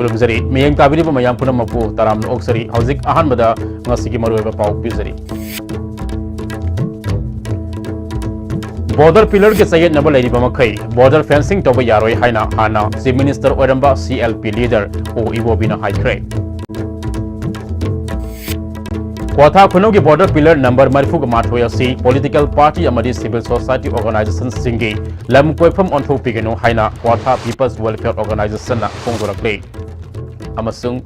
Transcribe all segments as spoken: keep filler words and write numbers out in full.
ꯈꯨꯔꯨꯝꯖꯔꯤ꯫ ꯃꯤꯠꯌꯦꯡ ꯇꯥꯕꯤꯔꯤꯕ ꯃꯌꯥꯝ ꯄꯨꯝꯅꯃꯛꯄꯨ ꯇꯔꯥꯝꯅ ꯑꯣꯛꯆꯔꯤ꯫ ꯍꯧꯖꯤꯛ ꯑꯍꯥꯟꯕꯗ ꯉꯁꯤꯒꯤ ꯃꯔꯨꯑꯣꯏꯕ ꯄꯥꯎ ꯄꯤꯖꯔꯤ꯫ Border pillarꯒꯤ ꯆꯌꯦꯠꯅꯕ ꯂꯩꯔꯤꯕ ꯃꯈꯩ border fencing ꯇꯧꯕ ꯌꯥꯔꯣꯏ ꯍꯥꯏꯅ ꯍꯥꯟꯅ Chief Minister ꯑꯣꯏꯔꯝꯕ C L P leader O Ibobiꯅ ꯍꯥꯏꯈ꯭ꯔꯦ꯫ ꯀ꯭ꯋꯥꯊꯥ ꯈꯨꯅꯧꯒꯤ border pillar number ꯃꯔꯤꯐꯨꯒ ꯃꯥꯊꯣꯏ ꯑꯁꯤ political party ꯑꯃꯗꯤ civil society organizationꯁꯤꯡꯒꯤ ꯂꯝ ꯀꯣꯏꯐꯝ ꯑꯣꯟꯊꯣꯛꯄꯤꯒꯅꯨ ꯍꯥꯏꯅ Kwatha People's Welfare Organizationꯅ ꯐꯣꯡꯗꯣꯔꯛꯂꯤ꯫ ꯑꯃꯁꯨꯡ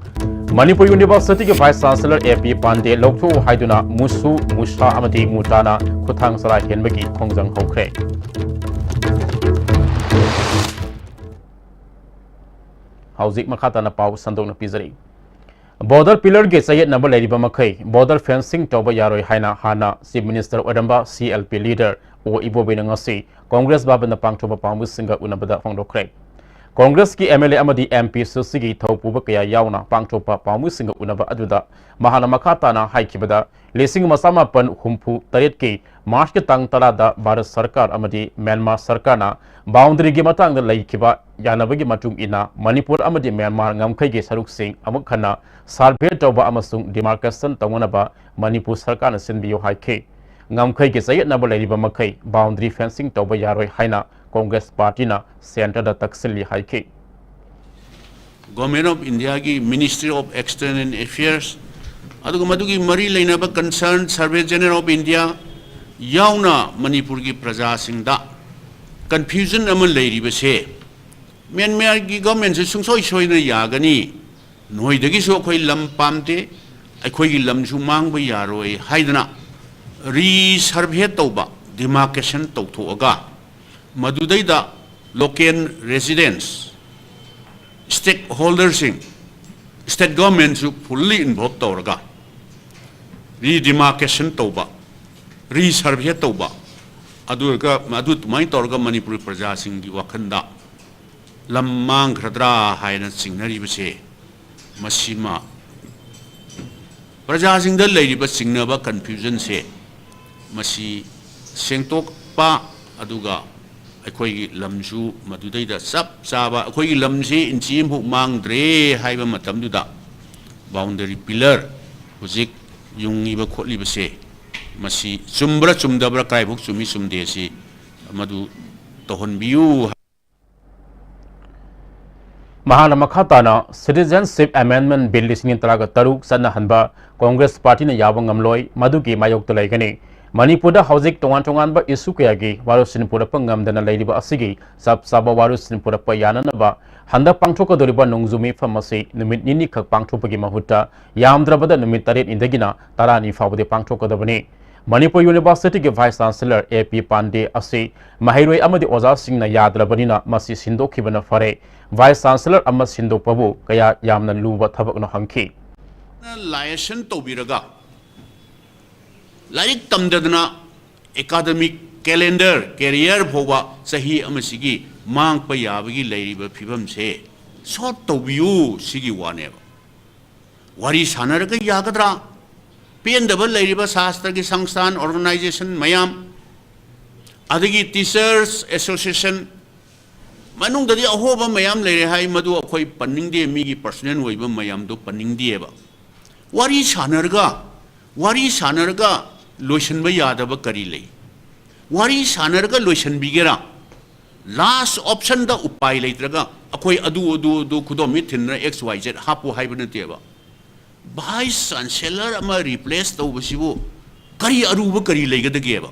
Manipur Universityꯒꯤ Vice Chancellor A P ꯄꯥꯟꯗꯦ ꯂꯧꯊꯣꯛꯎ ꯍꯥꯏꯗꯨꯅ ꯃꯨꯁꯨ, ꯃꯨꯁꯥ ꯑꯃꯗꯤ ꯃꯨꯇꯥꯅ ꯈꯨꯠꯊꯥꯡ ꯆꯔꯥ ꯍꯦꯟꯕꯒꯤ ꯈꯣꯡꯖꯪ ꯍꯧꯈ꯭ꯔꯦ꯫ ꯍꯧꯖꯤꯛ ꯃꯈꯥ ꯇꯥꯅ ꯄꯥꯎ ꯁꯟꯗꯣꯛꯅ ꯄꯤꯖꯔꯤ꯫ Border pillarꯒꯤ ꯆꯌꯦꯠꯅꯕ ꯂꯩꯔꯤꯕ ꯃꯈꯩ border fencing ꯇꯧꯕ ꯌꯥꯔꯣꯏ ꯍꯥꯏꯅ ꯍꯥꯟꯅ Chief Minister ꯑꯣꯏꯔꯝꯕ C L P leader O Ibobiꯅ ꯉꯁꯤ Congress ꯚꯕꯟꯗ ꯄꯥꯡꯊꯣꯛꯄ ꯄꯥꯎꯃꯤꯁꯤꯡꯒ ꯎꯅꯕꯗ ꯐꯣꯡꯗꯣꯛꯈ꯭ꯔꯦ꯫ Congressꯀꯤ M L A ꯑꯃꯗꯤ M P ꯁꯨꯁꯤꯒꯤ ꯊꯧ ꯄꯨꯕ ꯀꯌꯥ ꯌꯥꯎꯅ ꯄꯥꯡꯊꯣꯛꯄ ꯄꯥꯎꯃꯤꯁꯤꯡꯒ ꯎꯅꯕ ꯑꯗꯨꯗ ꯃꯍꯥꯛꯅ ꯃꯈꯥ ꯇꯥꯅ ꯍꯥꯏꯈꯤꯕꯗ, ꯂꯤꯁꯤꯡ ꯑꯃ ꯆꯃꯥꯄꯟ ꯍꯨꯝꯐꯨ ꯇꯔꯦꯠꯀꯤ Marchꯀꯤ ꯇꯥꯡ ꯇꯔꯥꯗ ꯚꯥꯔꯠ ꯁꯔꯀꯥꯔ ꯑꯃꯗꯤ ꯃ꯭ꯌꯥꯟꯃꯥꯔ ꯁꯔꯀꯥꯔꯅ boundaryꯒꯤ ꯃꯇꯥꯡꯗ ꯂꯩꯈꯤꯕ ꯌꯥꯅꯕꯒꯤ ꯃꯇꯨꯡ ꯏꯟꯅ ꯃꯅꯤꯄꯨꯔ ꯑꯃꯗꯤ ꯃ꯭ꯌꯥꯟꯃꯥꯔ ꯉꯝꯈꯩꯒꯤ ꯁꯔꯨꯛꯁꯤꯡ ꯑꯃꯨꯛ ꯍꯟꯅ survey ꯇꯧꯕ ꯑꯃꯁꯨꯡ demarcation ꯇꯧꯅꯅꯕ ꯃꯅꯤꯄꯨꯔ ꯁꯔꯀꯥꯔꯅ ꯁꯤꯟꯕꯤꯌꯨ ꯍꯥꯏꯈꯤ꯫ ꯉꯝꯈꯩꯒꯤ ꯆꯌꯦꯠꯅꯕ ꯂꯩꯔꯤꯕ ꯃꯈꯩ boundary fencing ꯇꯧꯕ ꯌꯥꯔꯣꯏ ꯍꯥꯏꯅ Congress partyꯅ centreꯗ ꯇꯛꯁꯤꯜꯂꯤ ꯍꯥꯏꯈꯤ꯫ Government of Indiaꯒꯤ Ministry of External Affairs, ꯑꯗꯨꯒ ꯃꯗꯨꯒꯤ ꯃꯔꯤ ꯂꯩꯅꯕ concerned Surveyor General of India ꯌꯥꯎꯅ ꯃꯅꯤꯄꯨꯔꯒꯤ ꯄ꯭ꯔꯖꯥꯁꯤꯡꯗ confusion ꯑꯃ ꯂꯩꯔꯤꯕꯁꯦ, ꯃ꯭ꯌꯥꯟꯃꯥꯔꯒꯤ governmentꯁꯨ ꯁꯨꯡꯁꯣꯏ ꯁꯣꯏꯗꯅ ꯌꯥꯒꯅꯤ, ꯅꯣꯏꯗꯒꯤꯁꯨ ꯑꯩꯈꯣꯏ ꯂꯝ ꯄꯥꯝꯗꯦ, ꯑꯩꯈꯣꯏꯒꯤ ꯂꯝꯁꯨ ꯃꯥꯡꯕ ꯌꯥꯔꯣꯏ ꯍꯥꯏꯗꯅ resurvey ꯇꯧꯕ, demarcation ꯇꯧꯊꯣꯛꯑꯒ, ꯃꯗꯨꯗꯩꯗ local residents, stakeholderꯁꯤꯡ, state governmentꯁꯨ fully involve ꯇꯧꯔꯒ redemarcation ꯇꯧꯕ, resurvey ꯇꯧꯕ, ꯑꯗꯨꯒ, ꯑꯗꯨ ꯑꯗꯨꯃꯥꯏꯅ ꯇꯧꯔꯒ ꯃꯅꯤꯄꯨꯔ ꯄ꯭ꯔꯖꯥꯁꯤꯡꯒꯤ ꯋꯥꯈꯜꯗ ꯂꯝ ꯃꯥꯡꯈ꯭ꯔꯗ꯭ꯔꯥ ꯍꯥꯏꯅ ꯆꯤꯡꯅꯔꯤꯕꯁꯦ, ꯃꯁꯤꯃ ꯄ꯭ꯔꯖꯥꯁꯤꯡꯗ ꯂꯩꯔꯤꯕ ꯆꯤꯡꯅꯕ, confusionꯁꯦ, ꯃꯁꯤ ꯁꯦꯡꯗꯣꯛꯄ, ꯑꯗꯨꯒ ꯑꯩꯈꯣꯏꯒꯤ ꯂꯝꯁꯨ ꯃꯗꯨꯗꯩꯗ ꯆꯞ ꯆꯥꯕ, ꯑꯩꯈꯣꯏꯒꯤ ꯂꯝꯁꯤ ꯏꯟꯆꯤ ꯑꯃꯐꯥꯎ ꯃꯥꯡꯗ꯭ꯔꯦ ꯍꯥꯏꯕ ꯃꯇꯝꯗꯨꯗ, ꯕꯥꯎꯟꯗꯔꯤ ꯄꯤꯂꯔ ꯍꯧꯖꯤꯛ ꯌꯨꯡꯉꯤꯕ ꯈꯣꯠꯂꯤꯕꯁꯦ, ꯃꯁꯤ ꯆꯨꯝꯕ꯭ꯔꯥ ꯆꯨꯝꯗꯕ꯭ꯔꯥ, ꯀꯥꯏꯐꯥꯎ ꯆꯨꯝꯃꯤ ꯆꯨꯝꯗꯦ ꯁꯤ ꯃꯗꯨ ꯇꯧꯍꯟꯕꯤꯌꯨ꯫ ꯃꯍꯥꯛꯅ ꯃꯈꯥ ꯇꯥꯅ Citizenship Amendment Bill ꯂꯤꯁꯤꯡ ꯑꯅꯤ ꯇꯔꯥꯒ ꯇꯔꯨꯛ ꯆꯠꯅꯍꯟꯕ ꯀꯣꯡꯒ꯭ꯔꯦꯁ ꯄꯥꯔꯇꯤꯅ ꯌꯥꯕ ꯉꯝꯂꯣꯏ, ꯃꯗꯨꯒꯤ ꯃꯥꯌꯣꯛꯇ ꯂꯩꯒꯅꯤ꯫ ꯃꯅꯤꯄꯨꯔꯗ ꯍꯧꯖꯤꯛ ꯇꯣꯉꯥꯟ ꯇꯣꯉꯥꯟꯕ ꯏꯁꯨ ꯀꯌꯥꯒꯤ ꯋꯥꯔꯣꯜꯁꯤꯟ ꯄꯨꯔꯛꯄ ꯉꯝꯗꯅ ꯂꯩꯔꯤꯕ ꯑꯁꯤꯒꯤ ꯆꯞ ꯆꯥꯕ ꯋꯥꯔꯣꯜꯁꯤꯟ ꯄꯨꯔꯛꯄ ꯌꯥꯅꯅꯕ ꯍꯟꯗꯛ ꯄꯥꯡꯊꯣꯛꯀꯗꯧꯔꯤꯕ ꯅꯣꯡꯖꯨ ꯃꯤꯐꯝ ꯑꯁꯤ ꯅꯨꯃꯤꯠ ꯅꯤꯅꯤ ꯈꯛ ꯄꯥꯡꯊꯣꯛꯄꯒꯤ ꯃꯍꯨꯠꯇ ꯌꯥꯝꯗ꯭ꯔꯕꯗ ꯅꯨꯃꯤꯠ ꯇꯔꯦꯠꯅꯤꯗꯒꯤꯅ ꯇꯔꯥꯅꯤ ꯐꯥꯎꯕꯗꯤ ꯄꯥꯡꯊꯣꯛꯀꯗꯕꯅꯤ꯫ ꯃꯅꯤꯄꯨꯔ ꯌꯨꯅꯤꯚꯔꯁꯤꯇꯤꯒꯤ ꯚꯥꯏꯁ ꯆꯥꯟꯁꯦꯂꯔ ꯑꯦ ꯄꯤ ꯄꯥꯟꯗꯦ ꯑꯁꯤ ꯃꯍꯩꯔꯣꯏ ꯑꯃꯗꯤ ꯑꯣꯖꯥꯁꯤꯡꯅ ꯌꯥꯗ꯭ꯔꯕꯅꯤꯅ ꯃꯁꯤ ꯁꯤꯟꯗꯣꯛꯈꯤꯕꯅ ꯐꯔꯦ꯫ ꯚꯥꯏꯁ ꯆꯥꯟꯁꯦꯂꯔ ꯑꯃ ꯁꯤꯟꯗꯣꯛꯄꯕꯨ ꯀꯌꯥ ꯌꯥꯝꯅ ꯂꯨꯕ ꯊꯕꯛꯅꯣ ꯍꯪꯈꯤ꯫ Liaison ꯇꯧꯕꯤꯔꯒ ꯂꯥꯏꯔꯤꯛ ꯇꯝꯗꯗꯅ academic calendar, career ꯐꯥꯎꯕ ꯆꯍꯤ ꯑꯃꯁꯤꯒꯤ ꯃꯥꯡꯄ ꯌꯥꯕꯒꯤ ꯂꯩꯔꯤꯕ ꯐꯤꯕꯝꯁꯦ ꯁꯣꯔꯠ ꯇꯧꯕꯤꯌꯨ, ꯁꯤꯒꯤ ꯋꯥꯅꯦꯕ꯫ ꯋꯥꯔꯤ ꯁꯥꯟꯅꯔꯒ ꯌꯥꯒꯗ꯭ꯔꯥ? ꯄꯦꯟꯗꯕ ꯂꯩꯔꯤꯕ ꯁꯥꯁꯇ꯭ꯔꯒꯤ ꯁꯪꯁꯊꯥꯟ, organization ꯃꯌꯥꯝ, ꯑꯗꯒꯤ Teachers Association ꯃꯅꯨꯡꯗꯗꯤ ꯑꯍꯣꯕ ꯃꯌꯥꯝ ꯂꯩꯔꯦ ꯍꯥꯏ, ꯃꯗꯨ ꯑꯩꯈꯣꯏ ꯄꯟꯅꯤꯡꯗꯦ, ꯃꯤꯒꯤ personal ꯑꯣꯏꯕ ꯃꯌꯥꯝꯗꯣ ꯄꯟꯅꯤꯡꯗꯦꯕ꯫ ꯋꯥꯔꯤ ꯁꯥꯟꯅꯔꯒ, ꯋꯥꯔꯤ ꯁꯥꯟꯅꯔꯒ ꯂꯣꯏꯁꯤꯟꯕ ꯌꯥꯗꯕ ꯀꯔꯤ ꯂꯩ? ꯋꯥꯔꯤ ꯁꯥꯟꯅꯔꯒ ꯂꯣꯏꯁꯤꯟꯕꯤꯒꯦꯔꯥ? Last option ꯗ ꯎꯄꯥꯏ ꯂꯩꯇ꯭ꯔꯒ ꯑꯩꯈꯣꯏ ꯑꯗꯨ, ꯑꯗꯨ, ꯑꯗꯨ ꯈꯨꯗꯣꯝꯕꯤ ꯊꯤꯟꯗꯅ X Y Z ꯍꯥꯞꯄꯨ ꯍꯥꯏꯕ ꯅꯠꯇꯦꯕ꯫ Vice Chancellor ꯑꯃ replace ꯇꯧꯕꯁꯤꯕꯨ ꯀꯔꯤ ꯑꯔꯨꯕ ꯀꯔꯤ ꯂꯩꯒꯗꯒꯦꯕ?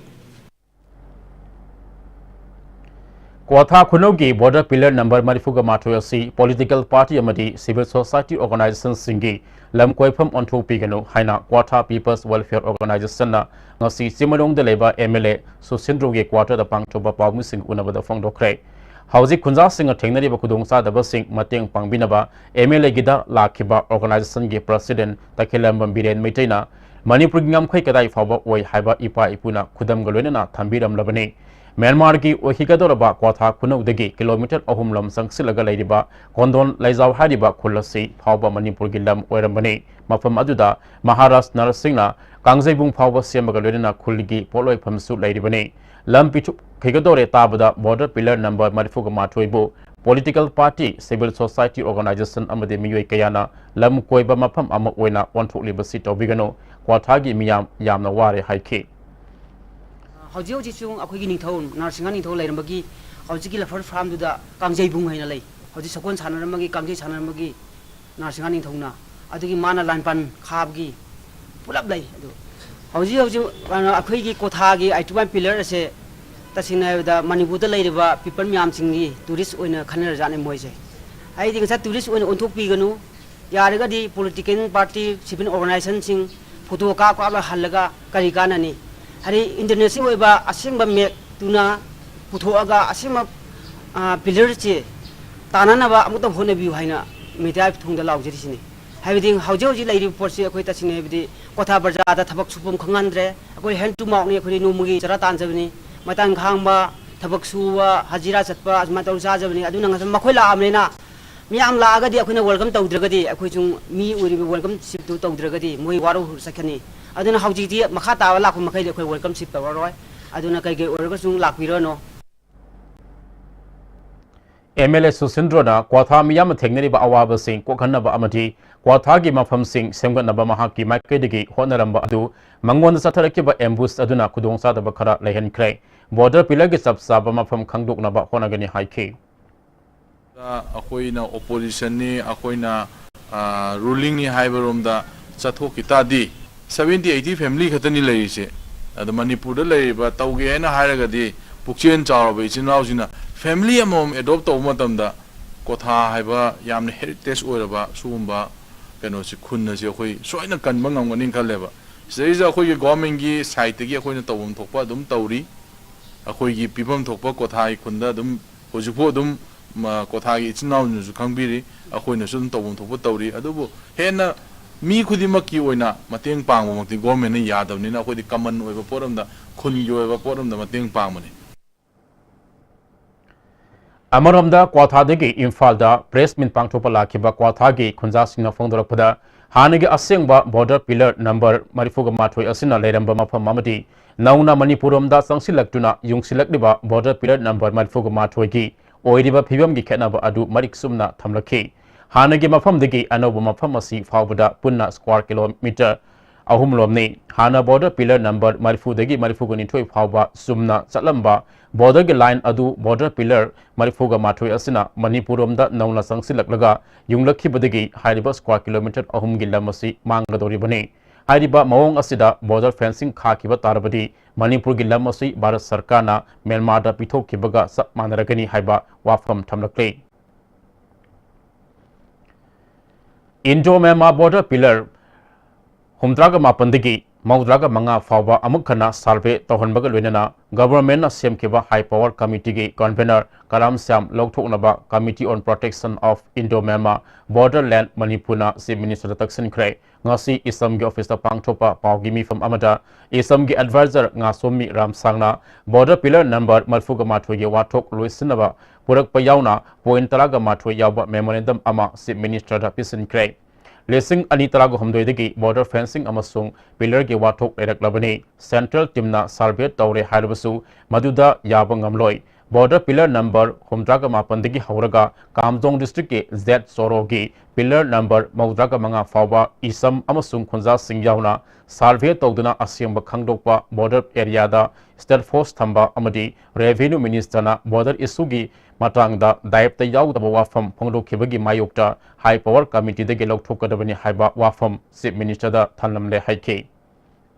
ꯀ꯭ꯋꯥꯊꯥ ꯈꯨꯅꯧꯒꯤ border pillar number ꯃꯔꯤꯐꯨꯒ ꯃꯥꯊꯣꯏ ꯑꯁꯤ political party ꯑꯃꯗꯤ civil society organization ꯁꯤꯡꯒꯤ ꯂꯝ ꯀꯣꯏꯐꯝ ꯑꯣꯟꯊꯣꯛꯄꯤꯒꯅꯨ ꯍꯥꯏꯅ ꯀ꯭ꯋꯥꯊꯥ People's Welfare Organization ꯅ ꯉꯁꯤ ꯆꯤꯡꯃꯩꯔꯣꯡꯗ ꯂꯩꯕ M L A ꯁꯨꯁꯤꯟꯗ꯭ꯔꯣꯒꯤ quarter ꯗ ꯄꯥꯡꯊꯣꯛꯄ ꯄꯥꯎꯃꯤꯁꯤꯡ ꯎꯅꯕꯗ ꯐꯣꯡꯗꯣꯛꯈ꯭ꯔꯦ꯫ ꯍꯧꯖꯤꯛ ꯈꯨꯟꯖꯥꯁꯤꯡꯅ ꯊꯦꯡꯅꯔꯤꯕ ꯈꯨꯗꯣꯡꯆꯥꯗꯕꯁꯤꯡ ꯃꯇꯦꯡ ꯄꯥꯡꯕꯤꯅꯕ M L A ꯒꯤꯗ ꯂꯥꯛꯈꯤꯕ organization ꯒꯤ president ꯇꯈꯦꯜꯂꯝꯕꯝ ꯕꯤꯔꯦꯟ ꯃꯩꯇꯩꯅ ꯃꯅꯤꯄꯨꯔꯒꯤ ꯉꯝꯈꯩ ꯀꯗꯥꯏ ꯐꯥꯎꯕ ꯑꯣꯏ ꯍꯥꯏꯕ ꯏꯄꯥ ꯏꯄꯨꯅ ꯈꯨꯗꯝꯒ ꯂꯣꯏꯅꯅ ꯊꯝꯕꯤꯔꯝꯂꯕꯅꯤ꯫ ꯃ꯭ꯌꯥꯟꯃꯥꯔꯒꯤ ꯑꯣꯏꯈꯤꯒꯗꯧꯔꯕ ꯀ꯭ꯋꯥꯊꯥ ꯈꯨꯅꯧꯗꯒꯤ kilometre ꯑꯍꯨꯝ ꯂꯣꯝ ꯆꯪꯁꯤꯜꯂꯒ ꯂꯩꯔꯤꯕ ꯀꯣꯟꯗꯣꯟ ꯂꯩꯖꯥꯎ ꯍꯥꯏꯔꯤꯕ ꯈꯨꯜ ꯑꯁꯤ ꯐꯥꯎꯕ ꯃꯅꯤꯄꯨꯔꯒꯤ ꯂꯝ ꯑꯣꯏꯔꯝꯕꯅꯤ꯫ ꯃꯐꯝ ꯑꯗꯨꯗ ꯃꯍꯥꯔꯥꯖ ꯅꯔꯁꯤꯡꯅ ꯀꯥꯡꯖꯩꯕꯨꯡ ꯐꯥꯎꯕ ꯁꯦꯝꯕꯒ ꯂꯣꯏꯅꯅ ꯈꯨꯜꯒꯤ ꯄꯣꯠꯂꯣꯏꯐꯝꯁꯨ ꯂꯩꯔꯤꯕꯅꯤ꯫ ꯂꯝ ꯄꯤꯊꯣꯛꯈꯤꯒꯗꯧꯔꯦ ꯇꯥꯕꯗ border pillar number ꯃꯔꯤꯐꯨꯒ ꯃꯥꯊꯣꯏꯕꯨ political party, civil society organization ꯑꯃꯗꯤ ꯃꯤꯑꯣꯏ ꯀꯌꯥꯅ ꯂꯝ ꯀꯣꯏꯕ ꯃꯐꯝ ꯑꯃ ꯑꯣꯏꯅ ꯑꯣꯟꯊꯣꯛꯂꯤꯕꯁꯤ ꯇꯧꯕꯤꯒꯅꯨ, ꯀ꯭ꯋꯥꯊꯥꯒꯤ ꯃꯤꯌꯥꯝ ꯌꯥꯝꯅ ꯋꯥꯔꯦ ꯍꯥꯏꯈꯤ꯫ ꯍꯧꯖꯤꯛ ꯍꯧꯖꯤꯛꯁꯨ ꯑꯩꯈꯣꯏꯒꯤ ꯅꯤꯡꯊꯧ ꯅꯔꯁꯤꯡꯍ ꯅꯤꯡꯊꯧ ꯂꯩꯔꯝꯕꯒꯤ ꯍꯧꯖꯤꯛꯀꯤ ꯂꯐꯔ ꯐꯥꯔꯝꯗꯨꯗ ꯀꯥꯡꯖꯩꯕꯨꯡ ꯍꯥꯏꯅ ꯂꯩ꯫ ꯍꯧꯖꯤꯛ ꯁꯒꯣꯜ ꯁꯥꯟꯅꯔꯝꯕꯒꯤ, ꯀꯥꯡꯖꯩ ꯁꯥꯟꯅꯔꯝꯕꯒꯤ ꯅꯔꯁꯤꯡꯍ ꯅꯤꯡꯊꯧꯅ, ꯑꯗꯨꯒꯤ ꯃꯥꯅ ꯂꯥꯟꯄꯟ ꯈꯥꯕꯒꯤ ꯄꯨꯂꯞ ꯂꯩ꯫ ꯑꯗꯨ ꯍꯧꯖꯤꯛ ꯍꯧꯖꯤꯛ, ꯑ, ꯑꯩꯈꯣꯏꯒꯤ ꯀ꯭ꯋꯥꯊꯥꯒꯤ ꯑꯥꯏꯇꯤ ꯋꯥꯟ pillar ꯑꯁꯦ ꯇꯁꯦꯡꯅ ꯍꯥꯏꯔꯕꯗ ꯃꯅꯤꯄꯨꯔꯗ ꯂꯩꯔꯤꯕ people ꯃꯌꯥꯝꯁꯤꯡꯒꯤ tourist ꯑꯣꯏꯅ ꯈꯟꯅꯔꯖꯥꯠꯅꯤ ꯃꯣꯏꯁꯦ꯫ ꯑꯩꯗꯤ ꯉꯁꯥꯏ tourist ꯑꯣꯏꯅ ꯑꯣꯟꯊꯣꯛꯄꯤꯒꯅꯨ, ꯌꯥꯔꯒꯗꯤ political party, civil organizationꯁꯤꯡ photo ꯀꯥꯞ ꯀꯥꯞꯂ ꯍꯜꯂꯒ ꯀꯔꯤ ꯀꯥꯟꯅꯅꯤ? ꯍꯥꯏꯗꯤ international ꯑꯣꯏꯕ ꯑꯁꯦꯡꯕ mapꯇꯨꯅ ꯄꯨꯊꯣꯛꯑꯒ ꯑꯁꯦꯡꯕ, ꯑ, pillarꯁꯦ ꯇꯥꯅꯅꯕ ꯑꯃꯨꯛꯇꯪ ꯍꯣꯠꯅꯕꯤꯌꯨ ꯍꯥꯏꯅ media ꯊꯣꯡꯗ ꯂꯥꯎꯖꯔꯤꯁꯤꯅꯤ꯫ ꯍꯥꯏꯕꯗꯤ ꯍꯧꯖꯤꯛ ꯍꯧꯖꯤꯛ ꯂꯩꯔꯤꯕ ꯄꯣꯠꯁꯤ ꯑꯩꯈꯣꯏ ꯇꯁꯦꯡꯅ ꯍꯥꯏꯕꯗꯤ ꯀ꯭ꯋꯥꯊꯥ ꯄ꯭ꯔꯖꯥꯗ ꯊꯕꯛ ꯁꯨꯐꯝ ꯈꯪꯍꯟꯗ꯭ꯔꯦ꯫ ꯑꯩꯈꯣꯏ hand to mouthꯅꯤ, ꯑꯩꯈꯣꯏꯗꯤ ꯅꯣꯡꯃꯒꯤ ꯆꯔꯥ ꯇꯥꯟꯖꯕꯅꯤ, ꯃꯇꯥꯡ ꯈꯥꯡꯕ, ꯊꯕꯛ ꯁꯨꯕ, ꯍꯖꯤꯔꯥ ꯆꯠꯄ, ꯑꯁꯨꯃꯥꯏꯅ ꯇꯧꯔ ꯆꯥꯖꯕꯅꯤ꯫ ꯑꯗꯨꯅ ꯉꯁꯥꯏ ꯃꯈꯣꯏ ꯂꯥꯛꯑꯕꯅꯤꯅ, ꯃꯤꯌꯥꯝ ꯂꯥꯛꯑꯒꯗꯤ ꯑꯩꯈꯣꯏꯅ welcome ꯇꯧꯗ꯭ꯔꯒꯗꯤ, ꯑꯩꯈꯣꯏꯁꯨ ꯃꯤ ꯑꯣꯏꯔꯤꯕ welcome shipꯇꯨ ꯇꯧꯗ꯭ꯔꯒꯗꯤ ꯃꯣꯏ ꯋꯥꯔꯧ ꯆꯠꯀꯅꯤ꯫ ꯑꯗꯨꯅ ꯍꯧꯖꯤꯛꯇꯤ ꯃꯈꯥ ꯇꯥꯕ ꯂꯥꯛꯄ ꯃꯈꯩꯗꯤ ꯑꯩꯈꯣꯏ welcome ship ꯇꯧꯔꯔꯣꯏ꯫ ꯑꯗꯨꯅ ꯀꯩ ꯀꯩ ꯑꯣꯏꯔꯒꯁꯨ ꯂꯥꯛꯄꯤꯔꯅꯨ꯫ MLA ꯁꯨꯁꯤꯟꯗ꯭ꯔꯣꯅ ꯀ꯭ꯋꯥꯊꯥ ꯃꯤꯌꯥꯝꯅ ꯊꯦꯡꯅꯔꯤꯕ ꯑꯋꯥꯕꯁꯤꯡ ꯀꯣꯛꯍꯟꯅꯕ ꯑꯃꯗꯤ ꯀ꯭ꯋꯥꯊꯥꯒꯤ ꯃꯐꯝꯁꯤꯡ ꯁꯦꯝꯒꯠꯅꯕ ꯃꯍꯥꯛꯀꯤ ꯃꯥꯏꯀꯩꯗꯒꯤ ꯍꯣꯠꯅꯔꯝꯕ ꯑꯗꯨ ꯃꯉꯣꯟꯗ ꯆꯠꯊꯔꯛꯈꯤꯕ ambush ꯑꯗꯨꯅ ꯈꯨꯗꯣꯡꯆꯥꯗꯕ ꯈꯔ ꯂꯩꯍꯟꯈ꯭ꯔꯦ꯫ Border pillarꯒꯤ ꯆꯞ ꯆꯥꯕ ꯃꯐꯝ ꯈꯪꯗꯣꯛꯅꯕ ꯍꯣꯠꯅꯒꯅꯤ ꯍꯥꯏꯈꯤ꯫ ꯑꯩꯈꯣꯏꯅ oppositionꯅꯤ, ꯑꯩꯈꯣꯏꯅ, ꯑ, rulingꯅꯤ ꯍꯥꯏꯕꯔꯣꯝꯗ ꯆꯠꯊꯣꯛꯈꯤ ꯇꯥꯔꯗꯤ, seventy eighty family ꯈꯛꯇꯅꯤ ꯂꯩꯔꯤꯁꯦ꯫ ꯑꯗꯣ ꯃꯅꯤꯄꯨꯔꯗ ꯂꯩꯔꯤꯕ, ꯇꯧꯒꯦ ꯍꯥꯏꯅ ꯍꯥꯏꯔꯒꯗꯤ, ꯄꯨꯛꯆꯦꯜ ꯆꯥꯎꯔꯕ ꯏꯆꯤꯟ ꯏꯅꯥꯎꯁꯤꯡꯅ family ꯑꯃꯃꯝ adopt ꯇꯧꯕ ꯃꯇꯝꯗ, ꯀ꯭ꯋꯥꯊꯥ ꯍꯥꯏꯕ ꯌꯥꯝꯅ heritage ꯑꯣꯏꯔꯕ ꯁꯤꯒꯨꯝꯕ ꯀꯩꯅꯣꯁꯤ, ꯈꯨꯟ ꯑꯁꯤ ꯑꯩꯈꯣꯏ ꯁꯣꯏꯅ ꯀꯟꯕ ꯉꯝꯒꯅꯤ ꯈꯜꯂꯦꯕ꯫ ꯁꯤꯗꯩꯁꯤꯗ ꯑꯩꯈꯣꯏꯒꯤ governmentꯀꯤ sideꯇꯒꯤ ꯑꯩꯈꯣꯏꯅ ꯇꯧꯐꯝ ꯊꯣꯛꯄ ꯑꯗꯨꯝ ꯇꯧꯔꯤ꯫ ꯑꯩꯈꯣꯏꯒꯤ ꯄꯤꯐꯝ ꯊꯣꯛꯄ ꯀ꯭ꯋꯥꯊꯥꯒꯤ ꯈꯨꯟꯗ ꯑꯗꯨꯝ ꯍꯧꯖꯤꯛꯐꯥꯎ ꯑꯗꯨꯝ, ꯃ-, ꯀ꯭ꯋꯥꯊꯥꯒꯤ ꯏꯆꯤꯟ ꯏꯅꯥꯎꯁꯤꯡꯅꯁꯨ ꯈꯪꯕꯤꯔꯤ, ꯑꯩꯈꯣꯏꯅꯁꯨ ꯑꯗꯨꯝ ꯇꯧꯐꯝ ꯊꯣꯛꯄ ꯇꯧꯔꯤ꯫ ꯑꯗꯨꯕꯨ ꯍꯦꯟꯅ ꯃꯤ ꯈꯨꯗꯤꯡꯃꯛꯀꯤ ꯑꯣꯏꯅ ꯃꯇꯦꯡ ꯄꯥꯡꯕꯃꯛꯇꯤ governmentꯅ ꯌꯥꯗꯕꯅꯤꯅ, ꯑꯩꯈꯣꯏꯗꯤ common ꯑꯣꯏꯕ ꯄꯣꯠ ꯑꯃꯗ, ꯈꯨꯟꯒꯤ ꯑꯣꯏꯕ ꯄꯣꯠ ꯑꯃꯗ ꯃꯇꯦꯡ ꯄꯥꯡꯕꯅꯤ꯫ ꯑꯃꯔꯣꯝꯗ, ꯀ꯭ꯋꯥꯊꯥꯗꯒꯤ ꯏꯝꯐꯥꯜꯗ press meet ꯄꯥꯡꯊꯣꯛꯄ ꯂꯥꯛꯈꯤꯕ ꯀ꯭ꯋꯥꯊꯥꯒꯤ ꯈꯨꯟꯖꯥꯁꯤꯡꯅ ꯐꯣꯡꯗꯣꯔꯛꯄꯗ, ꯍꯥꯟꯅꯒꯤ ꯑꯁꯦꯡꯕ border pillar number ꯃꯔꯤꯐꯨꯒ ꯃꯥꯊꯣꯏ ꯑꯁꯤꯅ ꯂꯩꯔꯝꯕ ꯃꯐꯝ ꯑꯃꯗꯤ ꯅꯧꯅ ꯃꯅꯤꯄꯨꯔ ꯔꯣꯝꯗ ꯆꯪꯁꯤꯜꯂꯛꯇꯨꯅ ꯌꯨꯡꯁꯤꯜꯂꯛꯂꯤꯕ border pillar number ꯃꯔꯤꯐꯨꯒ ꯃꯥꯊꯣꯏꯒꯤ ꯑꯣꯏꯔꯤꯕ ꯐꯤꯕꯝꯒꯤ ꯈꯦꯠꯅꯕ ꯑꯗꯨ ꯃꯔꯤꯛ ꯆꯨꯝꯅ ꯊꯝꯂꯛꯈꯤ꯫ ꯍꯥꯟꯅꯒꯤ ꯃꯐꯝꯗꯒꯤ ꯑꯅꯧꯕ ꯃꯐꯝ ꯑꯁꯤ ꯐꯥꯎꯕꯗ ꯄꯨꯟꯅ square kilometre ꯑꯍꯨꯝ ꯂꯣꯝꯅꯤ꯫ ꯍꯥꯟꯅ border pillar number ꯃꯔꯤꯐꯨꯗꯒꯤ ꯃꯔꯤꯐꯨꯒ ꯅꯤꯊꯣꯏ ꯐꯥꯎꯕ ꯆꯨꯝꯅ ꯆꯠꯂꯝꯕ border ꯒꯤ line ꯑꯗꯨ border pillar ꯃꯔꯤꯐꯨꯒ ꯃꯥꯊꯣꯏ ꯑꯁꯤꯅ ꯃꯅꯤꯄꯨꯔ ꯔꯣꯝꯗ ꯅꯧꯅ ꯆꯪꯁꯤꯜꯂꯛꯂꯒ ꯌꯨꯡꯂꯛꯈꯤꯕꯗꯒꯤ ꯍꯥꯏꯔꯤꯕ square kilometre ꯑꯍꯨꯝꯒꯤ ꯂꯝ ꯑꯁꯤ ꯃꯥꯡꯒꯗꯧꯔꯤꯕꯅꯤ꯫ ꯍꯥꯏꯔꯤꯕ ꯃꯑꯣꯡ ꯑꯁꯤꯗ border fencing ꯈꯥꯈꯤꯕ ꯇꯥꯔꯕꯗꯤ ꯃꯅꯤꯄꯨꯔꯒꯤ ꯂꯝ ꯑꯁꯤ ꯚꯥꯔꯠ ꯁꯔꯀꯥꯔꯅ ꯃ꯭ꯌꯥꯟꯃꯥꯔꯗ ꯄꯤꯊꯣꯛꯈꯤꯕꯒ ꯆꯞ ꯃꯥꯟꯅꯔꯒꯅꯤ ꯍꯥꯏꯕ ꯋꯥꯐꯝ ꯊꯝꯂꯛꯂꯤ꯫ Indo Myanmar border pillar ꯍꯨꯝꯗ꯭ꯔꯥꯒ ꯃꯥꯄꯟꯗꯒꯤ ꯃꯧꯗ꯭ꯔꯥꯒ ꯃꯉꯥ ꯐꯥꯎꯕ ꯑꯃꯨꯛ ꯍꯟꯅ survey ꯇꯧꯍꯟꯕꯒ ꯂꯣꯏꯅꯅ government ꯅ ꯁꯦꯝꯈꯤꯕ high power committee ꯒꯤ convener ꯀꯔꯥꯝ ꯁ꯭ꯌꯥꯝ ꯂꯧꯊꯣꯛꯅꯕ Committee on Protection of Indo Myanmar Borderland ꯃꯅꯤꯄꯨꯔꯅ Chief Minister ꯗ ꯇꯛꯁꯤꯟꯈ꯭ꯔꯦ꯫ ꯉꯁꯤ ꯏꯁꯝꯒꯤ office ꯇ ꯄꯥꯡꯊꯣꯛꯄ ꯄꯥꯎꯒꯤ ꯃꯤꯐꯝ ꯑꯃꯗ ꯏꯁꯝꯒꯤ advisor ꯉꯥꯁꯣꯝꯃꯤ ꯔꯥꯝꯁꯥꯡꯅ border pillar number ꯃꯔꯤꯐꯨꯒ ꯃꯥꯊꯣꯏꯒꯤ ꯋꯥꯊꯣꯛ ꯂꯣꯏꯁꯤꯟꯅꯕ ꯄꯨꯔꯛꯄ ꯌꯥꯎꯅ point ꯇꯔꯥꯒ ꯃꯥꯊꯣꯏ ꯌꯥꯎꯕ memorandum ꯑꯃ Chief Minister ꯗ ꯄꯤꯁꯤꯟꯈ꯭ꯔꯦ꯫ ꯂꯤꯁꯤꯡ ꯑꯅꯤ ꯇꯔꯥꯒ ꯍꯨꯝꯗꯣꯏꯗꯒꯤ border fencing ꯑꯃꯁꯨꯡ pillar ꯒꯤ ꯋꯥꯊꯣꯛ ꯂꯩꯔꯛꯂꯕꯅꯤ꯫ Central team ꯅ survey ꯇꯧꯔꯦ ꯍꯥꯏꯔꯕꯁꯨ ꯃꯗꯨꯗ ꯌꯥꯕ ꯉꯝꯂꯣꯏ꯫ Border pillar number ꯍꯨꯝꯗ꯭ꯔꯥꯒ ꯃꯥꯄꯟꯗꯒꯤ ꯍꯧꯔꯒ ꯀꯥꯝꯖꯣꯡ district ꯀꯤ ꯖꯦꯠ ꯆꯣꯔꯣꯒꯤ pillar number ꯃꯧꯗ꯭ꯔꯥꯒ ꯃꯉꯥ ꯐꯥꯎꯕ ꯏꯁꯝ ꯑꯃꯁꯨꯡ ꯈꯨꯟꯖꯥꯁꯤꯡ ꯌꯥꯎꯅ survey ꯇꯧꯗꯨꯅ ꯑꯁꯦꯡꯕ ꯈꯪꯗꯣꯛꯄ, border area ꯗ state force ꯊꯝꯕ ꯑꯃꯗꯤ Revenue Minister ꯅ border issue ꯒꯤ ꯃꯇꯥꯡꯗ ꯗꯥꯌꯦꯞꯇ ꯌꯥꯎꯗꯕ ꯋꯥꯐꯝ ꯐꯣꯡꯗꯣꯛꯈꯤꯕꯒꯤ ꯃꯥꯌꯣꯛꯇ high power committee ꯗꯒꯤ ꯂꯧꯊꯣꯛꯀꯗꯕꯅꯤ ꯍꯥꯏꯕ ꯋꯥꯐꯝ Chief Minister ꯗ ꯊꯝꯂꯝꯂꯦ ꯍꯥꯏꯈꯤ꯫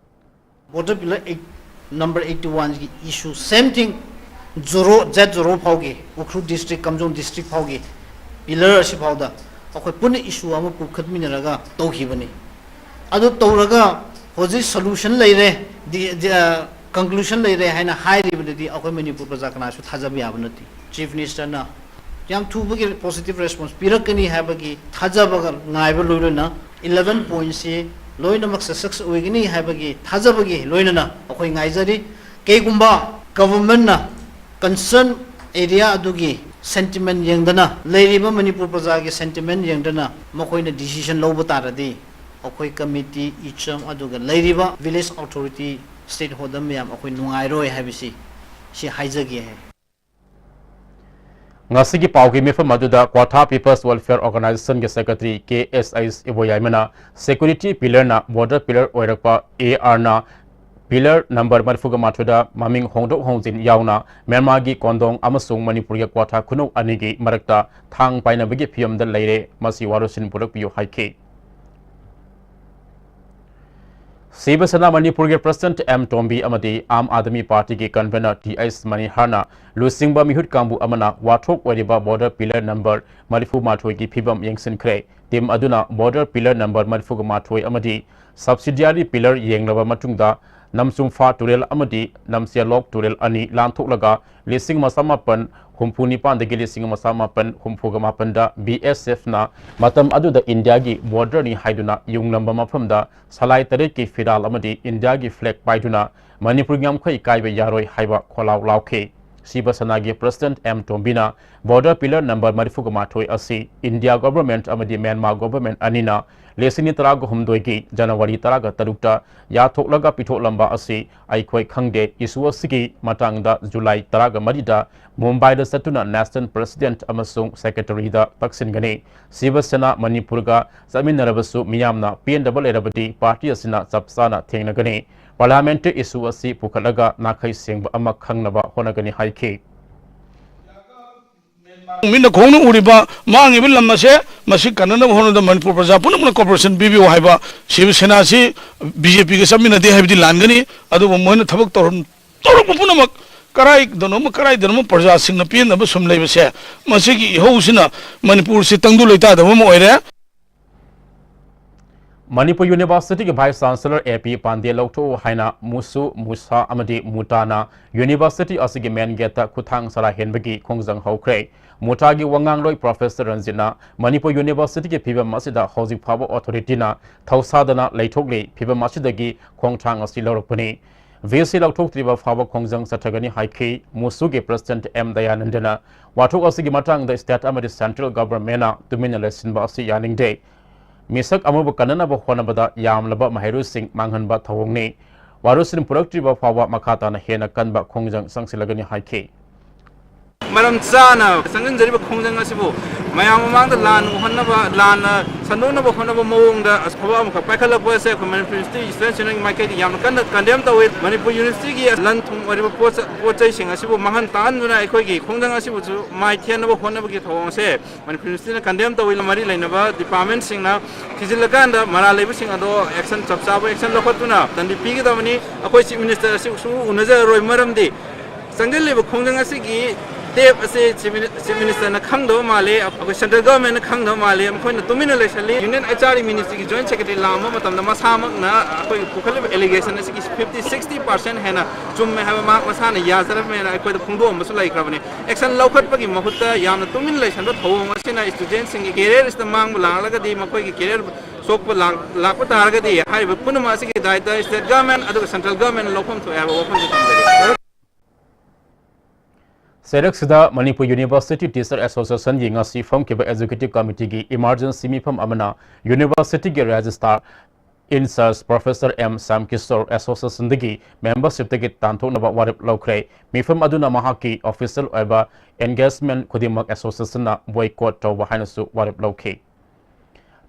Border pillar eight, number eighty one ꯒꯤ issue, same thing, ꯖꯣꯔꯣ, ꯖꯦꯠ ꯖꯣꯔꯣ ꯐꯥꯎꯒꯤ, ꯎꯈ꯭ꯔꯨꯜ district, ꯀꯥꯝꯖꯣꯡ district ꯐꯥꯎꯒꯤ pillar ꯑꯁꯤ ꯐꯥꯎꯗ ꯑꯩꯈꯣꯏ ꯄꯨꯟꯅ issue ꯑꯃ ꯄꯨꯈꯠꯃꯤꯟꯅꯔꯒ ꯇꯧꯈꯤꯕꯅꯤ꯫ ꯑꯗꯨ ꯇꯧꯔꯒ ꯍꯧꯖꯤꯛ solution ꯂꯩꯔꯦ, ꯗꯤ-, ꯗꯤ-, ꯑ, conclusion ꯂꯩꯔꯦ ꯍꯥꯏꯅ ꯍꯥꯏꯔꯤꯕꯗꯗꯤ ꯑꯩꯈꯣꯏ ꯃꯅꯤꯄꯨꯔ ꯄ꯭ꯔꯖꯥ ꯀꯅꯥꯁꯨ ꯊꯥꯖꯕ ꯌꯥꯕ ꯅꯠꯇꯦ꯫ Chief Minister ꯅ ꯌꯥꯝ ꯊꯨꯕꯒꯤ positive response ꯄꯤꯔꯛꯀꯅꯤ ꯍꯥꯏꯕꯒꯤ ꯊꯥꯖꯕꯒ ꯉꯥꯏꯕ ꯂꯣꯏꯅꯅ eleven point ꯁꯤ ꯂꯣꯏꯅꯃꯛ success ꯑꯣꯏꯒꯅꯤ ꯍꯥꯏꯕꯒꯤ ꯊꯥꯖꯕꯒꯤ ꯂꯣꯏꯅꯅ ꯑꯩꯈꯣꯏ ꯉꯥꯏꯖꯔꯤ꯫ ꯀꯩꯒꯨꯝꯕ government ꯅ concern area ꯑꯗꯨꯒꯤ ꯁꯦꯟꯇꯤꯃꯦꯟ ꯌꯦꯡꯗꯅ, ꯂꯩꯔꯤꯕ ꯃꯅꯤꯄꯨꯔ ꯄ꯭ꯔꯖꯥꯒꯤ ꯁꯦꯟꯇꯤꯃꯦꯟ ꯌꯦꯡꯗꯅ ꯃꯈꯣꯏꯅ ꯗꯤꯁꯤꯖꯟ ꯂꯧꯕ ꯇꯥꯔꯗꯤ, ꯑꯩꯈꯣꯏ ꯀꯃꯤꯇꯤ, ꯏꯆꯝ, ꯑꯗꯨꯒ ꯂꯩꯔꯤꯕ ꯚꯤꯂꯦꯖ ꯑꯣꯊꯣꯔꯤꯇꯤ, ꯁ꯭ꯇꯦꯠ ꯍꯣꯜꯗꯔ ꯃꯌꯥꯝ ꯑꯩꯈꯣꯏ ꯅꯨꯡꯉꯥꯏꯔꯣꯏ ꯍꯥꯏꯕꯁꯤ, ꯁꯤ ꯍꯥꯏꯖꯒꯦ꯫ ꯉꯁꯤꯒꯤ ꯄꯥꯎꯒꯤ ꯃꯤꯐꯝ ꯑꯗꯨꯗ ꯀ꯭ꯋꯥꯊꯥ ꯄꯤꯄꯜꯁ ꯋꯦꯜꯐꯤꯌꯥꯔ ꯑꯣꯔꯒꯅꯥꯏꯖꯦꯁꯟꯒꯤ ꯁꯦꯀ꯭ꯔꯦꯇꯔꯤ ꯀꯦ ꯑꯦꯁ ꯑꯩꯁ ꯏꯕꯣꯌꯥꯏꯃꯅ ꯁꯦꯀ꯭ꯌꯨꯔꯤꯇꯤ ꯄꯤꯂꯔꯅ ꯕꯣꯔꯗꯔ ꯄꯤꯂꯔ ꯑꯣꯏꯔꯛꯄ ꯑꯦ ꯑꯥꯔꯅ ꯄꯤꯂꯔ ꯅꯝꯕꯔ ꯃꯔꯤꯐꯨꯒ ꯃꯥꯊꯣꯏꯗ ꯃꯃꯤꯡ ꯍꯣꯡꯗꯣꯛ ꯍꯣꯡꯖꯤꯟ ꯌꯥꯎꯅ ꯃ꯭ꯌꯥꯟꯃꯥꯔꯒꯤ ꯀꯣꯟꯗꯣꯡ ꯑꯃꯁꯨꯡ ꯃꯅꯤꯄꯨꯔꯒꯤ ꯀ꯭ꯋꯥꯊꯥ ꯈꯨꯅꯧ ꯑꯅꯤꯒꯤ ꯃꯔꯛꯇ ꯊꯥꯡ ꯄꯥꯏꯅꯕꯒꯤ ꯐꯤꯚꯝꯗ ꯂꯩꯔꯦ, ꯃꯁꯤ ꯋꯥꯔꯣꯏꯁꯤꯟ ꯄꯨꯔꯛꯄꯤꯌꯨ ꯍꯥꯏꯈꯤ꯫ ꯁꯤꯕ ꯁꯦꯅꯥ ꯃꯅꯤꯄꯨꯔꯒꯤ ꯄ꯭ꯔꯁꯤꯗꯦꯟꯠ ꯑꯦꯝ ꯇꯣꯝꯕꯤ ꯑꯃꯗꯤ ꯑꯥꯝ ꯑꯥꯗꯃꯤ ꯄꯥꯔꯇꯤꯒꯤ ꯀꯟꯚꯦꯅꯔ ꯇꯤ ꯑꯩꯆ ꯃꯅꯤꯍꯥꯔꯅ ꯂꯨꯆꯤꯡꯕ ꯃꯤꯍꯨꯠ ꯀꯥꯡꯕꯨ ꯑꯃꯅ ꯋꯥꯊꯣꯛ ꯑꯣꯏꯔꯤꯕ ꯕꯣꯔꯗꯔ ꯄꯤꯂꯔ ꯅꯝꯕꯔ ꯃꯔꯤꯐꯨ ꯃꯥꯊꯣꯏꯒꯤ ꯐꯤꯕꯝ ꯌꯦꯡꯁꯤꯟꯈ꯭ꯔꯦ꯫ ꯇꯤꯝ ꯑꯗꯨꯅ ꯕꯣꯔꯗꯔ ꯄꯤꯂꯔ ꯅꯝꯕꯔ ꯃꯔꯤꯐꯨꯒ ꯃꯥꯊꯣꯏ ꯑꯃꯗꯤ ꯁꯕꯁꯤꯗꯤꯌꯥꯔꯤ ꯄꯤꯂꯔ ꯌꯦꯡꯂꯕ ꯃꯇꯨꯡꯗ ꯅꯝꯆꯨꯡꯐꯥ ꯇꯨꯔꯦꯜ ꯑꯃꯗꯤ ꯅꯝꯆꯦꯂꯣꯛ ꯇꯨꯔꯦꯜ ꯑꯅꯤ ꯂꯥꯟꯊꯣꯛꯂꯒ ꯂꯤꯁꯤꯡ ꯑꯃ ꯆꯃꯥꯄꯟ ꯍꯨꯝꯐꯨ ꯅꯤꯄꯥꯟꯗꯒꯤ ꯂꯤꯁꯤꯡ ꯑꯃ ꯆꯃꯥꯄꯟ ꯍꯨꯝꯐꯨꯒ ꯃꯥꯄꯟꯗ ꯕꯤ ꯑꯦꯁ ꯑꯦꯐꯅ ꯃꯇꯝ ꯑꯗꯨꯗ ꯏꯟꯗꯤꯌꯥꯒꯤ ꯕꯣꯔꯗꯔꯅꯤ ꯍꯥꯏꯗꯨꯅ ꯌꯨꯡꯂꯝꯕ ꯃꯐꯝꯗ ꯁꯂꯥꯏ ꯇꯔꯦꯠꯀꯤ ꯐꯤꯔꯥꯜ ꯑꯃꯗꯤ ꯏꯟꯗꯤꯌꯥꯒꯤ ꯐ꯭ꯂꯦꯒ ꯄꯥꯏꯗꯨꯅ ꯃꯅꯤꯄꯨꯔꯒꯤ ꯉꯝꯈꯩ ꯀꯥꯏꯕ ꯌꯥꯔꯣꯏ ꯍꯥꯏꯕ ꯈꯣꯜꯂꯥꯎ ꯂꯥꯎꯈꯤ꯫ ꯁꯤꯕ ꯁꯦꯅꯥꯒꯤ ꯄ꯭ꯔꯁꯤꯗꯦꯟꯠ ꯑꯦꯝ ꯇꯣꯝꯕꯤꯅ ꯕꯣꯔꯗꯔ ꯄꯤꯂꯔ ꯅꯝꯕꯔ ꯃꯔꯤꯐꯨꯒ ꯃꯥꯊꯣꯏ ꯑꯁꯤ ꯏꯟꯗꯤꯌꯥ ꯒꯣꯚꯔꯟꯃꯦꯟꯠ ꯑꯃꯗꯤ ꯃ꯭ꯌꯥꯟꯃꯥꯔ ꯒꯣꯚꯔꯟꯃꯦꯟꯠ ꯑꯅꯤꯅ ꯂꯤꯁꯤꯡ ꯑꯅꯤ ꯇꯔꯥꯒ ꯍꯨꯝꯗꯣꯏꯒꯤ ꯖꯅꯋꯥꯔꯤ ꯇꯔꯥꯒ ꯇꯔꯨꯛꯇ ꯌꯥꯊꯣꯛꯂꯒ ꯄꯤꯊꯣꯛꯂꯝꯕ ꯑꯁꯤ ꯑꯩꯈꯣꯏ ꯈꯪꯗꯦ꯫ ꯏꯁꯨ ꯑꯁꯤꯒꯤ ꯃꯇꯥꯡꯗ ꯖꯨꯂꯥꯏ ꯇꯔꯥꯒ ꯃꯔꯤꯗ ꯃꯨꯝꯕꯥꯏꯗ ꯆꯠꯇꯨꯅ ꯅꯦꯁꯅꯦꯜ ꯄ꯭ꯔꯁꯤꯗꯦꯟꯠ ꯑꯃꯁꯨꯡ ꯁꯦꯀ꯭ꯔꯦꯇꯔꯤꯗ ꯇꯛꯁꯤꯟꯒꯅꯤ꯫ ꯁꯤꯕ ꯁꯦꯅꯥ ꯃꯅꯤꯄꯨꯔꯒ ꯆꯠꯃꯤꯟꯅꯔꯕꯁꯨ ꯃꯤꯌꯥꯝꯅ ꯄꯦꯟꯗꯕ ꯂꯩꯔꯕꯗꯤ ꯄꯥꯔꯇꯤ ꯑꯁꯤꯅ ꯆꯞ ꯆꯥꯅ ꯊꯦꯡꯅꯒꯅꯤ꯫ ꯄꯥꯔꯂꯤꯌꯥꯃꯦꯟꯠꯇ ꯏꯁꯨ ꯑꯁꯤ ꯄꯨꯈꯠꯂꯒ ꯅꯥꯈꯩ ꯁꯦꯡꯕ ꯑꯃ ꯈꯪꯅꯕ ꯍꯣꯠꯅꯒꯅꯤ ꯍꯥꯏꯈꯤ꯫ ꯃꯤꯠꯅ ꯈꯣꯡꯅ ꯎꯔꯤꯕ ꯃꯥꯡꯉꯤꯕ ꯂꯝ ꯑꯁꯦ, ꯃꯁꯤ ꯀꯟꯅꯅꯕ ꯍꯣꯠꯅꯕꯗ ꯃꯅꯤꯄꯨꯔ ꯄ꯭ꯔꯖꯥ ꯄꯨꯝꯅꯃꯛꯅ ꯀꯣꯑꯣꯄꯔꯦꯁꯟ ꯄꯤꯕꯤꯌꯨ ꯍꯥꯏꯕ꯫ ꯁꯤꯕ ꯁꯦꯅꯥꯁꯤ ꯕꯤ ꯖꯦ ꯄꯤꯒ ꯆꯠꯃꯤꯟꯅꯗꯦ ꯍꯥꯏꯕꯗꯤ ꯂꯥꯟꯒꯅꯤ, ꯑꯗꯨꯕꯨ ꯃꯣꯏꯅ ꯊꯕꯛ ꯇꯧꯔꯝ-, ꯇꯧꯔꯛꯄ ꯄꯨꯝꯅꯃꯛ ꯀꯔꯥꯏꯗꯅꯣꯃ, ꯀꯔꯥꯏꯗꯅꯣꯃ ꯄ꯭ꯔꯖꯥꯁꯤꯡꯅ ꯄꯦꯟꯗꯕ ꯁꯨꯝ ꯂꯩꯕꯁꯦ, ꯃꯁꯤꯒꯤ ꯏꯍꯧꯁꯤꯅ ꯃꯅꯤꯄꯨꯔꯁꯤ ꯇꯪꯗꯨ ꯂꯩꯇꯥꯗꯕ ꯑꯃ ꯑꯣꯏꯔꯦ꯫ ꯃꯅꯤꯄꯨꯔ ꯌꯨꯅꯤꯚꯔꯁꯤꯇꯤꯒꯤ ꯚꯥꯏꯁ ꯆꯥꯟꯁꯦꯂꯔ ꯑꯦ ꯄꯤ ꯄꯥꯟꯗꯦ ꯂꯧꯊꯣꯛꯎ ꯍꯥꯏꯅ ꯃꯨꯁꯨ ꯃꯨꯁꯥ ꯑꯃꯗꯤ ꯃꯨꯇꯥꯅ ꯌꯨꯅꯤꯚꯔꯁꯤꯇꯤ ꯑꯁꯤꯒꯤ ꯃꯦꯟ ꯒꯦꯠꯇ ꯈꯨꯠꯊꯥꯡ ꯆꯔꯥ ꯍꯦꯟꯕꯒꯤ ꯈꯣꯡꯖꯪ ꯍꯧꯈ꯭ꯔꯦ꯫ ꯃꯨꯇꯥꯒꯤ ꯋꯥꯉꯥꯡꯂꯣꯏ ꯄ꯭ꯔꯣꯐꯦꯁꯔ ꯔꯟꯖꯤꯠꯅ ꯃꯅꯤꯄꯨꯔ ꯌꯨꯅꯤꯚꯔꯁꯤꯇꯤꯒꯤ ꯐꯤꯕꯝ ꯑꯁꯤꯗ ꯍꯧꯖꯤꯛ ꯐꯥꯎꯕ ꯑꯣꯊꯣꯔꯤꯇꯤꯅ ꯊꯧꯁꯥꯗꯅ ꯂꯩꯊꯣꯛꯂꯤ, ꯐꯤꯕꯝ ꯑꯁꯤꯗꯒꯤ ꯈꯣꯡꯊꯥꯡ ꯑꯁꯤ ꯂꯧꯔꯛꯄꯅꯤ꯫ ꯚꯤ ꯁꯤ ꯂꯧꯊꯣꯛꯇ꯭ꯔꯤꯕ ꯐꯥꯎꯕ ꯈꯣꯡꯖꯪ ꯆꯠꯊꯒꯅꯤ ꯍꯥꯏꯈꯤ꯫ ꯃꯨꯁꯨꯒꯤ ꯄ꯭ꯔꯁꯤꯗꯦꯟꯠ ꯑꯦꯝ ꯗꯌꯥꯅꯟꯗꯅ ꯋꯥꯊꯣꯛ ꯑꯁꯤꯒꯤ ꯃꯇꯥꯡꯗ ꯁ꯭ꯇꯦꯠ ꯑꯃꯗꯤ ꯁꯦꯟꯇ꯭ꯔꯦꯜ ꯒꯚꯔꯟꯃꯦꯟꯠꯅ ꯇꯨꯃꯤꯟꯅ ꯂꯩꯁꯤꯟꯕ ꯑꯁꯤ ꯌꯥꯅꯤꯡꯗꯦ꯫ ꯃꯤꯁꯛ ꯑꯃꯕꯨ ꯀꯟꯅꯅꯕ ꯍꯣꯠꯅꯕꯗ ꯌꯥꯝꯂꯕ ꯃꯍꯩꯔꯣꯏꯁꯤꯡ ꯃꯥꯡꯍꯟꯕ ꯊꯧꯑꯣꯡꯅꯤ꯫ ꯋꯥꯔꯣꯏꯁꯤꯟ ꯄꯨꯔꯛꯇ꯭ꯔꯤꯕ ꯐꯥꯎꯕ ꯃꯈꯥ ꯇꯥꯅ ꯍꯦꯟꯅ ꯀꯟꯕ ꯈꯣꯡꯖꯪ ꯆꯪꯁꯤꯜꯂꯒꯅꯤ ꯍꯥꯏꯈꯤ꯫ ꯃꯔꯝ ꯆꯥꯅ ꯆꯪꯁꯤꯟꯖꯔꯤꯕ ꯈꯣꯡꯖꯪ ꯑꯁꯤꯕꯨ ꯃꯌꯥꯝ ꯃꯃꯥꯡꯗ ꯂꯥꯟ ꯎꯍꯟꯅꯕ, ꯂꯥꯟꯅ ꯁꯟꯗꯣꯛꯅꯕ ꯍꯣꯠꯅꯕ ꯃꯑꯣꯡꯗ ꯑꯐꯕ ꯑꯃꯈꯛ ꯄꯥꯏꯈꯠꯂꯛꯄ ꯑꯁꯦ ꯑꯩꯈꯣꯏ ꯃꯅꯤꯄꯨꯔ ꯌꯨꯅꯤꯚꯔꯁꯤꯇꯤ ꯁ꯭ꯇꯨꯗꯦꯟꯠ ꯌꯨꯅꯤꯌꯟꯒꯤ ꯃꯥꯏꯀꯩꯗꯒꯤ ꯌꯥꯝꯅ ꯀꯟꯅ ꯀꯟꯗꯦꯝ ꯇꯧꯏ꯫ ꯃꯅꯤꯄꯨꯔ ꯌꯨꯅꯤꯚꯔꯁꯤꯇꯤꯒꯤ ꯂꯟ ꯊꯨꯝ ꯑꯣꯏꯔꯤꯕ ꯄꯣꯠ ꯆ-, ꯄꯣꯠ ꯆꯩꯁꯤꯡ ꯑꯁꯤꯕꯨ ꯃꯥꯡꯍꯟ ꯇꯥꯛꯍꯟꯗꯨꯅ ꯑꯩꯈꯣꯏꯒꯤ ꯈꯣꯡꯖꯪ ꯑꯁꯤꯕꯨꯁꯨ ꯃꯥꯏ ꯊꯦꯟꯅꯕ ꯍꯣꯠꯅꯕꯒꯤ ꯊꯧꯑꯣꯡ ꯑꯁꯦ ꯃꯅꯤꯄꯨꯔ ꯌꯨꯅꯤꯚꯔꯁꯤꯇꯤꯅ ꯀꯟꯗꯦꯝ ꯇꯧꯏ꯫ ꯃꯔꯤ ꯂꯩꯅꯕ ꯗꯤꯄꯥꯔꯠꯃꯦꯟꯠꯁꯤꯡꯅ ꯊꯤꯖꯤꯜꯂꯀꯥꯟꯗ ꯃꯔꯥꯜ ꯂꯩꯕꯁꯤꯡ ꯑꯗꯣ ꯑꯦꯛꯁꯟ, ꯆꯞ ꯆꯥꯕ ꯑꯦꯛꯁꯟ ꯂꯧꯈꯠꯇꯨꯅ ꯇꯟꯕꯤ ꯄꯤꯒꯗꯕꯅꯤ꯫ ꯑꯩꯈꯣꯏ ꯆꯤꯐ ꯃꯤꯅꯤꯁꯇꯔ ꯑꯁꯤ ꯁꯨꯡꯎ ꯎꯅꯖꯔꯔꯣꯏ, ꯃꯔꯝꯗꯤ ꯆꯪꯁꯤꯜꯂꯤꯕ ꯈꯣꯡꯖꯪ ꯑꯁꯤꯒꯤ ꯇꯦꯞ ꯑꯁꯤ ꯆꯤꯐ ꯃꯤꯅꯤ-, ꯆꯤꯐ ꯃꯤꯅꯤꯁꯇꯔꯅ ꯈꯪꯗꯕ ꯃꯥꯜꯂꯤ, ꯑꯩꯈꯣꯏ ꯁꯦꯟꯇ꯭ꯔꯦꯜ ꯒꯚꯔꯟꯃꯦꯟꯠꯅ ꯈꯪꯗꯕ ꯃꯥꯜꯂꯤ, ꯃꯈꯣꯏꯅ ꯇꯨꯃꯤꯟꯅ ꯂꯩꯁꯜꯂꯤ꯫ ꯌꯨꯅꯤꯌꯟ ꯑꯩꯆ ꯑꯥꯔ ꯏ ꯃꯤꯅꯤꯁꯇ꯭ꯔꯤꯒꯤ ꯖꯣꯏꯟꯠ ꯁꯦꯀ꯭ꯔꯦꯇꯔꯤ ꯂꯥꯛꯑꯝꯕ ꯃꯇꯝꯗ ꯃꯁꯥꯃꯛꯅ ꯑꯩꯈꯣꯏꯒꯤ ꯄꯨꯈꯠꯂꯤꯕ ꯑꯦꯂꯤꯒꯦꯁꯟ ꯑꯁꯤꯒꯤ ꯐꯤꯐꯇꯤ ꯁꯤꯛꯁꯇꯤ ꯄꯥꯔꯁꯦꯟꯠ ꯍꯦꯟꯅ ꯆꯨꯝꯃꯦ ꯍꯥꯏꯕ ꯃꯍꯥꯛ ꯃꯁꯥꯅ ꯌꯥꯖꯔꯝꯃꯦꯅ ꯑꯩꯈꯣꯏꯗ ꯐꯣꯡꯗꯣꯛꯑꯝꯕꯁꯨ ꯂꯩꯈ꯭ꯔꯕꯅꯤ꯫ ꯑꯦꯛꯁꯟ ꯂꯧꯈꯠꯄꯒꯤ ꯃꯍꯨꯠꯇ ꯌꯥꯝꯅ ꯇꯨꯃꯤꯟ ꯂꯩꯁꯟꯕ ꯊꯧꯑꯣꯡ ꯑꯁꯤꯅ ꯁ꯭ꯇꯨꯗꯦꯟꯠꯁꯤꯡꯒꯤ ꯀꯦꯔꯤꯌꯔ ꯑꯁꯤꯗ ꯃꯥꯡꯕ ꯂꯥꯛꯂꯒꯗꯤ ꯃꯈꯣꯏꯒꯤ ꯀꯦꯔꯤꯌꯔ ꯁꯣꯛꯄ ꯂꯥꯛ-, ꯂꯥꯛꯄ ꯇꯥꯔꯒꯗꯤ ꯍꯥꯏꯔꯤꯕ ꯄꯨꯝꯅꯃꯛ ꯑꯁꯤꯒꯤ ꯗꯥꯏꯇ ꯁ꯭ꯇꯦꯠ ꯒꯚꯔꯟꯃꯦꯟꯠ ꯑꯗꯨꯒ ꯁꯦꯟꯇ꯭ꯔꯦꯜ ꯒꯚꯔꯟꯃꯦꯟꯠꯅ ꯂꯧꯐꯝ ꯊꯣꯛꯑꯦ ꯍꯥꯏꯕ ꯋꯥꯐꯝꯁꯤ ꯊꯝꯖꯒꯦ꯫ ꯆꯩꯔꯛꯁꯤꯗ ꯃꯅꯤꯄꯨꯔ ꯌꯨꯅꯤꯚꯔꯁꯤꯇꯤ ꯇꯤꯆꯔ ꯑꯦꯁꯣꯁꯤꯌꯦꯁꯟꯒꯤ ꯉꯁꯤ ꯐꯝꯈꯤꯕ ꯑꯦꯛꯖꯤꯀ꯭ꯌꯨꯇꯤꯚ ꯀꯃꯤꯇꯤꯒꯤ ꯏꯃꯥꯔꯖꯦꯟꯁꯤ ꯃꯤꯐꯝ ꯑꯃꯅ ꯌꯨꯅꯤꯚꯔꯁꯤꯇꯤꯒꯤ ꯔꯦꯖꯤꯁꯇ꯭ꯔꯥꯔ in-charge professor M Shyam Kishore ꯑꯦꯁꯣꯁꯤꯌꯦꯁꯟꯗꯒꯤ ꯃꯦꯝꯕꯔꯁꯤꯞꯇꯒꯤ ꯇꯥꯟꯊꯣꯛꯅꯕ ꯋꯥꯔꯦꯞ ꯂꯧꯈ꯭ꯔꯦ꯫ ꯃꯤꯐꯝ ꯑꯗꯨꯅ ꯃꯍꯥꯛꯀꯤ ꯑꯣꯐꯤꯁꯤꯌꯦꯜ ꯑꯣꯏꯕ ꯑꯦꯟꯒꯦꯖꯃꯦꯟꯠ ꯈꯨꯗꯤꯡꯃꯛ ꯑꯦꯁꯣꯁꯤꯌꯦꯁꯟꯅ ꯕꯣꯏꯀꯣꯠ ꯇꯧꯕ ꯍꯥꯏꯅꯁꯨ ꯋꯥꯔꯦꯞ ꯂꯧꯈꯤ꯫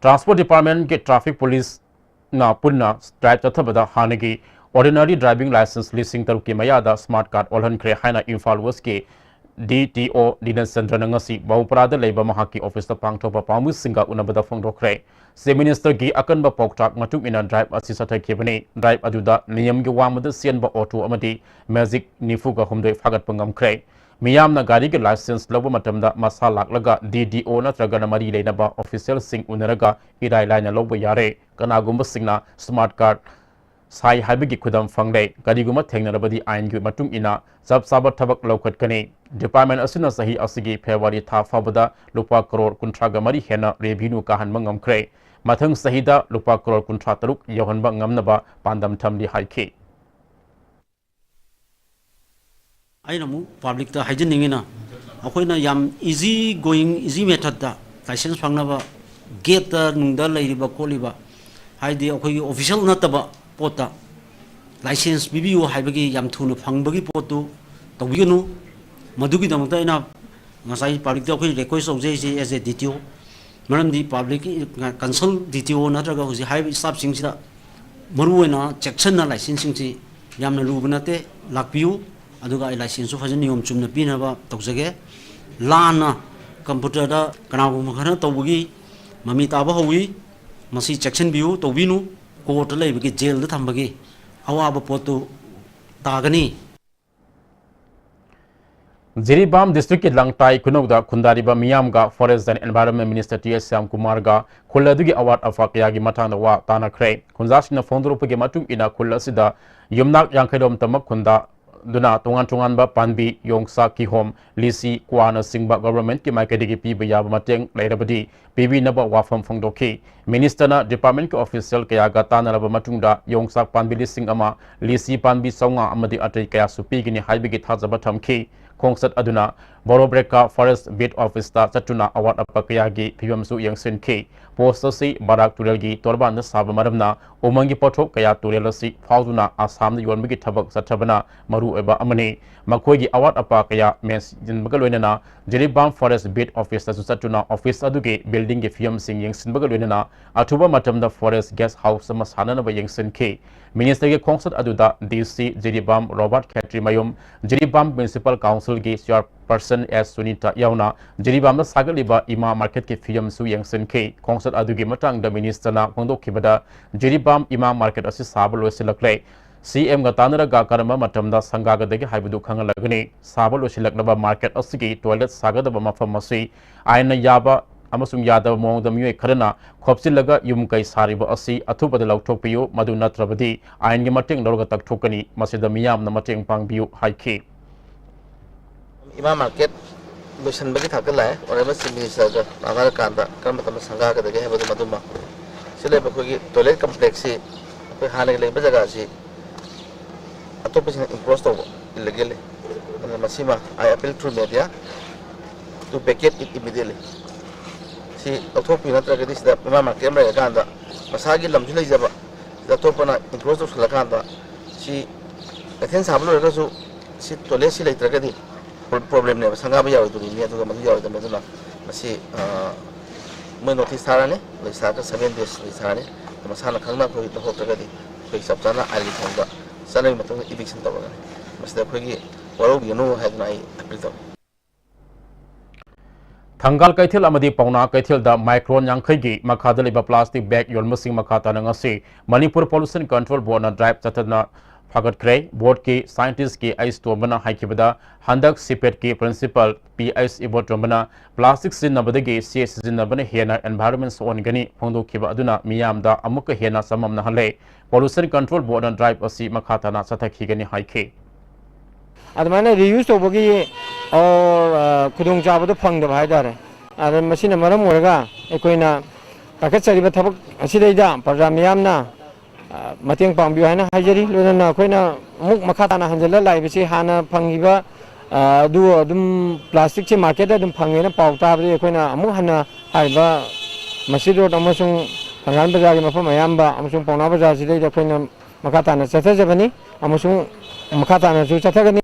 ꯇ꯭ꯔꯥꯟꯁꯄꯣꯔꯠ ꯗꯤꯄꯥꯔꯠꯃꯦꯟꯠꯀꯤ ꯇ꯭ꯔꯥꯐꯤꯛ ꯄꯨꯂꯤꯁꯅ ꯄꯨꯟꯅ ꯗ꯭ꯔꯥꯏꯚ ꯆꯠꯊꯕꯗ ꯍꯥꯟꯅꯒꯤ ꯑꯣꯔꯗꯤꯅꯔꯤ ꯗ꯭ꯔꯥꯏꯚꯤꯡ ꯂꯥꯏꯁꯦꯟꯁ ꯂꯤꯁꯤꯡ ꯇꯔꯨꯛꯀꯤ ꯃꯌꯥꯗ ꯁ꯭ꯃꯥꯔꯠ ꯀꯥꯔꯗ ꯑꯣꯜꯍꯟꯈ꯭ꯔꯦ ꯍꯥꯏꯅ ꯏꯝꯐꯥꯜ ꯋꯦꯁ꯭ꯠꯀꯤ ꯗꯤ ꯇꯤ ꯑꯣ ꯗꯤꯅꯦꯁ ꯆꯟꯗ꯭ꯔꯅ ꯉꯁꯤ ꯕꯍꯨꯄꯔꯥꯗ ꯂꯩꯕ ꯃꯍꯥꯛꯀꯤ ꯑꯣꯐꯤꯁꯇ ꯄꯥꯡꯊꯣꯛꯄ ꯄꯥꯎꯃꯤꯁꯤꯡꯒ ꯎꯅꯕꯗ ꯐꯣꯡꯗꯣꯛꯈ꯭ꯔꯦ꯫ ꯆꯤꯐ ꯃꯤꯅꯤꯁꯇꯔꯒꯤ ꯑꯀꯟꯕ ꯄꯥꯎꯇꯥꯛ ꯃꯇꯨꯡ ꯏꯟꯅ ꯗ꯭ꯔꯥꯏꯚ ꯑꯁꯤ ꯆꯠꯊꯈꯤꯕꯅꯤ꯫ ꯗ꯭ꯔꯥꯏꯚ ꯑꯗꯨꯗ ꯅꯤꯌꯝꯒꯤ ꯋꯥꯡꯃꯗ ꯆꯦꯟꯕ ꯑꯣꯇꯣ ꯑꯃꯗꯤ ꯃꯦꯖꯤꯛ ꯅꯤꯐꯨꯒ ꯍꯨꯝꯗꯣꯏ ꯐꯥꯒꯠꯄ ꯉꯝꯈ꯭ꯔꯦ꯫ ꯃꯤꯌꯥꯝꯅ ꯒꯥꯔꯤꯒꯤ ꯂꯥꯏꯁꯦꯟꯁ ꯂꯧꯕ ꯃꯇꯝꯗ ꯃꯁꯥ ꯂꯥꯛꯂꯒ ꯗꯤ ꯗꯤ ꯑꯣ ꯅꯠꯇ꯭ꯔꯒꯅ ꯃꯔꯤ ꯂꯩꯅꯕ ꯑꯣꯐꯤꯁꯤꯌꯦꯜꯁꯤꯡ ꯎꯅꯔꯒ ꯏꯔꯥꯏ ꯂꯥꯏꯅ ꯂꯧꯕ ꯌꯥꯔꯦ꯫ ꯀꯅꯥꯒꯨꯝꯕꯁꯤꯡꯅ ꯁ꯭ꯃꯥꯔꯠ ꯀꯥꯔꯗ ꯁꯥꯏ ꯍꯥꯏꯕꯒꯤ ꯈꯨꯗꯝ ꯐꯪꯂꯦ꯫ ꯀꯔꯤꯒꯨꯝꯕ ꯊꯦꯡꯅꯔꯕꯗꯤ ꯑꯥꯏꯟꯒꯤ ꯃꯇꯨꯡ ꯏꯟꯅ ꯆꯞ ꯆꯥꯕ ꯊꯕꯛ ꯂꯧꯈꯠꯀꯅꯤ꯫ ꯗꯤꯄꯥꯔꯠꯃꯦꯟꯠ ꯑꯁꯤꯅ ꯆꯍꯤ ꯑꯁꯤꯒꯤ ꯐꯦꯕ꯭ꯔꯨꯋꯥꯔꯤ ꯊꯥ ꯐꯥꯎꯕꯗ ꯂꯨꯄꯥ ꯀꯔꯣꯔ ꯀꯨꯟꯊ꯭ꯔꯥꯒ ꯃꯔꯤ ꯍꯦꯟꯅ ꯔꯦꯚꯤꯅ꯭ꯌꯨ ꯀꯥꯍꯟꯕ ꯉꯝꯈ꯭ꯔꯦ꯫ ꯃꯊꯪ ꯆꯍꯤꯗ ꯂꯨꯄꯥ ꯀꯔꯣꯔ ꯀꯨꯟꯊ꯭ꯔꯥ ꯇꯔꯨꯛ ꯌꯧꯍꯟꯕ ꯉꯝꯅꯕ ꯄꯥꯟꯗꯝ ꯊꯝꯂꯤ ꯍꯥꯏꯈꯤ꯫ ꯑꯩꯅ ꯑꯃꯨꯛ ꯄꯕ꯭ꯂꯤꯛꯇ ꯍꯥꯏꯖꯅꯤꯡꯉꯤꯅ, ꯑꯩꯈꯣꯏꯅ ꯌꯥꯝ ꯏꯖꯤ ꯒꯣꯌꯤꯡ, ꯏꯖꯤ ꯃꯦꯊꯠꯇ ꯂꯥꯏꯁꯦꯟꯁ ꯐꯪꯅꯕ, ꯒꯦꯠꯇ ꯅꯨꯡꯗ ꯂꯩꯔꯤꯕ ꯈꯣꯠꯂꯤꯕ, ꯍꯥꯏꯗꯤ ꯑꯩꯈꯣꯏꯒꯤ ꯑꯣꯐꯤꯁꯤꯌꯦꯜ ꯅꯠꯇꯕ ꯄꯣꯠꯇ ꯂꯥꯏꯁꯦꯟꯁ ꯄꯤꯕꯤꯌꯨ ꯍꯥꯏꯕꯒꯤ ꯌꯥꯝ ꯊꯨꯅ ꯐꯪꯕꯒꯤ ꯄꯣꯠꯇꯨ ꯇꯧꯕꯤꯒꯅꯨ꯫ ꯃꯗꯨꯒꯤꯗꯃꯛꯇ ꯑꯩꯅ ꯉꯁꯥꯏ ꯄꯕ꯭ꯂꯤꯛꯇ ꯑꯩꯈꯣꯏ ꯔꯤꯀ꯭ꯋꯦꯁ ꯇꯧꯖꯔꯤꯁꯤ, ꯑꯦꯁ ꯑꯦ ꯗꯤ ꯇꯤ ꯑꯣ, ꯃꯔꯝꯗꯤ ꯄꯕ꯭ꯂꯤꯛꯀꯤ ꯀꯟꯁꯜ ꯗꯤ ꯇꯤ ꯑꯣ ꯅꯠꯇ꯭ꯔꯒ ꯍꯧꯖꯤꯛ ꯍꯥꯏꯔꯤꯕ ꯁ꯭ꯇꯥꯐꯁꯤꯡꯁꯤꯗ ꯃꯔꯨꯑꯣꯏꯅ ꯆꯦꯛꯁꯤꯟꯅ ꯂꯥꯏꯁꯦꯟꯁꯁꯤꯡꯁꯤ ꯌꯥꯝꯅ ꯂꯨꯕ ꯅꯠꯇꯦ, ꯂꯥꯛꯄꯤꯌꯨ꯫ ꯑꯗꯨꯒ ꯑꯩ ꯂꯥꯏꯁꯦꯟꯁꯁꯨ ꯐꯖꯅ ꯅꯤꯌꯣꯝ ꯆꯨꯝꯅ ꯄꯤꯅꯕ ꯇꯧꯖꯒꯦ꯫ ꯂꯥꯟꯅ ꯀꯝꯄ꯭ꯌꯨꯇꯔꯗ ꯀꯅꯥꯒꯨꯝꯕ ꯈꯔꯅ ꯇꯧꯕꯒꯤ ꯃꯃꯤ ꯇꯥꯕ ꯍꯧꯏ꯫ ꯃꯁꯤ ꯆꯦꯛꯁꯤꯟꯕꯤꯌꯨ, ꯇꯧꯕꯤꯅꯨ꯫ ꯀꯣꯔꯠꯇ ꯂꯩꯕꯒꯤ, ꯖꯦꯜꯗ ꯊꯝꯕꯒꯤ ꯑꯋꯥꯕ ꯄꯣꯠꯇꯨ ꯇꯥꯒꯅꯤ꯫ ꯖꯤꯔꯤꯕꯥꯝ ꯗꯤꯁꯇ꯭ꯔꯤꯛꯀꯤ ꯂꯪꯇꯥꯏ ꯈꯨꯅꯧꯗ ꯈꯨꯟꯗꯥꯔꯤꯕ ꯃꯤꯌꯥꯝꯒ Forest and Environment Minister T S ꯁ꯭ꯌꯥꯝꯀꯨꯃꯥꯔꯒ ꯈꯨꯜ ꯑꯗꯨꯒꯤ ꯑꯋꯥꯠ ꯑꯄꯥ ꯀꯌꯥꯒꯤ ꯃꯇꯥꯡꯗ ꯋꯥ ꯇꯥꯅꯈ꯭ꯔꯦ꯫ ꯈꯨꯟꯖꯥꯁꯤꯡꯅ ꯐꯣꯡꯗꯣꯔꯛꯄꯒꯤ ꯃꯇꯨꯡ ꯏꯟꯅ, ꯈꯨꯜ ꯑꯁꯤꯗ ꯌꯨꯝꯅꯥꯛ ꯌꯥꯡꯈꯩ ꯔꯣꯝꯇꯃꯛ ꯈꯨꯟꯗꯥꯗꯨꯅ ꯇꯣꯉꯥꯟ ꯇꯣꯉꯥꯟꯕ ꯄꯥꯝꯕꯤ, ꯌꯣꯡꯆꯥꯛ, ꯀꯤꯍꯣꯝ, ꯂꯤꯆꯤ, ꯀ꯭ꯋꯥꯅꯆꯤꯡꯕ ꯒꯣꯚꯔꯟꯃꯦꯟꯠꯀꯤ ꯃꯥꯏꯀꯩꯗꯒꯤ ꯄꯤꯕ ꯌꯥꯕ ꯃꯇꯦꯡ ꯂꯩꯔꯕꯗꯤ ꯄꯤꯕꯤꯅꯕ ꯋꯥꯐꯝ ꯐꯣꯡꯗꯣꯛꯈꯤ꯫ ꯃꯤꯅꯤꯁꯇꯔꯅ ꯗꯤꯄꯥꯔꯠꯃꯦꯟꯠꯀꯤ ꯑꯣꯐꯤꯁꯤꯌꯦꯜ ꯀꯌꯥꯒ ꯇꯥꯟꯅꯔꯕ ꯃꯇꯨꯡꯗ ꯌꯣꯡꯆꯥꯛ ꯄꯥꯝꯕꯤ ꯂꯤꯁꯤꯡ ꯑꯃ, ꯂꯤꯆꯤ ꯄꯥꯝꯕꯤ ꯆꯥꯝꯃꯉꯥ ꯑꯃꯗꯤ ꯑꯇꯩ ꯀꯌꯥꯁꯨ ꯄꯤꯒꯅꯤ ꯍꯥꯏꯕꯒꯤ ꯊꯥꯖꯕ ꯊꯝꯈꯤ꯫ ꯈꯣꯡꯆꯠ ꯑꯗꯨꯅ ꯕꯣꯔꯣꯕ꯭ꯔꯦꯀꯥ ꯐꯣꯔꯦꯁꯠ ꯕꯤꯠ ꯑꯣꯐꯤꯁꯇ ꯆꯠꯇꯨꯅ ꯑꯋꯥꯠ ꯑꯄꯥ ꯀꯌꯥꯒꯤ ꯐꯤꯕꯝꯁꯨ ꯌꯦꯡꯁꯤꯟꯈꯤ꯫ ꯄꯣꯁꯠ ꯑꯁꯤ ꯕꯔꯥꯛ ꯇꯨꯔꯦꯜꯒꯤ ꯇꯣꯔꯕꯥꯟꯗ ꯁꯥꯕ ꯃꯔꯝꯅ ꯎꯃꯪꯒꯤ ꯄꯣꯠꯊꯣꯛ ꯀꯌꯥ ꯇꯨꯔꯦꯜ ꯑꯁꯤ ꯐꯥꯎꯗꯨꯅ ꯑꯁꯥꯝꯗ ꯌꯣꯟꯕꯒꯤ ꯊꯕꯛ ꯆꯠꯊꯕꯅ ꯃꯔꯨꯑꯣꯏꯕ ꯑꯃꯅꯤ꯫ ꯃꯈꯣꯏꯒꯤ ꯑꯋꯥꯠ ꯑꯄꯥ ꯀꯌꯥ ꯃꯦꯟꯁꯤꯟꯕꯒ ꯂꯣꯏꯅꯅ ꯖꯤꯔꯤꯕꯥꯝ ꯐꯣꯔꯦꯁꯠ ꯕꯤꯠ ꯑꯣꯐꯤꯁꯇꯁꯨ ꯆꯠꯇꯨꯅ ꯑꯣꯐꯤꯁ ꯑꯗꯨꯒꯤ ꯕꯤꯜꯗꯤꯡꯒꯤ ꯐꯤꯕꯝꯁꯤꯡ ꯌꯦꯡꯁꯤꯟꯕꯒ ꯂꯣꯏꯅꯅ ꯑꯊꯨꯕ ꯃꯇꯝꯗ ꯐꯣꯔꯦꯁꯠ ꯒꯦꯁꯠ ꯍꯥꯎꯁ ꯑꯃ ꯁꯥꯅꯅꯕ ꯌꯦꯡꯁꯤꯟꯈꯤ꯫ ꯃꯤꯅꯤꯁꯇꯔꯒꯤ ꯈꯣꯡꯆꯠ ꯑꯗꯨꯗ ꯗꯤ ꯁꯤ ꯖꯤꯔꯤꯕꯥꯝ ꯔꯣꯕꯥꯔꯠ ꯈꯦꯇ꯭ꯔꯤꯃꯌꯨꯝ, ꯖꯤꯔꯤꯕꯥꯝ ꯃ꯭ꯌꯨꯅꯤꯁꯤꯄꯥꯜ ꯀꯥꯎꯟꯁꯤꯜꯒꯤ ꯆꯤꯌꯥꯔꯄꯔꯁꯟ ꯑꯦꯁ ꯁꯨꯅꯤꯇꯥ ꯌꯥꯎꯅ ꯖꯤꯔꯤꯕꯥꯝꯗ ꯁꯥꯒꯠꯂꯤꯕ ꯏꯃꯥ ꯃꯥꯔꯀꯦꯠꯀꯤ ꯐꯤꯕꯝꯁꯨ ꯌꯦꯡꯁꯤꯟꯈꯤ꯫ ꯈꯣꯡꯆꯠ ꯑꯗꯨꯒꯤ ꯃꯇꯥꯡꯗ ꯃꯤꯅꯤꯁꯇꯔꯅ ꯐꯣꯡꯗꯣꯛꯈꯤꯕꯗ, ꯖꯤꯔꯤꯕꯥꯝ ꯏꯃꯥ ꯃꯥꯔꯀꯦꯠ ꯑꯁꯤ ꯁꯥꯕ ꯂꯣꯏꯁꯤꯜꯂꯛꯂꯦ꯫ ꯁꯤ ꯑꯦꯝꯒ ꯇꯥꯟꯅꯔꯒ ꯀꯔꯝꯕ ꯃꯇꯝꯗ ꯁꯪꯒꯥꯒꯗꯒꯦ ꯍꯥꯏꯕꯗꯨ ꯈꯪꯍꯜꯂꯒꯅꯤ꯫ ꯁꯥꯕ ꯂꯣꯏꯁꯤꯜꯂꯛꯂꯕ ꯃꯥꯔꯀꯦꯠ ꯑꯁꯤꯒꯤ ꯇꯣꯏꯂꯦꯠ ꯁꯥꯒꯗꯕ ꯃꯐꯝ ꯑꯁꯤ ꯑꯥꯏꯟꯅ ꯌꯥꯕ ꯑꯃꯁꯨꯡ ꯌꯥꯗꯕ ꯃꯑꯣꯡꯗ ꯃꯤꯑꯣꯏ ꯈꯔꯅ ꯈꯣꯞꯆꯤꯜꯂꯒ ꯌꯨꯝ ꯀꯩ ꯁꯥꯔꯤꯕ ꯑꯁꯤ ꯑꯊꯨꯕꯗ ꯂꯧꯊꯣꯛꯄꯤꯌꯨ, ꯃꯗꯨ ꯅꯠꯇ꯭ꯔꯕꯗꯤ ꯑꯥꯏꯟꯒꯤ ꯃꯇꯦꯡ ꯂꯧꯔꯒ ꯇꯛꯊꯣꯛꯀꯅꯤ꯫ ꯃꯁꯤꯗ ꯃꯤꯌꯥꯝꯅ ꯃꯇꯦꯡ ꯄꯥꯡꯕꯤꯌꯨ ꯍꯥꯏꯈꯤ꯫ ꯏꯃꯥ ꯃꯥꯔꯀꯦꯠ ꯂꯣꯏꯁꯤꯟꯕꯒꯤ ꯊꯥꯛꯇ ꯂꯥꯛꯑꯦ꯫ ꯑꯣꯅꯔꯦꯕꯜ ꯆꯤꯐ ꯃꯤꯅꯤꯁꯇꯔꯒ ꯇꯥꯟꯅꯔꯀꯥꯟꯗ ꯀꯔꯝꯕ ꯃꯇꯝꯗ ꯁꯪꯒꯥꯒꯗꯒꯦ ꯍꯥꯏꯕꯗꯨ ꯃꯗꯨꯃ꯫ ꯁꯤ ꯂꯩꯕ ꯑꯩꯈꯣꯏꯒꯤ ꯇꯣꯏꯂꯦꯠ ꯀꯝꯄ꯭ꯂꯦꯛꯁꯁꯤ ꯑꯩꯈꯣꯏ ꯍꯥꯟꯅꯒꯤ ꯂꯩꯕ ꯖꯒꯥꯁꯤ ꯑꯇꯣꯞꯄꯁꯤꯡꯅ ꯏꯟꯀ꯭ꯔꯣꯁ ꯇꯧꯕ, ꯏꯜꯂꯤꯒꯦꯜꯂꯤ꯫ ꯁꯤꯃ, I appeal through media to vacate it immediately. ꯁꯤ ꯂꯧꯊꯣꯛꯄꯤꯌꯨ, ꯅꯠꯇ꯭ꯔꯒꯗꯤ ꯁꯤꯗ ꯃꯃꯥ ꯃꯥꯔꯀꯦꯠ ꯑꯃ ꯂꯩꯔꯀꯥꯟꯗ ꯃꯁꯥꯒꯤ ꯂꯝꯁꯨ ꯂꯩꯖꯕ, ꯁꯤꯗ ꯑꯇꯣꯞꯄꯅ ꯏꯟꯀ꯭ꯔꯣꯁ ꯇꯧꯁꯜꯂꯀꯥꯟꯗ ꯁꯤ ꯀꯩꯊꯦꯜ ꯁꯥꯕ ꯂꯣꯏꯔꯒꯁꯨ ꯁꯤ ꯇꯣꯏꯂꯦꯠꯁꯤ ꯂꯩꯇ꯭ꯔꯒꯗꯤ ꯄ꯭ꯔꯣꯕ꯭ꯂꯦꯝꯅꯦꯕ, ꯁꯪꯒꯥꯕ ꯌꯥꯔꯣꯏꯗꯣꯔꯤꯅꯤ꯫ ꯑꯗꯨꯒ ꯃꯗꯨ ꯌꯥꯔꯣꯏꯗꯕꯅꯤ꯫ ꯑꯗꯨꯅ ꯃꯁꯤ, ꯑ, ꯃꯣꯏ ꯅꯣꯇꯤꯁ ꯊꯥꯔꯅꯤ, ꯅꯣꯇꯤꯁ ꯊꯥꯔꯒ ꯁꯚꯦꯟ ꯗꯦꯖ ꯅꯣꯇꯤꯁ ꯊꯥꯔꯅꯤ꯫ ꯃꯁꯥꯅ ꯈꯪꯅ ꯑꯩꯈꯣꯏ ꯂꯧꯊꯣꯛꯇ꯭ꯔꯒꯗꯤ ꯑꯩꯈꯣꯏ ꯆꯞ ꯆꯥꯅ ꯑꯥꯏꯟꯒꯤ ꯊꯣꯡꯗ ꯆꯠꯅꯕꯒꯤ ꯃꯇꯨꯡꯗ ꯏꯚꯤꯛꯁꯟ ꯇꯧꯔꯒꯅꯤ꯫ ꯃꯁꯤꯗ ꯑꯩꯈꯣꯏꯒꯤ ꯋꯥꯔꯧꯕꯤꯒꯅꯨ ꯍꯥꯏꯗꯨꯅ ꯑꯩ ꯑꯄꯤꯜ ꯇꯧꯏ꯫ ꯊꯪꯒꯥꯜ ꯀꯩꯊꯦꯜ ꯑꯃꯗꯤ ꯄꯥꯎꯅꯥ ꯀꯩꯊꯦꯜꯗ ꯃꯥꯏꯀ꯭ꯔꯣꯟ ꯌꯥꯡꯈꯩꯒꯤ ꯃꯈꯥꯗ ꯂꯩꯕ ꯄ꯭ꯂꯥꯁꯇꯤꯛ ꯕꯦꯒ ꯌꯣꯟꯕꯁꯤꯡ ꯃꯈꯥ ꯇꯥꯅ ꯉꯁꯤ ꯃꯅꯤꯄꯨꯔ ꯄꯣꯂꯨꯁꯟ ꯀꯟꯇ꯭ꯔꯣꯜ ꯕꯣꯔꯗꯅ ꯗ꯭ꯔꯥꯏꯚ ꯆꯠꯊꯗꯨꯅ ꯐꯒꯠꯈ꯭ꯔꯦ꯫ ꯕꯣꯔꯗꯀꯤ ꯁꯥꯏꯟꯇꯤꯁꯀꯤ ꯑꯩꯆ ꯇꯣꯝꯕꯅ ꯍꯥꯏꯈꯤꯕꯗ, ꯍꯟꯗꯛ ꯁꯤꯄꯦꯠꯀꯤ ꯄ꯭ꯔꯤꯟꯁꯤꯄꯥꯜ ꯄꯤ ꯑꯩꯆ ꯏꯕꯣꯇꯣꯝꯕꯅ ꯄ꯭ꯂꯥꯁꯇꯤꯛ ꯁꯤꯖꯤꯟꯅꯕꯗꯒꯤ ꯆꯦ ꯁꯤꯖꯤꯟꯅꯕꯅ ꯍꯦꯟꯅ ꯑꯦꯟꯚꯥꯏꯔꯣꯟꯃꯦꯟ ꯁꯣꯛꯍꯟꯒꯅꯤ ꯐꯣꯡꯗꯣꯛꯈꯤꯕ ꯑꯗꯨꯅ ꯃꯤꯌꯥꯝꯗ ꯑꯃꯨꯛꯀ ꯍꯦꯟꯅ ꯆꯃꯝꯅꯍꯜꯂꯦ꯫ ꯄꯣꯂꯨꯁꯟ ꯀꯟꯇ꯭ꯔꯣꯜ ꯕꯣꯔꯗꯅ ꯗ꯭ꯔꯥꯏꯚ ꯑꯁꯤ ꯃꯈꯥ ꯇꯥꯅ ꯆꯠꯊꯈꯤꯒꯅꯤ ꯍꯥꯏꯈꯤ꯫ ꯑꯗꯨꯃꯥꯏꯅ ꯔꯤꯌꯨꯁ ꯇꯧꯕꯒꯤ ꯑꯣꯔ ꯈꯨꯗꯣꯡꯆꯥꯕꯗꯣ ꯐꯪꯗꯕ ꯍꯥꯏꯇꯥꯔꯦ꯫ ꯑꯗ ꯃꯁꯤꯅ ꯃꯔꯝ ꯑꯣꯏꯔꯒ ꯑꯩꯈꯣꯏꯅ ꯄꯥꯏꯈꯠꯆꯔꯤꯕ ꯊꯕꯛ ꯑꯁꯤꯗꯩꯗ ꯄ꯭ꯔꯖꯥ ꯃꯤꯌꯥꯝꯅ ꯃꯇꯦꯡ ꯄꯥꯡꯕꯤꯌꯨ ꯍꯥꯏꯅ ꯍꯥꯏꯖꯔꯤ꯫ ꯂꯣꯏꯅꯅ ꯑꯩꯈꯣꯏꯅ ꯑꯃꯨꯛ ꯃꯈꯥ ꯇꯥꯅ ꯍꯟꯖꯤꯜꯂ ꯂꯥꯛꯏꯕꯁꯤ ꯍꯥꯟꯅ ꯐꯪꯈꯤꯕ ꯑꯗꯨ ꯑꯗꯨꯝ ꯄ꯭ꯂꯥꯁꯇꯤꯛꯁꯦ ꯃꯥꯔꯀꯦꯠꯇ ꯑꯗꯨꯝ ꯐꯪꯉꯦꯅ ꯄꯥꯎ ꯇꯥꯕꯗꯒꯤ ꯑꯩꯈꯣꯏꯅ ꯑꯃꯨꯛ ꯍꯟꯅ ꯍꯥꯏꯔꯤꯕ ꯃꯁꯖꯤꯗ ꯔꯣꯗ ꯑꯃꯁꯨꯡ ꯊꯪꯒꯥꯜ ꯕꯖꯥꯔꯒꯤ ꯃꯐꯝ ꯑꯌꯥꯝꯕ ꯑꯃꯁꯨꯡ ꯄꯥꯎꯅꯥ ꯕꯖꯥꯔꯁꯤꯗꯩꯗ ꯑꯩꯈꯣꯏꯅ ꯃꯈꯥ ꯇꯥꯅ ꯆꯠꯊꯖꯕꯅꯤ ꯑꯃꯁꯨꯡ ꯃꯈꯥ ꯇꯥꯅꯁꯨ ꯆꯠꯊꯒꯅꯤ꯫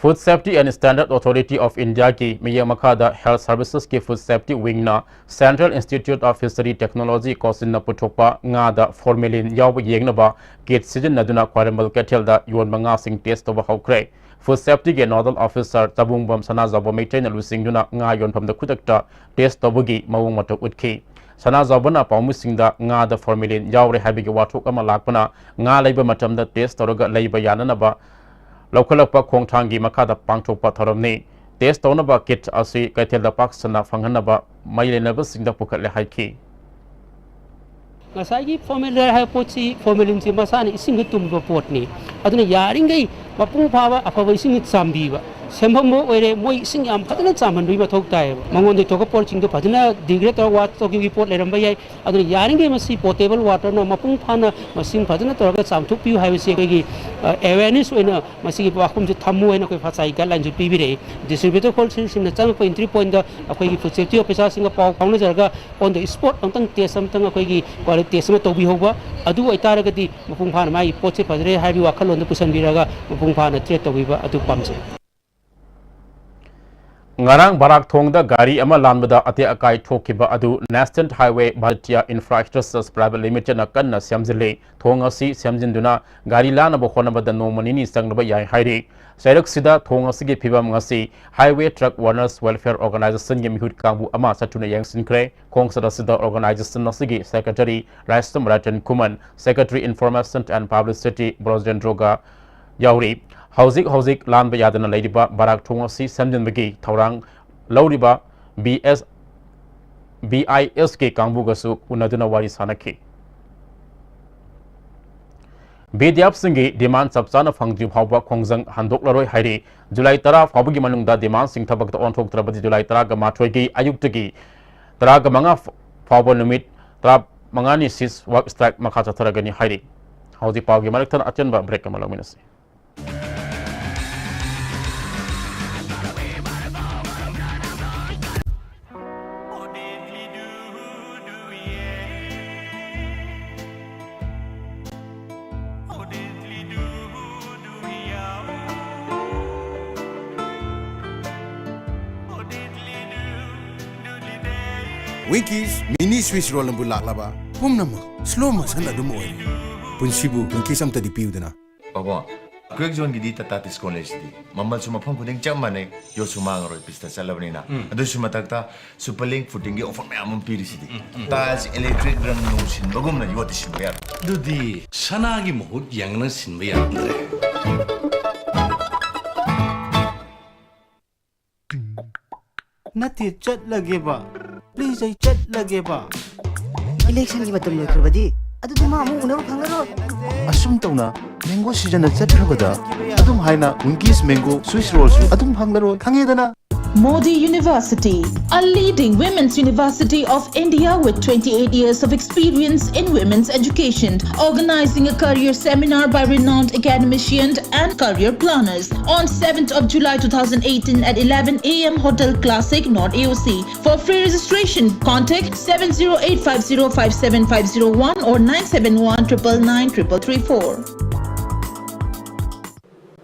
Food Safety and Standard Authority of Indiaꯒꯤ ꯃꯤꯠꯌꯦꯡ ꯃꯈꯥꯗ Health Servicesꯀꯤ Food Safety Wingꯅ Central Institute of Fishery Technology ꯀꯣꯆꯤꯟꯅ ꯄꯨꯊꯣꯛꯄ ꯉꯥꯗ formalin ꯌꯥꯎꯕ ꯌꯦꯡꯅꯕ ꯀꯤꯠ ꯁꯤꯖꯤꯟꯅꯗꯨꯅ ꯈ꯭ꯋꯥꯏꯔꯝꯕꯟ ꯀꯩꯊꯦꯜꯗ ꯌꯣꯟꯕ ꯉꯥꯁꯤꯡ ꯇꯦꯁ ꯇꯧꯕ ꯍꯧꯈ꯭ꯔꯦ꯫ Food Safetyꯒꯤ Nodal Officer ꯆꯕꯨꯡꯕꯝ ꯁꯅꯥꯖꯥꯎꯕ ꯃꯩꯇ꯭ꯔꯩꯅ ꯂꯨꯆꯤꯡꯗꯨꯅ ꯉꯥ ꯌꯣꯟꯐꯝꯗ ꯈꯨꯗꯛꯇ ꯇꯦꯁ ꯇꯧꯕꯒꯤ ꯃꯑꯣꯡ ꯃꯇꯧ ꯎꯠꯈꯤ꯫ ꯁꯅꯥꯖꯥꯎꯕꯅ ꯄꯥꯎꯃꯤꯁꯤꯡꯗ ꯉꯥꯗ formalin ꯌꯥꯎꯔꯦ ꯍꯥꯏꯕꯒꯤ ꯋꯥꯊꯣꯛ ꯑꯃ ꯂꯥꯛꯄꯅ ꯉꯥ ꯂꯩꯕ ꯃꯇꯝꯗ ꯇꯦꯁ ꯇꯧꯔꯒ ꯂꯩꯕ ꯌꯥꯅꯅꯕ ꯂꯧꯈꯠꯂꯛꯄ ꯈꯣꯡꯊꯥꯡꯒꯤ ꯃꯈꯥꯗ ꯄꯥꯡꯊꯣꯛꯄ ꯊꯧꯔꯝꯅꯤ꯫ ꯇꯦꯁ ꯇꯧꯅꯕ ꯀꯤꯠ ꯑꯁꯤ ꯀꯩꯊꯦꯜꯗ ꯄꯥꯛ ꯁꯟꯅ ꯐꯪꯍꯟꯅꯕ ꯃꯔꯤ ꯂꯩꯅꯕꯁꯤꯡꯗ ꯄꯨꯈꯠꯂꯦ ꯍꯥꯏꯈꯤ꯫ ꯉꯁꯥꯏꯒꯤ formaldehyde ꯍꯥꯏꯕ ꯄꯣꯠꯁꯤ, formalinꯁꯤ ꯃꯁꯥꯅ ꯏꯁꯤꯡꯗ ꯇꯨꯝꯕ ꯄꯣꯠꯅꯤ꯫ ꯑꯗꯨꯅ ꯌꯥꯔꯤꯈꯩ ꯃꯄꯨꯡ ꯐꯥꯕ ꯑꯐꯕ ꯏꯁꯤꯡꯗ ꯆꯥꯝꯕꯤꯕ꯫ ꯁꯦꯝꯐꯝ ꯑꯃ ꯑꯣꯏꯔꯦ꯫ ꯃꯣꯏ ꯏꯁꯤꯡ ꯌꯥꯝ ꯐꯖꯅ ꯆꯥꯝꯍꯟꯕꯒꯤ ꯃꯊꯧ ꯇꯥꯏꯌꯦꯕ꯫ ꯃꯉꯣꯟꯗ ꯊꯣꯛꯄ ꯄꯣꯠꯁꯤꯡꯗꯣ ꯐꯖꯅ degrade ꯇꯧꯔꯒ waste ꯇꯧꯈꯤꯕꯒꯤ ꯄꯣꯠ ꯂꯩꯔꯝꯕ ꯌꯥꯏ꯫ ꯑꯗꯨꯅ ꯌꯥꯔꯤꯉꯩ ꯃꯁꯤ potable waterꯅ ꯃꯄꯨꯡ ꯐꯥꯅ ꯃꯁꯤꯡ ꯐꯖꯅ ꯇꯧꯔꯒ ꯆꯥꯝꯊꯣꯛꯄꯤꯌꯨ ꯍꯥꯏꯕꯁꯤ ꯑꯩꯈꯣꯏꯒꯤ, ꯑ, awareness ꯑꯣꯏꯅ ꯃꯁꯤꯒꯤ ꯋꯥꯐꯝꯁꯤ ꯊꯝꯃꯨ ꯍꯥꯏꯅ ꯑꯩꯈꯣꯏ ꯐꯆꯥꯏ guideline ꯁꯨ ꯄꯤꯕꯤꯔꯛꯏ꯫ Distributor wholesaleꯁꯤꯡꯅ ꯆꯪꯉꯛꯄ entry pointꯇ ꯑꯩꯈꯣꯏꯒꯤ food safety officerꯁꯤꯡꯒ ꯄꯥꯎ ꯐꯥꯎꯅꯖꯔꯒ on the spot ꯑꯝꯇꯪ test ꯑꯝꯇꯪ ꯑꯩꯈꯣꯏꯒꯤ quality test ꯑꯃ ꯇꯧꯕꯤꯍꯧꯕ꯫ ꯑꯗꯨ ꯑꯣꯏꯇꯥꯔꯒꯗꯤ ꯃꯄꯨꯡ ꯐꯥꯅ ꯃꯥꯒꯤ ꯄꯣꯠꯁꯦ ꯐꯖꯔꯦ ꯍꯥꯏꯕꯒꯤ ꯋꯥꯈꯜꯂꯣꯟꯗ ꯄꯨꯁꯟꯕꯤꯔꯒ ꯃꯄꯨꯡ ꯐꯥꯅ treat ꯇꯧꯕꯤꯕ ꯑꯗꯨ ꯄꯥꯝꯖꯩ꯫ ꯉꯔꯥꯡ ꯕꯔꯥꯛ ꯊꯣꯡꯗ ꯒꯥꯔꯤ ꯑꯃ ꯂꯥꯟꯕꯗ ꯑꯇꯦꯛ ꯑꯀꯥꯏ ꯊꯣꯛꯈꯤꯕ ꯑꯗꯨ National Highway Bharatiya Infrastructures Private Limitedꯅ ꯀꯟꯅ ꯁꯦꯝꯖꯤꯜꯂꯤ꯫ ꯊꯣꯡ ꯑꯁꯤ ꯁꯦꯝꯖꯤꯟꯗꯨꯅ ꯒꯥꯔꯤ ꯂꯥꯟꯅꯕ ꯍꯣꯠꯅꯕꯗ ꯅꯣꯡꯃ ꯅꯤꯅꯤ ꯆꯪꯅꯕ ꯌꯥꯏ ꯍꯥꯏꯔꯤ꯫ ꯆꯩꯔꯛꯁꯤꯗ ꯊꯣꯡ ꯑꯁꯤꯒꯤ ꯐꯤꯕꯝ ꯉꯁꯤ Highway Truck Owners Welfare Organizationꯒꯤ ꯃꯤꯍꯨꯠ ꯀꯥꯡꯕꯨ ꯑꯃ ꯆꯠꯇꯨꯅ ꯌꯦꯡꯁꯤꯟꯈ꯭ꯔꯦ꯫ ꯈꯣꯡꯆꯠ ꯑꯁꯤꯗ organization ꯑꯁꯤꯒꯤ secretary ꯔꯥꯏꯁꯝ Ratan Khuman, secretary Information and Publicity ꯕ꯭ꯔꯣꯖꯦꯟꯗ꯭ꯔꯣꯒ ꯌꯥꯎꯔꯤ꯫ ꯍꯧꯖꯤꯛ ꯍꯧꯖꯤꯛ ꯂꯥꯟꯕ ꯌꯥꯗꯅ ꯂꯩꯔꯤꯕ ꯕꯔꯥꯛ ꯊꯣꯡ ꯑꯁꯤ ꯁꯦꯝꯖꯤꯟꯕꯒꯤ ꯊꯧꯔꯥꯡ ꯂꯧꯔꯤꯕ ꯕꯤ ꯑꯦꯁ, ꯕꯤ ꯑꯥꯏ ꯑꯦꯁꯀꯤ ꯀꯥꯡꯕꯨꯒꯁꯨ ꯎꯅꯗꯨꯅ ꯋꯥꯔꯤ ꯁꯥꯅꯈꯤ꯫ ꯕꯤꯗꯤꯌꯥꯞꯁꯤꯡꯒꯤ demand ꯆꯞ ꯆꯥꯅ ꯐꯪꯗ꯭ꯔꯤ ꯐꯥꯎꯕ ꯈꯣꯡꯖꯪ ꯍꯟꯗꯣꯛꯂꯔꯣꯏ ꯍꯥꯏꯔꯤ꯫ ꯖꯨꯂꯥꯏ ꯇꯔꯥ ꯐꯥꯎꯕꯒꯤ ꯃꯅꯨꯡꯗ demandꯁꯤꯡ ꯊꯕꯛꯇ ꯑꯣꯟꯊꯣꯛꯇ꯭ꯔꯕꯗꯤ ꯖꯨꯂꯥꯏ ꯇꯔꯥꯒ ꯃꯥꯊꯣꯏꯒꯤ ꯑꯌꯨꯛꯇꯒꯤ ꯇꯔꯥꯒ ꯃꯉꯥ ꯐꯥꯎꯕ ꯅꯨꯃꯤꯠ ꯇꯔꯥꯃꯉꯥꯅꯤ cease work strike ꯃꯈꯥ ꯆꯠꯊꯔꯒꯅꯤ ꯍꯥꯏꯔꯤ꯫ ꯍꯧꯖꯤꯛ ꯄꯥꯎꯒꯤ ꯃꯔꯛ ꯊꯠꯅ ꯑꯆꯦꯟꯕ break ꯑꯃ ꯂꯧꯃꯤꯟꯅꯁꯤ꯫ Winkies mini Swiss roll ꯑꯃꯕꯨ ꯂꯥꯛꯂꯕ ꯄꯨꯝꯅꯃꯛ slow motion ꯑꯗꯨꯝ ꯑꯣꯏꯔꯦ꯫ ꯄꯨꯟꯁꯤꯕꯨ Winkies ꯑꯝꯇꯗꯤ ꯄꯤꯌꯨꯗꯅ꯫ ꯄꯥꯕꯨꯡ, ꯀ꯭ꯋꯦꯛ ꯖꯣꯟꯒꯤꯗꯤ ꯇꯥꯇꯥ ꯗꯤꯁꯀꯥꯎꯟ ꯂꯩꯁꯤꯗꯤ꯫ ꯃꯃꯜꯁꯨ ꯃꯐꯝ ꯈꯨꯗꯤꯡ ꯆꯞ ꯃꯥꯟꯅꯩ, ꯌꯣꯠꯁꯨ ꯃꯥꯡꯉꯔꯣꯏ, ꯄꯤꯁꯇ ꯆꯠꯂꯕꯅꯤꯅ꯫ ꯎꯝ꯫ ꯑꯗꯨꯁꯨ ꯃꯊꯛꯇ Superlink Footingꯒꯤ offer ꯃꯌꯥꯝ ꯑꯃ ꯄꯤꯔꯤꯁꯤꯗꯤ꯫ ꯎꯝ, ꯎꯝ, ꯎꯝ꯫ Tiles electric ꯔꯪ ꯅꯨꯡ ꯁꯤꯟꯕꯒꯨꯝꯅ ꯌꯣꯠꯇꯤ ꯁꯤꯟꯕ ꯌꯥꯔꯣꯏ꯫ ꯑꯗꯨꯗꯤ ꯁꯅꯥꯒꯤ ꯃꯍꯨꯠ ꯌꯦꯡꯅ ꯁꯤꯟꯕ ꯌꯥꯔꯝꯗ꯭ꯔꯦ꯫ ꯅꯠꯇꯦ, ꯆꯠꯂꯒꯦꯕ꯫ Please, ꯑꯩ ꯆꯠꯂꯒꯦꯕ꯫ Electionꯒꯤ ꯃꯇꯝ ꯂꯣꯏꯈ꯭ꯔꯕꯗꯤ ꯑꯗꯨꯗꯤ ꯃꯥ ꯑꯃꯨꯛ ꯎꯅꯕ ꯐꯪꯉꯔꯣꯏ꯫ ꯑꯁꯨꯝ ꯇꯧꯅ Mango season ꯅ ꯆꯠꯈ꯭ꯔꯕꯗ ꯑꯗꯨꯝ ꯍꯥꯏꯅ Winkies Mango Swiss Roll ꯁꯨ ꯑꯗꯨꯝ ꯐꯪꯂꯔꯣꯏ, ꯈꯪꯉꯦꯗꯅ? Modi University, a leading women's university of India with twenty-eight years of experience in women's education, organizing a career seminar by renowned academicians and career planners on seventh of July two thousand eighteen at eleven a m Hotel Classic, North A O C. For free registration, contact seven zero eight five zero five seven five zero one or nine seven one triple nine triple three four.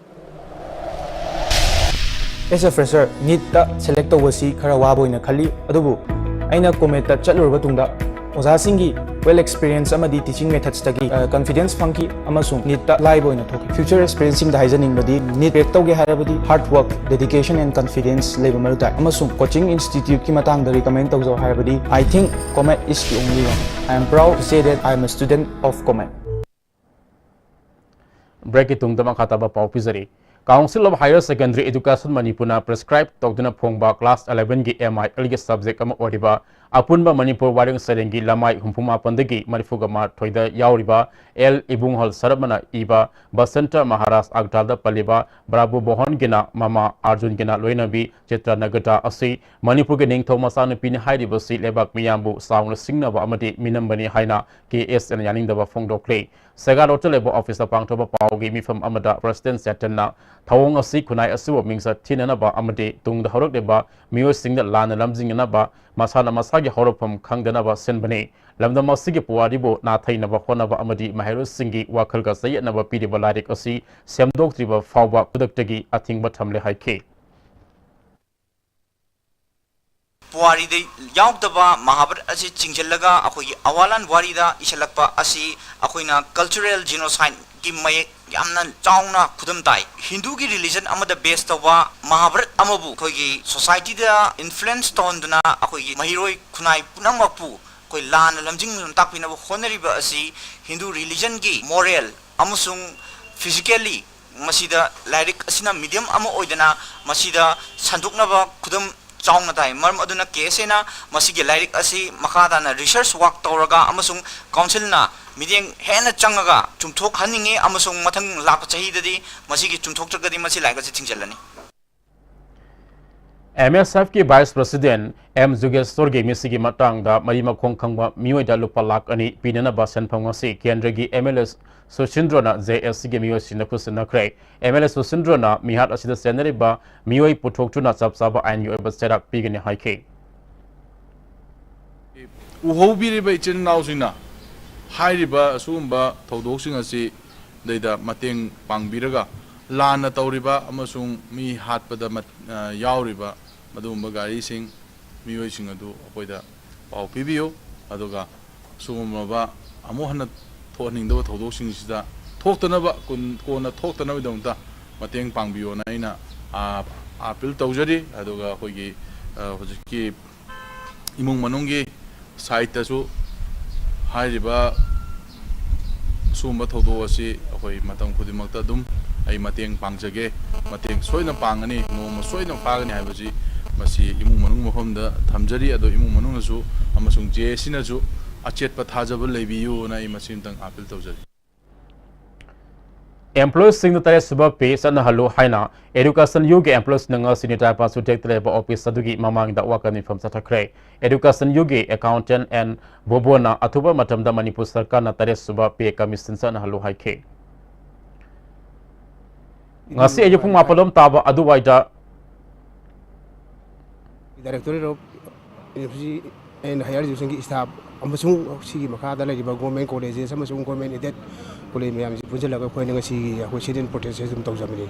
As a fresher, NEET ꯇ select ꯇꯧꯕꯁꯤ ꯈꯔ ꯋꯥꯕ ꯑꯣꯏꯅ ꯈꯜꯂꯤ, ꯑꯗꯨꯕꯨ ꯑꯩꯅ COMET ꯇ ꯆꯠꯂꯨꯔꯕ ꯇꯨꯡꯗ ꯑꯣꯖꯥꯁꯤꯡꯒꯤ well experience ꯑꯃꯗꯤ teaching methods ꯇꯒꯤ, ꯑ, confidence ꯐꯪꯈꯤ ꯑꯃꯁꯨꯡ NEET ꯇ ꯂꯥꯏꯕ ꯑꯣꯏꯅ ꯊꯣꯛꯈꯤ꯫ Future aspirant ꯁꯤꯡꯗ ꯍꯥꯏꯖꯅꯤꯡꯕꯗꯤ, NEET crack ꯇꯧꯒꯦ ꯍꯥꯏꯔꯕꯗꯤ hard work, dedication and confidence ꯂꯩꯕ ꯃꯊꯧ ꯇꯥꯏ, ꯑꯃꯁꯨꯡ coaching institute ꯀꯤ ꯃꯇꯥꯡꯗ recommend ꯇꯧꯖꯧ ꯍꯥꯏꯔꯕꯗꯤ, I think COMET is the only one. I am proud to say that I am a student of COMET. Break ꯀꯤ ꯇꯨꯡꯗ ꯃꯈꯥ ꯇꯥꯕ ꯄꯥꯎ ꯄꯤꯖꯔꯤ꯫ Council of Higher Secondary Education ꯃꯅꯤꯄꯨꯔꯅ prescribe ꯇꯧꯗꯨꯅ ꯐꯣꯡꯕ class eleven ꯒꯤ M I L ꯒꯤ subject ꯑꯃ ꯑꯣꯏꯔꯤꯕ ꯑꯄꯨꯟꯕ ꯃꯅꯤꯄꯨꯔ ꯋꯥꯔꯦꯡ ꯁꯩꯔꯦꯡꯒꯤ ꯂꯃꯥꯏ ꯍꯨꯝꯐꯨ ꯃꯥꯄꯟꯗꯒꯤ ꯃꯔꯤꯐꯨꯒ ꯃꯥꯊꯣꯏꯗ ꯌꯥꯎꯔꯤꯕ ꯑꯦꯜ ꯏꯕꯨꯡꯍꯜ ꯁꯔꯞꯃꯅ ꯏꯕ ꯕꯁꯟꯇ ꯃꯍꯥꯔꯥꯖ ꯑꯒꯇꯥꯜꯗ ꯄꯜꯂꯤꯕ ꯕ꯭ꯔꯥꯕꯨ ꯕꯣꯍꯟꯒꯤꯅ ꯃꯃꯥ ꯑꯥꯔꯖꯨꯟꯒꯤꯅ ꯂꯣꯏꯅꯕꯤ ꯆꯤꯇ꯭ꯔꯅꯒꯇ ꯑꯁꯤ ꯃꯅꯤꯄꯨꯔꯒꯤ ꯅꯤꯡꯊꯧ ꯃꯆꯥꯅꯨꯄꯤꯅꯤ ꯍꯥꯏꯔꯤꯕꯁꯤ ꯂꯩꯕꯥꯛ ꯃꯤꯌꯥꯝꯕꯨ ꯆꯥꯎꯅ ꯁꯤꯡꯅꯕ ꯑꯃꯗꯤ ꯃꯤꯅꯝꯕꯅꯤ ꯍꯥꯏꯅ ꯀꯦ ꯑꯦꯁ ꯑꯦꯅ ꯌꯥꯅꯤꯡꯗꯕ ꯐꯣꯡꯗꯣꯛꯂꯤ꯫ ꯁꯦꯒꯥ ꯔꯣꯗꯇ ꯂꯩꯕ office ꯇ ꯄꯥꯡꯊꯣꯛꯄ ꯄꯥꯎꯒꯤ ꯃꯤꯐꯝ ꯑꯃꯗ President ꯆꯦꯇꯟꯅ ꯊꯧꯑꯣꯡ ꯑꯁꯤ ꯈꯨꯟꯅꯥꯏ ꯑꯁꯤꯕꯨ ꯃꯤꯡꯆꯠ ꯊꯤꯅꯅꯕ ꯑꯃꯗꯤ ꯇꯨꯡꯗ ꯍꯧꯔꯛꯂꯤꯕ ꯃꯤꯑꯣꯏꯁꯤꯡꯗ ꯂꯥꯟꯅ ꯂꯝꯖꯤꯡꯅꯅꯕ, ꯃꯁꯥꯅ ꯃꯁꯥꯒꯤ ꯍꯧꯔꯛꯐꯝ ꯈꯪꯗꯅꯕ ꯁꯤꯟꯕꯅꯤ꯫ ꯂꯝꯗꯝ ꯑꯁꯤꯒꯤ ꯄꯨꯋꯥꯔꯤꯕꯨ ꯅꯥꯊꯩꯅꯕ ꯍꯣꯠꯅꯕ ꯑꯃꯗꯤ ꯃꯍꯩꯔꯣꯏꯁꯤꯡꯒꯤ ꯋꯥꯈꯜꯒ ꯆꯌꯦꯠꯅꯕ ꯄꯤꯔꯤꯕ ꯂꯥꯏꯔꯤꯛ ꯑꯁꯤ ꯁꯦꯝꯗꯣꯛꯇ꯭ꯔꯤꯕ ꯐꯥꯎꯕ ꯈꯨꯗꯛꯇꯒꯤ ꯑꯊꯤꯡꯕ ꯊꯝꯂꯦ ꯍꯥꯏꯈꯤ꯫ ꯄꯨꯋꯥꯔꯤꯗ ꯌꯥꯎꯗꯕ ꯃꯍꯥꯚꯥꯔꯠ ꯑꯁꯤ ꯆꯤꯡꯁꯤꯜꯂꯒ ꯑꯩꯈꯣꯏꯒꯤ ꯑꯋꯥꯂꯥꯟ ꯋꯥꯔꯤꯗ ꯏꯁꯤꯜꯂꯛꯄ ꯑꯁꯤ ꯑꯩꯈꯣꯏꯅ cultural genocide ꯀꯤ ꯃꯌꯦꯛ ꯌꯥꯝꯅ ꯆꯥꯎꯅ ꯈꯨꯗꯝ ꯇꯥꯏ꯫ ꯍꯤꯟꯗꯨꯒꯤ religion ꯑꯃꯗ base ꯇꯧꯕ ꯃꯍꯥꯚꯥꯔꯠ ꯑꯃꯕꯨ ꯑꯩꯈꯣꯏꯒꯤ society ꯗ influence ꯇꯧꯍꯟꯗꯨꯅ ꯑꯩꯈꯣꯏꯒꯤ ꯃꯍꯩꯔꯣꯏ ꯈꯨꯟꯅꯥꯏ ꯄꯨꯝꯅꯃꯛꯄꯨ ꯑꯩꯈꯣꯏ ꯂꯥꯟꯅ ꯂꯝꯖꯤꯡ ꯂꯝꯇꯥꯛꯄꯤꯅꯕ ꯍꯣꯠꯅꯔꯤꯕ ꯑꯁꯤ ꯍꯤꯟꯗꯨ religion ꯒꯤ moral ꯑꯃꯁꯨꯡ physically ꯃꯁꯤꯗ ꯂꯥꯏꯔꯤꯛ ꯑꯁꯤꯅ medium ꯑꯃ ꯑꯣꯏꯗꯅ ꯃꯁꯤꯗ ꯁꯟꯗꯣꯛꯅꯕ ꯈꯨꯗꯝ ꯆꯥꯎꯅ ꯇꯥꯏ꯫ ꯃꯔꯝ ꯑꯗꯨꯅ ꯀꯦ ꯑꯦꯁ ꯑꯦꯅ ꯃꯁꯤꯒꯤ ꯂꯥꯏꯔꯤꯛ ꯑꯁꯤ ꯃꯈꯥ ꯇꯥꯅ research work ꯇꯧꯔꯒ ꯑꯃꯁꯨꯡ council ꯅ ꯃꯤꯠꯌꯦꯡ ꯍꯦꯟꯅ ꯆꯪꯉꯒ ꯆꯨꯝꯊꯣꯛꯍꯟꯅꯤꯡꯉꯤ, ꯑꯃꯁꯨꯡ ꯃꯊꯪ ꯂꯥꯛꯄ ꯆꯍꯤꯗꯗꯤ ꯃꯁꯤꯒꯤ ꯆꯨꯝꯊꯣꯛꯇ꯭ꯔꯒꯗꯤ ꯃꯁꯤ ꯂꯥꯏꯔꯤꯛ ꯑꯁꯤ ꯊꯤꯡꯖꯤꯜꯂꯅꯤ꯫ ꯑꯦꯝ ꯑꯦꯁ ꯑꯦꯐꯀꯤ Vice President ꯑꯦꯝ ꯖꯨꯒꯦꯁꯣꯔꯒꯤ ꯃꯤꯁꯤꯒꯤ ꯃꯇꯥꯡꯗ ꯃꯔꯤ ꯃꯈꯣꯡ ꯈꯪꯕ ꯃꯤꯑꯣꯏꯗ ꯂꯨꯄꯥ ꯂꯥꯈ ꯑꯅꯤ ꯄꯤꯅꯅꯕ ꯁꯦꯟꯐꯝ ꯉꯁꯤ ꯀꯦꯟꯗ꯭ꯔꯒꯤ ꯑꯦꯝ ꯑꯦꯜ ꯑꯦ ꯁꯨꯁꯤꯟꯗ꯭ꯔꯣꯅ ꯖꯦ ꯑꯦꯁ ꯁꯤꯒꯤ ꯃꯤꯑꯣꯏꯁꯤꯡꯗ ꯈꯨꯠꯁꯤꯟꯅꯈ꯭ꯔꯦ꯫ ꯑꯦꯝ ꯑꯦꯜ ꯑꯦ ꯁꯨꯁꯤꯟꯗ꯭ꯔꯣꯅ ꯃꯤꯍꯥꯠ ꯑꯁꯤꯗ ꯆꯦꯟꯅꯔꯤꯕ ꯃꯤꯑꯣꯏ ꯄꯨꯊꯣꯛꯇꯨꯅ ꯆꯞ ꯆꯥꯕ ꯑꯥꯏꯟꯒꯤ ꯑꯣꯏꯕ ꯆꯩꯔꯥꯛ ꯄꯤꯒꯅꯤ ꯍꯥꯏꯈꯤ꯫ ꯎꯍꯧꯕꯤꯔꯤꯕ ꯏꯆꯤꯟ ꯏꯅꯥꯎꯁꯤꯡꯅ ꯍꯥꯏꯔꯤꯕ ꯑꯁꯤꯒꯨꯝꯕ ꯊꯧꯗꯣꯛꯁꯤꯡ ꯑꯁꯤ ꯗꯩꯗ ꯃꯇꯦꯡ ꯄꯥꯡꯕꯤꯔꯒ, ꯂꯥꯟꯅ ꯇꯧꯔꯤꯕ ꯑꯃꯁꯨꯡ ꯃꯤ ꯍꯥꯠꯄꯗ ꯃꯠ-, ꯑ, ꯌꯥꯎꯔꯤꯕ ꯃꯗꯨꯒꯨꯝꯕ ꯒꯥꯔꯤꯁꯤꯡ, ꯃꯤꯑꯣꯏꯁꯤꯡ ꯑꯗꯨ ꯑꯩꯈꯣꯏꯗ ꯄꯥꯎ ꯄꯤꯕꯤꯌꯨ꯫ ꯑꯗꯨꯒ ꯁꯤꯒꯨꯝꯂꯕ ꯑꯃꯨꯛ ꯍꯟꯅ ꯊꯣꯛꯍꯟꯅꯤꯡꯗꯕ ꯊꯧꯗꯣꯛꯁꯤꯡꯁꯤꯗ ꯊꯣꯛꯇꯅꯕ, ꯀꯨꯟ-, ꯀꯣꯟꯅ ꯊꯣꯛꯇꯅꯕꯒꯤꯗꯃꯛꯇ ꯃꯇꯦꯡ ꯄꯥꯡꯕꯤꯌꯣꯅ ꯑꯩꯅ, ꯑ, ꯑꯥꯄꯤꯜ ꯇꯧꯖꯔꯤ꯫ ꯑꯗꯨꯒ ꯑꯩꯈꯣꯏꯒꯤ, ꯑ, ꯍꯧꯖꯤꯛꯀꯤ ꯏꯃꯨꯡ ꯃꯅꯨꯡꯒꯤ ꯁꯥꯏꯠꯇꯁꯨ ꯍꯥꯏꯔꯤꯕ ꯁꯤꯒꯨꯝꯕ ꯊꯧꯗꯣꯛ ꯑꯁꯤ ꯑꯩꯈꯣꯏ ꯃꯇꯝ ꯈꯨꯗꯤꯡꯃꯛꯇ ꯑꯗꯨꯝ ꯑꯩ ꯃꯇꯦꯡ ꯄꯥꯡꯖꯒꯦ, ꯃꯇꯦꯡ ꯁꯣꯏꯗꯅ ꯄꯥꯡꯒꯅꯤ, ꯅꯣꯡꯃ ꯁꯣꯏꯗꯅ ꯐꯥꯒꯅꯤ ꯍꯥꯏꯕꯁꯤ ꯃꯁꯤ ꯏꯃꯨꯡ ꯃꯅꯨꯡ ꯃꯐꯝꯗ ꯊꯝꯖꯔꯤ꯫ ꯑꯗꯣ ꯏꯃꯨꯡ ꯃꯅꯨꯡꯅꯁꯨ ꯑꯃꯁꯨꯡ ꯖꯦ ꯑꯦꯁ ꯁꯤꯅꯁꯨ ꯑꯆꯦꯠꯄ ꯊꯥꯖꯕ ꯂꯩꯕꯤꯌꯨꯅ ꯑꯩ ꯃꯁꯤ ꯑꯃꯇꯪ ꯑꯥꯄꯤꯜ ꯇꯧꯖꯔꯤ꯫ ꯑꯦꯝꯄ꯭ꯂꯣꯌꯤꯁꯁꯤꯡꯗ ꯇꯔꯦꯠ ꯁꯨꯕ ꯄꯦ ꯆꯠꯅꯍꯜꯂꯨ ꯍꯥꯏꯅ ꯑꯦꯗꯨꯀꯦꯁꯟ ꯌꯨꯒꯤ ꯑꯦꯝꯄ꯭ꯂꯣꯌꯤꯁꯅ ꯉꯁꯤ ꯅꯤꯇꯥꯏꯄꯥ ꯁꯨꯇꯦꯛꯇ ꯂꯩꯕ ꯑꯣꯐꯤꯁ ꯑꯗꯨꯒꯤ ꯃꯃꯥꯡꯗ ꯋꯥꯀꯠ ꯃꯤꯐꯝ ꯆꯠꯊꯈ꯭ꯔꯦ꯫ ꯑꯦꯗꯨꯀꯦꯁꯟ ꯌꯨꯒꯤ ꯑꯦꯀꯥꯎꯟꯇꯦꯟ ꯑꯦꯟ ꯕꯣꯕꯣꯅ ꯑꯊꯨꯕ ꯃꯇꯝꯗ ꯃꯅꯤꯄꯨꯔ ꯁꯔꯀꯥꯔꯅ ꯇꯔꯦꯠ ꯁꯨꯕ ꯄꯦ ꯀꯃꯤꯁꯟ ꯆꯠꯅꯍꯜꯂꯨ ꯍꯥꯏꯈꯤ꯫ ꯉꯁꯤ ꯑꯌꯨꯛ ꯄꯨꯡ ꯃꯥꯄꯜ ꯂꯣꯝ ꯇꯥꯕ ꯑꯗꯨꯋꯥꯏꯗ Directorate of University and Higher Educationꯒꯤ staff ꯑꯃꯁꯨꯡ ꯁꯤꯒꯤ ꯃꯈꯥꯗ ꯂꯩꯔꯤꯕ government colleges ꯑꯃꯁꯨꯡ government aided college ꯃꯌꯥꯝꯁꯤ ꯄꯨꯟꯁꯤꯜꯂꯒ ꯑꯩꯈꯣꯏꯅ ꯉꯁꯤꯒꯤ ꯑꯩꯈꯣꯏ sit-in protest ꯑꯗꯨꯝ ꯇꯧꯖꯕꯅꯤ꯫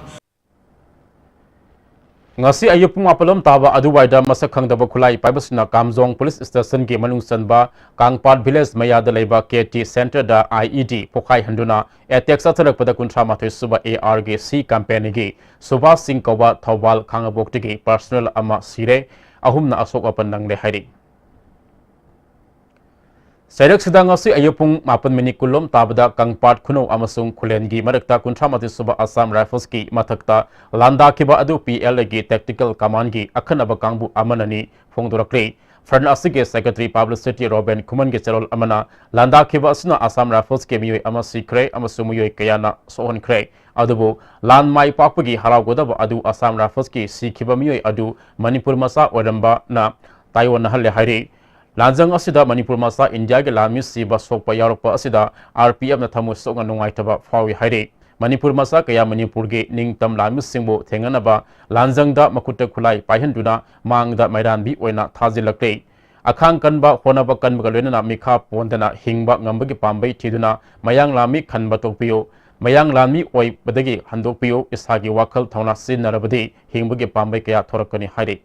ꯉꯁꯤ ꯑꯌꯨꯛ ꯄꯨꯡ ꯃꯥꯄꯜ ꯂꯣꯝ ꯇꯥꯕ ꯑꯗꯨꯋꯥꯏꯗ ꯃꯁꯛ ꯈꯪꯗꯕ ꯈꯨꯠꯂꯥꯏ ꯄꯥꯏꯕꯁꯤꯡꯅ ꯀꯥꯝꯖꯣꯡ ꯄꯨꯂꯤꯁ ꯁ꯭ꯇꯦꯁꯟꯒꯤ ꯃꯅꯨꯡ ꯆꯟꯕ ꯀꯥꯡꯄꯥꯠ ꯚꯤꯂꯦꯖ ꯃꯌꯥꯗ ꯂꯩꯕ ꯀꯦ ꯇꯤ ꯁꯦꯟꯇꯔꯗ ꯑꯥꯏ ꯏ ꯗꯤ ꯄꯣꯈꯥꯏꯍꯟꯗꯨꯅ ꯑꯦꯇꯦꯛ ꯆꯠꯊꯔꯛꯄꯗ ꯀꯨꯟꯊ꯭ꯔꯥ ꯃꯥꯊꯣꯏ ꯁꯨꯕ ꯑꯦ ꯑꯥꯔꯒꯤ ꯁꯤ ꯀꯝꯄꯦꯅꯤꯒꯤ ꯁꯨꯕꯥꯁ ꯁꯤꯡ ꯀꯧꯕ ꯊꯧꯕꯥꯜ ꯈꯥꯉꯕꯣꯛꯇꯒꯤ ꯄꯔꯁꯅꯦꯜ ꯑꯃ ꯁꯤꯔꯦ, ꯑꯍꯨꯝꯅ ꯑꯁꯣꯛ ꯑꯄꯟ ꯅꯪꯂꯦ ꯍꯥꯏꯔꯤ꯫ ꯆꯩꯔꯛꯁꯤꯗ ꯉꯁꯤ ꯑꯌꯨꯛ ꯄꯨꯡ ꯃꯥꯄꯟ ꯃꯤꯅꯤꯠ ꯀꯨꯟ ꯂꯣꯝ ꯇꯥꯕꯗ ꯀꯪꯄꯥꯠ ꯈꯨꯅꯧ ꯑꯃꯁꯨꯡ ꯈꯨꯂꯦꯟꯒꯤ ꯃꯔꯛꯇ ꯀꯨꯟꯊ꯭ꯔꯥ ꯃꯥꯊꯣꯏ ꯁꯨꯕ ꯑꯁꯥꯝ ꯔꯥꯏꯐꯜꯁꯀꯤ ꯃꯊꯛꯇ ꯂꯥꯟꯗꯥꯈꯤꯕ ꯑꯗꯨ ꯄꯤ ꯑꯦꯜ ꯑꯦꯒꯤ ꯇꯦꯛꯇꯤꯀꯦꯜ ꯀꯃꯥꯟꯒꯤ ꯑꯈꯟꯅꯕ ꯀꯥꯡꯕꯨ ꯑꯃꯅꯅꯤ ꯐꯣꯡꯗꯣꯔꯛꯂꯤ꯫ Front ꯑꯁꯤꯒꯤ Secretary Publicity ꯔꯣꯕꯤꯟ ꯈꯨꯃꯟꯒꯤ ꯆꯦꯔꯣꯜ ꯑꯃꯅ, ꯂꯥꯟꯗꯥꯈꯤꯕ ꯑꯁꯤꯅ Assam Rifles ꯀꯤ ꯃꯤꯑꯣꯏ ꯑꯃ ꯁꯤꯈ꯭ꯔꯦ ꯑꯃꯁꯨꯡ ꯃꯤꯑꯣꯏ ꯀꯌꯥꯅ ꯁꯣꯛꯍꯟꯈ꯭ꯔꯦ꯫ ꯑꯗꯨꯕꯨ ꯂꯥꯟ ꯃꯥꯏ ꯄꯥꯛꯄꯒꯤ ꯍꯔꯥꯎꯒꯗꯕ ꯑꯗꯨ Assam Rifles ꯀꯤ ꯁꯤꯈꯤꯕ ꯃꯤꯑꯣꯏ ꯑꯗꯨ ꯃꯅꯤꯄꯨꯔ ꯃꯆꯥ ꯑꯣꯏꯔꯝꯕꯅ ꯇꯥꯏꯑꯣꯟꯅꯍꯜꯂꯦ ꯍꯥꯏꯔꯤ꯫ ꯂꯥꯟꯖꯪ ꯑꯁꯤꯗ ꯃꯅꯤꯄꯨꯔ ꯃꯆꯥ ꯏꯟꯗꯤꯌꯥꯒꯤ ꯂꯥꯟꯃꯤ ꯁꯤꯕ ꯁꯣꯛꯄ ꯌꯥꯎꯔꯛꯄ ꯑꯁꯤꯗ ꯑꯥꯔ ꯄꯤ ꯑꯦꯐꯅ ꯊꯃꯣꯏ ꯁꯣꯛꯅ ꯅꯨꯡꯉꯥꯏꯇꯕ ꯐꯥꯎꯏ ꯍꯥꯏꯔꯤ꯫ ꯃꯅꯤꯄꯨꯔ ꯃꯆꯥ ꯀꯌꯥ ꯃꯅꯤꯄꯨꯔꯒꯤ ꯅꯤꯡꯇꯝ ꯂꯥꯟꯃꯤꯁꯤꯡꯕꯨ ꯊꯦꯡꯅꯅꯕ ꯂꯥꯟꯖꯪꯗ ꯃꯈꯨꯠꯇ ꯈꯨꯠꯂꯥꯏ ꯄꯥꯏꯍꯟꯗꯨꯅ ꯃꯥꯡꯗ ꯃꯩꯔꯥꯟꯕꯤ ꯑꯣꯏꯅ ꯊꯥꯖꯤꯜꯂꯛꯂꯤ꯫ ꯑꯈꯥꯡ ꯀꯟꯕ, ꯍꯣꯠꯅꯕ ꯀꯟꯕꯒ ꯂꯣꯏꯅꯅ ꯃꯤꯈꯥ ꯄꯣꯟꯗꯅ ꯍꯤꯡꯕ ꯉꯝꯕꯒꯤ ꯄꯥꯝꯕꯩ ꯊꯤꯗꯨꯅ ꯃꯌꯥꯡ ꯂꯥꯟꯃꯤ ꯈꯟꯕ ꯇꯣꯛꯄꯤꯌꯨ꯫ ꯃꯌꯥꯡ ꯂꯥꯟꯃꯤ ꯑꯣꯏꯕꯗꯒꯤ ꯍꯟꯗꯣꯛꯄꯤꯌꯨ꯫ ꯏꯁꯥꯒꯤ ꯋꯥꯈꯜ ꯊꯧꯅꯥ ꯁꯤꯖꯤꯟꯅꯔꯕꯗꯤ ꯍꯤꯡꯕꯒꯤ ꯄꯥꯝꯕꯩ ꯀꯌꯥ ꯊꯣꯔꯛꯀꯅꯤ ꯍꯥꯏꯔꯤ꯫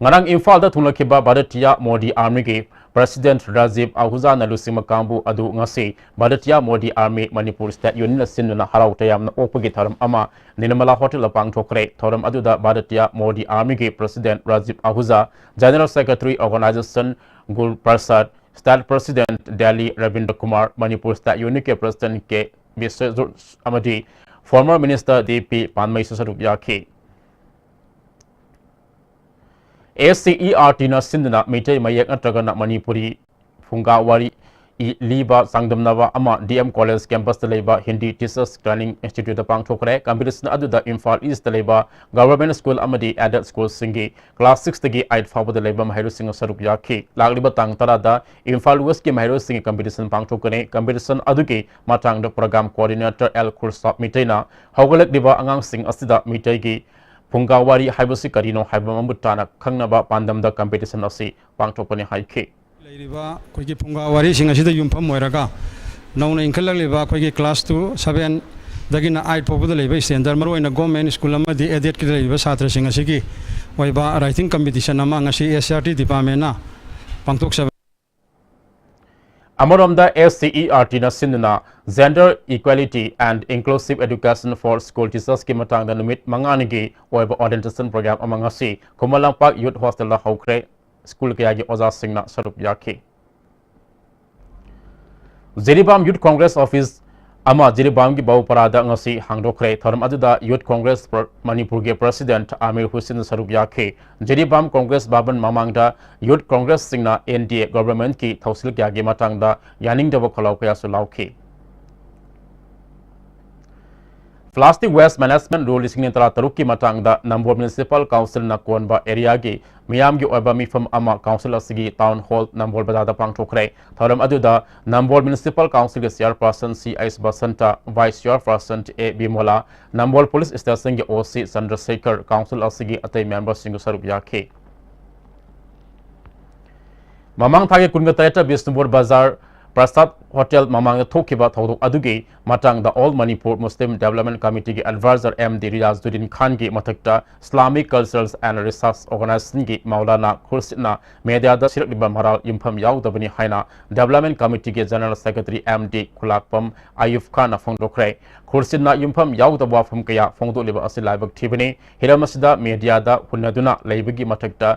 ꯉꯔꯥꯡ ꯏꯝꯐꯥꯜꯗ ꯊꯨꯡꯂꯈꯤꯕ ꯚꯥꯔꯇꯤꯌꯥ ꯃꯣꯗꯤ ꯑꯥꯔꯃꯤꯒꯤ ꯄ꯭ꯔꯁꯤꯗꯦꯟꯠ ꯔꯥꯖꯤꯕ ꯑꯍꯨꯖꯥꯅ ꯂꯨꯆꯤꯡꯕ ꯀꯥꯡꯕꯨ ꯑꯗꯨ ꯉꯁꯤ ꯚꯥꯔꯇꯤꯌꯥ ꯃꯣꯗꯤ ꯑꯥꯔꯃꯤ ꯃꯅꯤꯄꯨꯔ ꯁ꯭ꯇꯦꯠ ꯌꯨꯅꯤꯌꯟꯅ ꯁꯤꯟꯗꯨꯅ ꯍꯔꯥꯎ ꯇꯌꯥꯝꯅ ꯑꯣꯛꯄꯒꯤ ꯊꯧꯔꯝ ꯑꯃ ꯅꯤꯔꯃꯂꯥ ꯍꯣꯇꯦꯜꯗ ꯄꯥꯡꯊꯣꯛꯈ꯭ꯔꯦ꯫ ꯊꯧꯔꯝ ꯑꯗꯨꯗ ꯚꯥꯔꯇꯤꯌꯥ ꯃꯣꯗꯤ ꯑꯥꯔꯃꯤꯒꯤ president Rajiv Ahuja, general secretary organization Gur Prasad, state president Delhi Rabindra Kumar, Manipur state ꯌꯨꯅꯤꯌꯟꯒꯤ ꯄ꯭ꯔꯁꯤꯗꯦꯟꯠ ꯀꯦ ꯕꯤꯁ꯭ꯋꯖꯤꯠ ꯑꯃꯗꯤ ꯐꯣꯔꯃꯔ ꯃꯤꯅꯤꯁꯇꯔ ꯗꯤ ꯄꯤ ꯄꯥꯟꯃꯩꯁꯨ ꯁꯔꯨꯛ ꯌꯥꯈꯤ꯫ ꯑꯦꯁ ꯁꯤ ꯏ ꯑꯥꯔ ꯇꯤꯅ ꯁꯤꯟꯗꯨꯅ ꯃꯩꯇꯩ ꯃꯌꯦꯛ ꯅꯠꯇ꯭ꯔꯒꯅ ꯃꯅꯤꯄꯨꯔꯤ ꯐꯨꯡꯒꯥ ꯋꯥꯔꯤ ꯏ ꯂꯤꯕ ꯆꯥꯡꯗꯝꯅꯕ ꯑꯃ ꯗꯤ ꯑꯦꯝ ꯀꯣꯂꯦꯖ ꯀꯦꯝꯄꯁꯇ ꯂꯩꯕ ꯍꯤꯟꯗꯤ ꯇꯤꯆꯔꯁ ꯇ꯭ꯔꯦꯅꯤꯡ ꯏꯟꯁꯇꯤꯇ꯭ꯌꯨꯠꯇ ꯄꯥꯡꯊꯣꯛꯈ꯭ꯔꯦ꯫ ꯀꯝꯄꯤꯇꯤꯁꯟ ꯑꯗꯨꯗ ꯏꯝꯐꯥꯜ ꯏꯁꯇ ꯂꯩꯕ ꯒꯚꯔꯟꯃꯦꯟꯠ ꯁ꯭ꯀꯨꯜ ꯑꯃꯗꯤ ꯑꯦꯗꯦꯗ ꯁ꯭ꯀꯨꯜꯁꯤꯡꯒꯤ ꯀ꯭ꯂꯥꯁ ꯁꯤꯛꯁꯇꯒꯤ ꯑꯩꯠ ꯐꯥꯎꯕꯗ ꯂꯩꯕ ꯃꯍꯩꯔꯣꯏꯁꯤꯡꯅ ꯁꯔꯨꯛ ꯌꯥꯈꯤ꯫ ꯂꯥꯛꯂꯤꯕ ꯇꯥꯡ ꯇꯔꯥꯗ ꯏꯝꯐꯥꯜ ꯋꯦꯁꯀꯤ ꯃꯍꯩꯔꯣꯏꯁꯤꯡꯒꯤ ꯀꯝꯄꯤꯇꯤꯁꯟ ꯄꯥꯡꯊꯣꯛꯀꯅꯤ꯫ ꯀꯝꯄꯤꯇꯤꯁꯟ ꯑꯗꯨꯒꯤ ꯃꯇꯥꯡꯗ ꯄ꯭ꯔꯣꯒ꯭ꯔꯥꯝ ꯀꯣꯑꯣꯔꯗꯤꯅꯦꯇꯔ ꯑꯦꯜ ꯈꯨꯔꯁꯥꯕ ꯃꯤꯇꯩꯅ ꯍꯧꯒꯠꯂꯛꯂꯤꯕ ꯑꯉꯥꯡꯁꯤꯡ ꯑꯁꯤꯗ ꯃꯤꯇꯩꯒꯤ ꯐꯨꯡꯒꯥ ꯋꯥꯔꯤ ꯍꯥꯏꯕꯁꯤ ꯀꯔꯤꯅꯣ ꯍꯥꯏꯕ ꯃꯃꯨꯠ ꯇꯥꯅ ꯈꯪꯅꯕ ꯄꯥꯟꯗꯝꯗ ꯀꯝꯄꯤꯇꯤꯁꯟ ꯑꯁꯤ ꯄꯥꯡꯊꯣꯛꯄꯅꯤ ꯍꯥꯏꯈꯤ꯫ ꯂꯩꯔꯤꯕ ꯑꯩꯈꯣꯏꯒꯤ ꯐꯨꯡꯒꯥ ꯋꯥꯔꯤꯁꯤꯡ ꯑꯁꯤꯗ ꯌꯨꯝꯐꯝ ꯑꯣꯏꯔꯒ ꯅꯧꯅ ꯏꯟꯈꯠꯂꯛꯂꯤꯕ ꯑꯩꯈꯣꯏꯒꯤ ꯀ꯭ꯂꯥꯁ ꯇꯨ, ꯁꯚꯦꯟꯗꯒꯤꯅ ꯑꯩꯠ ꯐꯥꯎꯕꯗ ꯂꯩꯕ ꯁ꯭ꯇꯦꯟꯗꯔ, ꯃꯔꯨꯑꯣꯏꯅ ꯒꯣꯔꯃꯦꯟ ꯁ꯭ꯀꯨꯜ ꯑꯃꯗꯤ ꯑꯦꯗꯦꯗꯀꯤꯗ ꯂꯩꯔꯤꯕ ꯁꯥꯇ꯭ꯔꯁꯤꯡ ꯑꯁꯤꯒꯤ ꯑꯣꯏꯕ ꯔꯥꯏꯇꯤꯡ ꯀꯝꯄꯤꯇꯤꯁꯟ ꯑꯃ ꯉꯁꯤ ꯑꯦꯁ ꯁꯤ ꯑꯥꯔ ꯇꯤ ꯗꯤꯄꯥꯔꯠꯃꯦꯟꯅ ꯄꯥꯡꯊꯣꯛꯆꯕ ꯑꯃꯔꯣꯝꯗ, ꯑꯦꯁ ꯁꯤ ꯏ ꯑꯥꯔ ꯇꯤꯅ ꯁꯤꯟꯗꯨꯅ Gender Equality and Inclusive Education for School Teachersꯀꯤ ꯃꯇꯥꯡꯗ ꯅꯨꯃꯤꯠ ꯃꯉꯥꯅꯤꯒꯤ ꯑꯣꯏꯕ ꯑꯣꯔꯤꯌꯦꯟꯇꯦꯁꯟ ꯄ꯭ꯔꯣꯒ꯭ꯔꯥꯝ ꯑꯃ ꯉꯁꯤ ꯈꯨꯃꯟ ꯂꯝꯄꯥꯛ ꯌꯨꯠ ꯍꯣꯁꯇꯦꯜꯗ ꯍꯧꯈ꯭ꯔꯦ꯫ ꯁ꯭ꯀꯨꯜ ꯀꯌꯥꯒꯤ ꯑꯣꯖꯥꯁꯤꯡꯅ ꯁꯔꯨꯛ ꯌꯥꯈꯤ꯫ ꯖꯤꯔꯤꯕꯥꯝ ꯌꯨꯠ ꯀꯣꯡꯒ꯭ꯔꯦꯁ ꯑꯣꯐꯤꯁ ꯑꯃ ꯖꯤꯔꯤꯕꯥꯝꯒꯤ ꯕꯥꯎꯄꯔꯥꯗ ꯉꯁꯤ ꯍꯥꯡꯗꯣꯛꯈ꯭ꯔꯦ꯫ ꯊꯧꯔꯝ ꯑꯗꯨꯗ Youth Congress ꯃꯅꯤꯄꯨꯔꯒꯤ President ꯑꯃꯤꯔ ꯍꯨꯁꯦꯟ ꯁꯔꯨꯛ ꯌꯥꯈꯤ꯫ ꯖꯤꯔꯤꯕꯥꯝ Congress ꯚꯕꯟ ꯃꯃꯥꯡꯗ Youth Congressꯁꯤꯡꯅ N D A governmentꯀꯤ ꯊꯧꯁꯤꯜ ꯀꯌꯥꯒꯤ ꯃꯇꯥꯡꯗ ꯌꯥꯅꯤꯡꯗꯕ ꯈꯣꯜꯂꯥꯎ ꯀꯌꯥꯁꯨ ꯂꯥꯎꯈꯤ꯫ Plastic Waste Management Rule ꯂꯤꯁꯤꯡ ꯑꯅꯤ ꯇꯔꯥꯇꯔꯨꯛꯀꯤ ꯃꯇꯥꯡꯗ ꯅꯝꯕꯣꯜ Municipal Councilꯅ ꯀꯣꯟꯕ areaꯒꯤ ꯃꯤꯌꯥꯝꯒꯤ ꯑꯣꯏꯕ ꯃꯤꯐꯝ ꯑꯃ council ꯑꯁꯤꯒꯤ Town Hall ꯅꯝꯕꯣꯜ ꯕꯖꯥꯔꯗ ꯄꯥꯡꯊꯣꯛꯈ꯭ꯔꯦ꯫ ꯊꯧꯔꯝ ꯑꯗꯨꯗ ꯅꯝꯕꯣꯜ Municipal Councilꯒꯤ Chairperson C H Basanta, Vice Chairperson A Bimola, Nambol Police Stationꯒꯤ O C ꯆꯟꯗ꯭ꯔꯁꯦꯈꯔ, council ꯑꯁꯤꯒꯤ ꯑꯇꯩ memberꯁꯤꯡꯁꯨ ꯁꯔꯨꯛ ꯌꯥꯈꯤ꯫ ꯃꯃꯥꯡ ꯊꯥꯒꯤ ꯀꯨꯟꯒ ꯇꯔꯦꯠꯇ ꯕꯤꯁꯅꯨꯄꯨꯔ ꯕꯖꯥꯔ ꯄ꯭ꯔꯁꯥꯗ ꯍꯣꯇꯦꯜ ꯃꯃꯥꯡꯗ ꯊꯣꯛꯈꯤꯕ ꯊꯧꯗꯣꯛ ꯑꯗꯨꯒꯤ ꯃꯇꯥꯡꯗ All Manipur Muslim Development Committeeꯒꯤ advisor M D Riyazuddin ꯈꯥꯟꯒꯤ ꯃꯊꯛꯇ Islamic Cultures and Research Organizationꯒꯤ Maulana ꯈꯨꯔꯁꯤꯠꯅ mediaꯗ ꯁꯤꯔꯛꯂꯤꯕ ꯃꯔꯥꯜ ꯌꯨꯝꯐꯝ ꯌꯥꯎꯗꯕꯅꯤ ꯍꯥꯏꯅ Development Committeeꯒꯤ General Secretary M D ꯈꯨꯂꯥꯛꯄꯝ ꯑꯌꯨꯕ ꯈꯥꯟꯅ ꯐꯣꯡꯗꯣꯛꯈ꯭ꯔꯦ꯫ ꯈꯨꯔꯁꯤꯠꯅ ꯌꯨꯝꯐꯝ ꯌꯥꯎꯗꯕ ꯋꯥꯐꯝ ꯀꯌꯥ ꯐꯣꯡꯗꯣꯛꯂꯤꯕ ꯑꯁꯤ ꯂꯥꯏꯕꯛ ꯊꯤꯕꯅꯤ꯫ ꯍꯤꯔꯝ ꯑꯁꯤꯗ mediaꯗ ꯍꯨꯟꯅꯗꯨꯅ ꯂꯩꯕꯒꯤ ꯃꯊꯛꯇ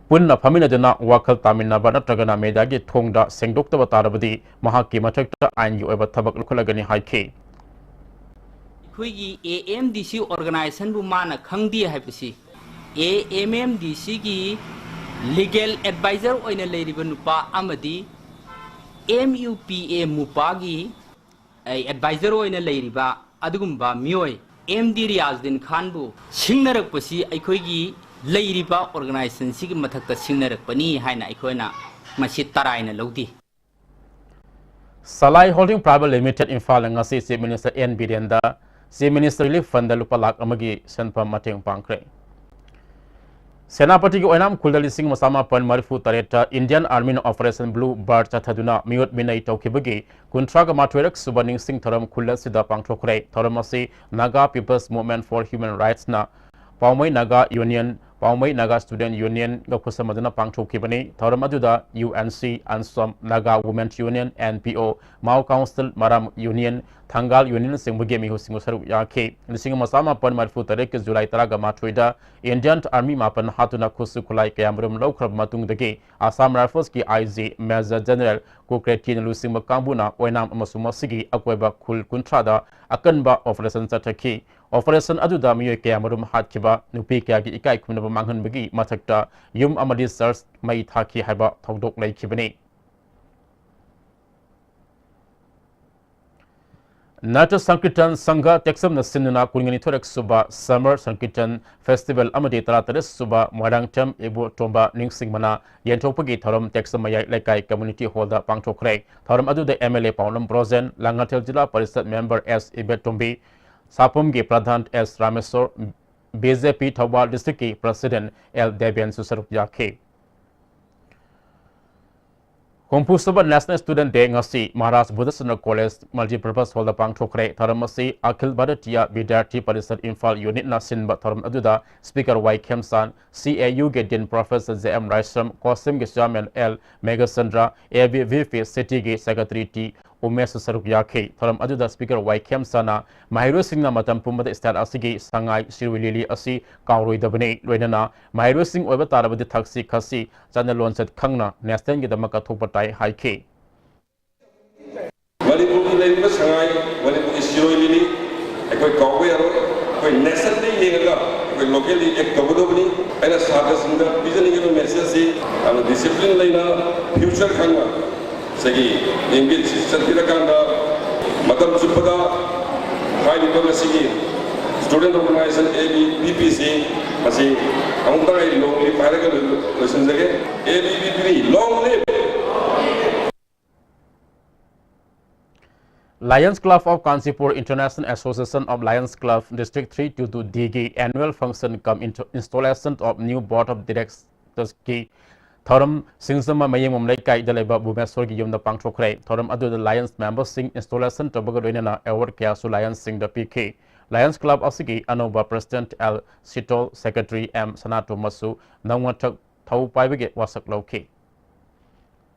ꯄꯨꯟꯅ ꯐꯝꯃꯤꯟꯅꯗꯨꯅ ꯋꯥꯈꯜ ꯇꯥꯃꯤꯟꯅꯕ ꯅꯠꯇ꯭ꯔꯒꯅ mediaꯒꯤ ꯊꯣꯡꯗ ꯁꯦꯡꯗꯣꯛꯇꯕ ꯇꯥꯔꯕꯗꯤ ꯃꯍꯥꯛꯀꯤ ꯃꯊꯛꯇ ꯑꯥꯏꯟꯒꯤ ꯑꯣꯏꯕ ꯊꯕꯛ ꯂꯧꯈꯠꯂꯒꯅꯤ ꯍꯥꯏꯈꯤ꯫ ꯑꯩꯈꯣꯏꯒꯤ A M D C organizationꯕꯨ ꯃꯥꯅ ꯈꯪꯗꯦ ꯍꯥꯏꯕꯁꯤ, A M M D Cꯒꯤ legal advisor ꯑꯣꯏꯅ ꯂꯩꯔꯤꯕ ꯅꯨꯄꯥ ꯑꯃꯗꯤ M U P A ꯃꯨꯄꯥꯒꯤ ꯑꯩ advisor ꯑꯣꯏꯅ ꯂꯩꯔꯤꯕ ꯑꯗꯨꯒꯨꯝꯕ ꯃꯤꯑꯣꯏ M D ꯔꯤꯌꯥꯖꯨꯗꯤꯟ ꯈꯥꯟꯕꯨ ꯁꯤꯡꯅꯔꯛꯄꯁꯤ ꯑꯩꯈꯣꯏꯒꯤ ꯂꯩꯔꯤꯕ organizationꯁꯤꯒꯤ ꯃꯊꯛꯇ ꯁꯤꯡꯅꯔꯛꯄꯅꯤ ꯍꯥꯏꯅ ꯑꯩꯈꯣꯏꯅ ꯃꯁꯤ ꯇꯔꯥꯏꯅ ꯂꯧꯗꯦ꯫ Salai Holding Private Limited ꯏꯝꯐꯥꯜꯅ ꯉꯁꯤ Chief Minister N ꯕꯤꯔꯦꯟꯗ Chief Minister Relief Fundꯗ ꯂꯨꯄꯥ ꯂꯥꯈ ꯑꯃꯒꯤ ꯁꯦꯟꯐꯝ ꯃꯇꯦꯡ ꯄꯥꯡꯈ꯭ꯔꯦ꯫ ꯁꯦꯅꯥꯄꯇꯤꯒꯤ ꯑꯣꯏꯅꯥꯝ ꯈꯨꯜꯗ ꯂꯤꯁꯤꯡ ꯑꯃ ꯆꯃꯥꯄꯟ ꯃꯔꯤꯐꯨ ꯇꯔꯦꯠꯇ Indian Armyꯅ Operation Blue Bird ꯆꯠꯊꯗꯨꯅ ꯃꯤꯑꯣꯠ ꯃꯤꯅꯩ ꯇꯧꯈꯤꯕꯒꯤ ꯀꯨꯟꯊ꯭ꯔꯥꯒ ꯃꯥꯊꯣꯏꯔꯛ ꯁꯨꯕ ꯅꯤꯡꯁꯤꯡ ꯊꯧꯔꯝ ꯈꯨꯜ ꯑꯁꯤꯗ ꯄꯥꯡꯊꯣꯛꯈ꯭ꯔꯦ꯫ ꯊꯧꯔꯝ ꯑꯁꯤ Naga People's Movement for Human Rightsꯅ Poumai Naga Union Poumai Naga student ꯌꯨꯅꯤꯌꯟꯒ ꯈꯨꯠꯁꯝꯅꯗꯨꯅ ꯄꯥꯡꯊꯣꯛꯈꯤꯕꯅꯤ꯫ ꯊꯧꯔꯝ ꯑꯗꯨꯗ ꯌꯨ ꯑꯦꯟ ꯁꯤ, ꯑꯟꯁꯣꯝ, Naga women's union, N P O, Mao council, ꯃꯔꯥꯝ union, ꯊꯪꯒꯥꯜ ꯌꯨꯅꯤꯌꯟꯁꯤꯡꯕꯨꯒꯤ ꯃꯤꯍꯨꯠꯁꯤꯡꯕꯨ ꯁꯔꯨꯛ ꯌꯥꯈꯤ꯫ ꯂꯤꯁꯤꯡ ꯑꯃ ꯆꯥꯃꯥꯄꯟ ꯃꯔꯤꯐꯨ ꯇꯔꯦꯠꯀꯤ ꯖꯨꯂꯥꯏ ꯇꯔꯥꯒ ꯃꯥꯊꯣꯏꯗ ꯏꯟꯗꯤꯌꯟ ꯑꯥꯔꯃꯤ ꯃꯥꯄꯟ ꯍꯥꯠꯇꯨꯅ ꯈꯨꯠꯁꯨ ꯈꯨꯠꯂꯥꯏ ꯀꯌꯥꯃꯔꯨꯝ ꯂꯧꯈ꯭ꯔꯕ ꯃꯇꯨꯡꯗꯒꯤ ꯑꯁꯥꯝ ꯔꯥꯏꯐꯜꯁꯀꯤ ꯑꯥꯏ ꯖꯤ ꯃꯦꯖꯔ ꯖꯦꯅꯔꯦꯜ ꯀꯨꯀ꯭ꯔꯦꯇꯤꯅ ꯂꯨꯆꯤꯡꯕ ꯀꯥꯡꯕꯨꯅ ꯑꯣꯏꯅꯥꯝ ꯑꯃꯁꯨꯡ ꯃꯁꯤꯒꯤ ꯑꯀꯣꯏꯕ ꯈꯨꯜ ꯀꯨꯟꯊ꯭ꯔꯥꯗ ꯑꯀꯟꯕ ꯑꯣꯄꯔꯦꯁꯟ ꯆꯠꯊꯈꯤ꯫ ꯑꯣꯄꯔꯦꯁꯟ ꯑꯗꯨꯗ ꯃꯤꯑꯣꯏ ꯀꯌꯥꯃꯔꯨꯝ ꯍꯥꯠꯈꯤꯕ, ꯅꯨꯄꯤ ꯀꯌꯥꯒꯤ ꯏꯀꯥꯏ ꯈꯨꯝꯅꯕ ꯃꯥꯡꯍꯟꯕꯒꯤ ꯃꯊꯛꯇ ꯌꯨꯝ ꯑꯃꯗꯤ ꯆꯔꯆ ꯃꯩ ꯊꯥꯈꯤ ꯍꯥꯏꯕ ꯊꯧꯗꯣꯛ ꯂꯩꯈꯤꯕꯅꯤ꯫ ꯅꯥꯇ꯭ꯌ ꯁꯪꯀꯤꯔꯇꯟ ꯁꯪꯘ ꯇꯦꯛꯆꯝꯅ ꯁꯤꯟꯗꯨꯅ ꯀꯨꯟꯒ ꯅꯤꯊꯣꯏꯔꯛ ꯁꯨꯕ ꯁꯝꯃꯔ ꯁꯪꯀꯤꯔꯇꯟ ꯐꯦꯁꯇꯤꯚꯦꯜ ꯑꯃꯗꯤ ꯇꯔꯥꯇꯔꯦꯠ ꯁꯨꯕ ꯃꯣꯏꯔꯥꯡꯊꯦꯝ ꯏꯕꯣꯇꯣꯝꯕ ꯅꯤꯡꯁꯤꯡꯕꯅ ꯌꯦꯟꯊꯣꯛꯄꯒꯤ ꯊꯧꯔꯝ ꯇꯦꯛꯆꯝ ꯃꯌꯥꯏ ꯂꯩꯀꯥꯏ ꯀꯝꯃ꯭ꯌꯨꯅꯤꯇꯤ ꯍꯣꯜꯗ ꯄꯥꯡꯊꯣꯛꯈ꯭ꯔꯦ꯫ ꯊꯧꯔꯝ ꯑꯗꯨꯗ M L A Paonam Brojen, Langathel Zila Parishad member S Ibetombi, ꯁꯥꯄꯝꯒꯤ ꯄ꯭ꯔꯙꯥꯟ S Rameshor, B J P Thoubal ꯗꯤꯁꯇ꯭ꯔꯤꯛꯀꯤ ꯄ꯭ꯔꯁꯤꯗꯦꯟ ꯑꯦꯜ ꯗꯦꯕꯦꯟꯁꯨ ꯁꯔꯨꯛ ꯌꯥꯈꯤ꯫ ꯍꯨꯝꯐꯨꯁꯨꯕ ꯅꯦꯁꯅꯦꯜ ꯁ꯭ꯇꯨꯗꯦꯟꯠ ꯗꯦ ꯉꯁꯤ ꯃꯍꯥꯔꯥꯖ ꯕꯨꯙꯆꯟꯗ꯭ꯔ ꯀꯣꯂꯦꯖ ꯃꯜꯇꯤꯄꯔꯄꯁ ꯍꯣꯜꯗ ꯄꯥꯡꯊꯣꯛꯈ꯭ꯔꯦ꯫ ꯊꯧꯔꯝ ꯑꯁꯤ ꯑꯈꯤꯜ ꯚꯥꯔꯇꯤꯌꯥ ꯕꯤꯗ꯭ꯌꯥꯔꯊꯤ ꯄꯔꯤꯁꯠ ꯏꯝꯐꯥꯜ ꯌꯨꯅꯤꯠꯅ ꯁꯤꯟꯕ ꯊꯧꯔꯝ ꯑꯗꯨꯗ ꯁ꯭ꯄꯤꯀꯔ ꯋꯥꯏ ꯈꯦꯝꯆꯥꯟ, ꯁꯤ ꯑꯦ ꯌꯨꯒꯤ dean professor J M Laishram, ꯀꯣꯁꯤꯝꯒꯤ chairman L Meghachandra, A B V P ꯁꯤꯇꯤꯒꯤ ꯁꯦꯀ꯭ꯔꯦꯇꯔꯤ ꯇꯤ ꯎꯃꯦꯁꯁꯨ ꯁꯔꯨꯛ ꯌꯥꯈꯤ꯫ ꯊꯧꯔꯝ ꯑꯗꯨꯗ ꯁ꯭ꯄꯤꯀꯔ ꯋꯥꯏ ꯈꯦꯝꯆꯥꯟꯅ ꯃꯍꯩꯔꯣꯏꯁꯤꯡꯅ ꯃꯇꯝ ꯄꯨꯝꯕꯗ ꯁ꯭ꯇꯥꯏꯜ ꯑꯁꯤꯒꯤ ꯁꯉꯥꯏ ꯁꯤꯔꯣꯏ ꯂꯤꯂꯤ ꯑꯁꯤ ꯀꯥꯎꯔꯣꯏꯗꯕꯅꯤ꯫ ꯂꯣꯏꯅꯅ ꯃꯍꯩꯔꯣꯏꯁꯤꯡ ꯑꯣꯏꯕ ꯇꯥꯔꯕꯗꯤ ꯊꯛꯁꯤ ꯈꯥꯁꯤ, ꯆꯠꯅ ꯂꯣꯟꯆꯠ ꯈꯪꯅ ꯅꯦꯁꯅꯦꯜꯒꯤꯗꯃꯛ ꯀꯠꯊꯣꯛꯄ ꯇꯥꯏ ꯍꯥꯏꯈꯤ꯫ ꯃꯅꯤꯄꯨꯔꯒꯤ ꯂꯩꯔꯤꯕ ꯁꯉꯥꯏ, ꯃꯅꯤꯄꯨꯔꯒꯤ ꯁꯤꯔꯣꯏ ꯂꯤꯂꯤ ꯑꯩꯈꯣꯏ ꯀꯥꯎꯕ ꯌꯥꯔꯣꯏ꯫ ꯑꯩꯈꯣꯏ ꯅꯦꯁꯅꯦꯜꯗ ꯌꯦꯡꯉꯒ ꯑꯩꯈꯣꯏ ꯂꯣꯀꯦꯜꯂꯤ ꯑꯦꯛ ꯇꯧꯒꯗꯧꯕꯅꯤ꯫ ꯑꯩꯅ ꯁꯥꯇ꯭ꯔꯁꯤꯡꯗ ꯄꯤꯖꯅꯤꯡꯉꯤꯕ ꯃꯦꯁꯦꯖꯁꯤ ꯌꯥꯝꯅ ꯗꯤꯁꯤꯄ꯭ꯂꯤꯟ ꯂꯩꯅ, ꯐ꯭ꯌꯨꯆꯔ ꯈꯪꯅ ꯉꯁꯥꯏꯒꯤ ꯂꯦꯡꯒ꯭ꯋꯦꯖꯁꯤ ꯆꯠꯄꯤꯔꯀꯥꯟꯗ ꯃꯇꯝ ꯆꯨꯞꯄꯗ ꯍꯥꯏꯔꯤꯕ ꯉꯁꯤꯒꯤ student organization A B V ꯄꯤꯁꯤ ꯃꯁꯤ ꯑꯃꯨꯛꯇꯪ ꯑꯩ ꯂꯣꯡ ꯂꯤꯞ ꯍꯥꯏꯔꯒ ꯂꯣꯏꯁꯤꯟꯖꯒꯦ꯫ A B V P, long live! Lions Club of Kanchipur International Association of Lions Club District three two two D ꯒꯤ annual function cum into-, installation of new board of directors ꯀꯤ ꯊꯧꯔꯝ ꯁꯤꯡꯖꯃꯩ ꯃꯌꯦꯡꯕꯝ ꯂꯩꯀꯥꯏꯗ ꯂꯩꯕ ꯚꯨꯕꯅꯦꯁꯣꯔꯒꯤ ꯌꯨꯝꯗ ꯄꯥꯡꯊꯣꯛꯈ꯭ꯔꯦ꯫ ꯊꯧꯔꯝ ꯑꯗꯨꯗ ꯂꯥꯌꯟꯁ ꯃꯦꯝꯕꯔꯁꯤꯡ ꯏꯟꯁꯇꯣꯂꯦꯁꯟ ꯇꯧꯕꯒ ꯂꯣꯏꯅꯅ ꯑꯦꯋꯥꯔꯗ ꯀꯌꯥꯁꯨ ꯂꯥꯌꯟꯁꯁꯤꯡꯗ ꯄꯤꯈꯤ꯫ Lions Club ꯑꯁꯤꯒꯤ ꯑꯅꯧꯕ President ꯑꯦꯜ ꯁꯤꯇꯣꯜ, Secretary ꯑꯦꯝ ꯁꯅꯥꯇꯣꯝꯕꯁꯨ ꯅꯧꯅ ꯊꯛ-, ꯊꯧ ꯄꯥꯏꯕꯒꯤ ꯋꯥꯁꯛ ꯂꯧꯈꯤ꯫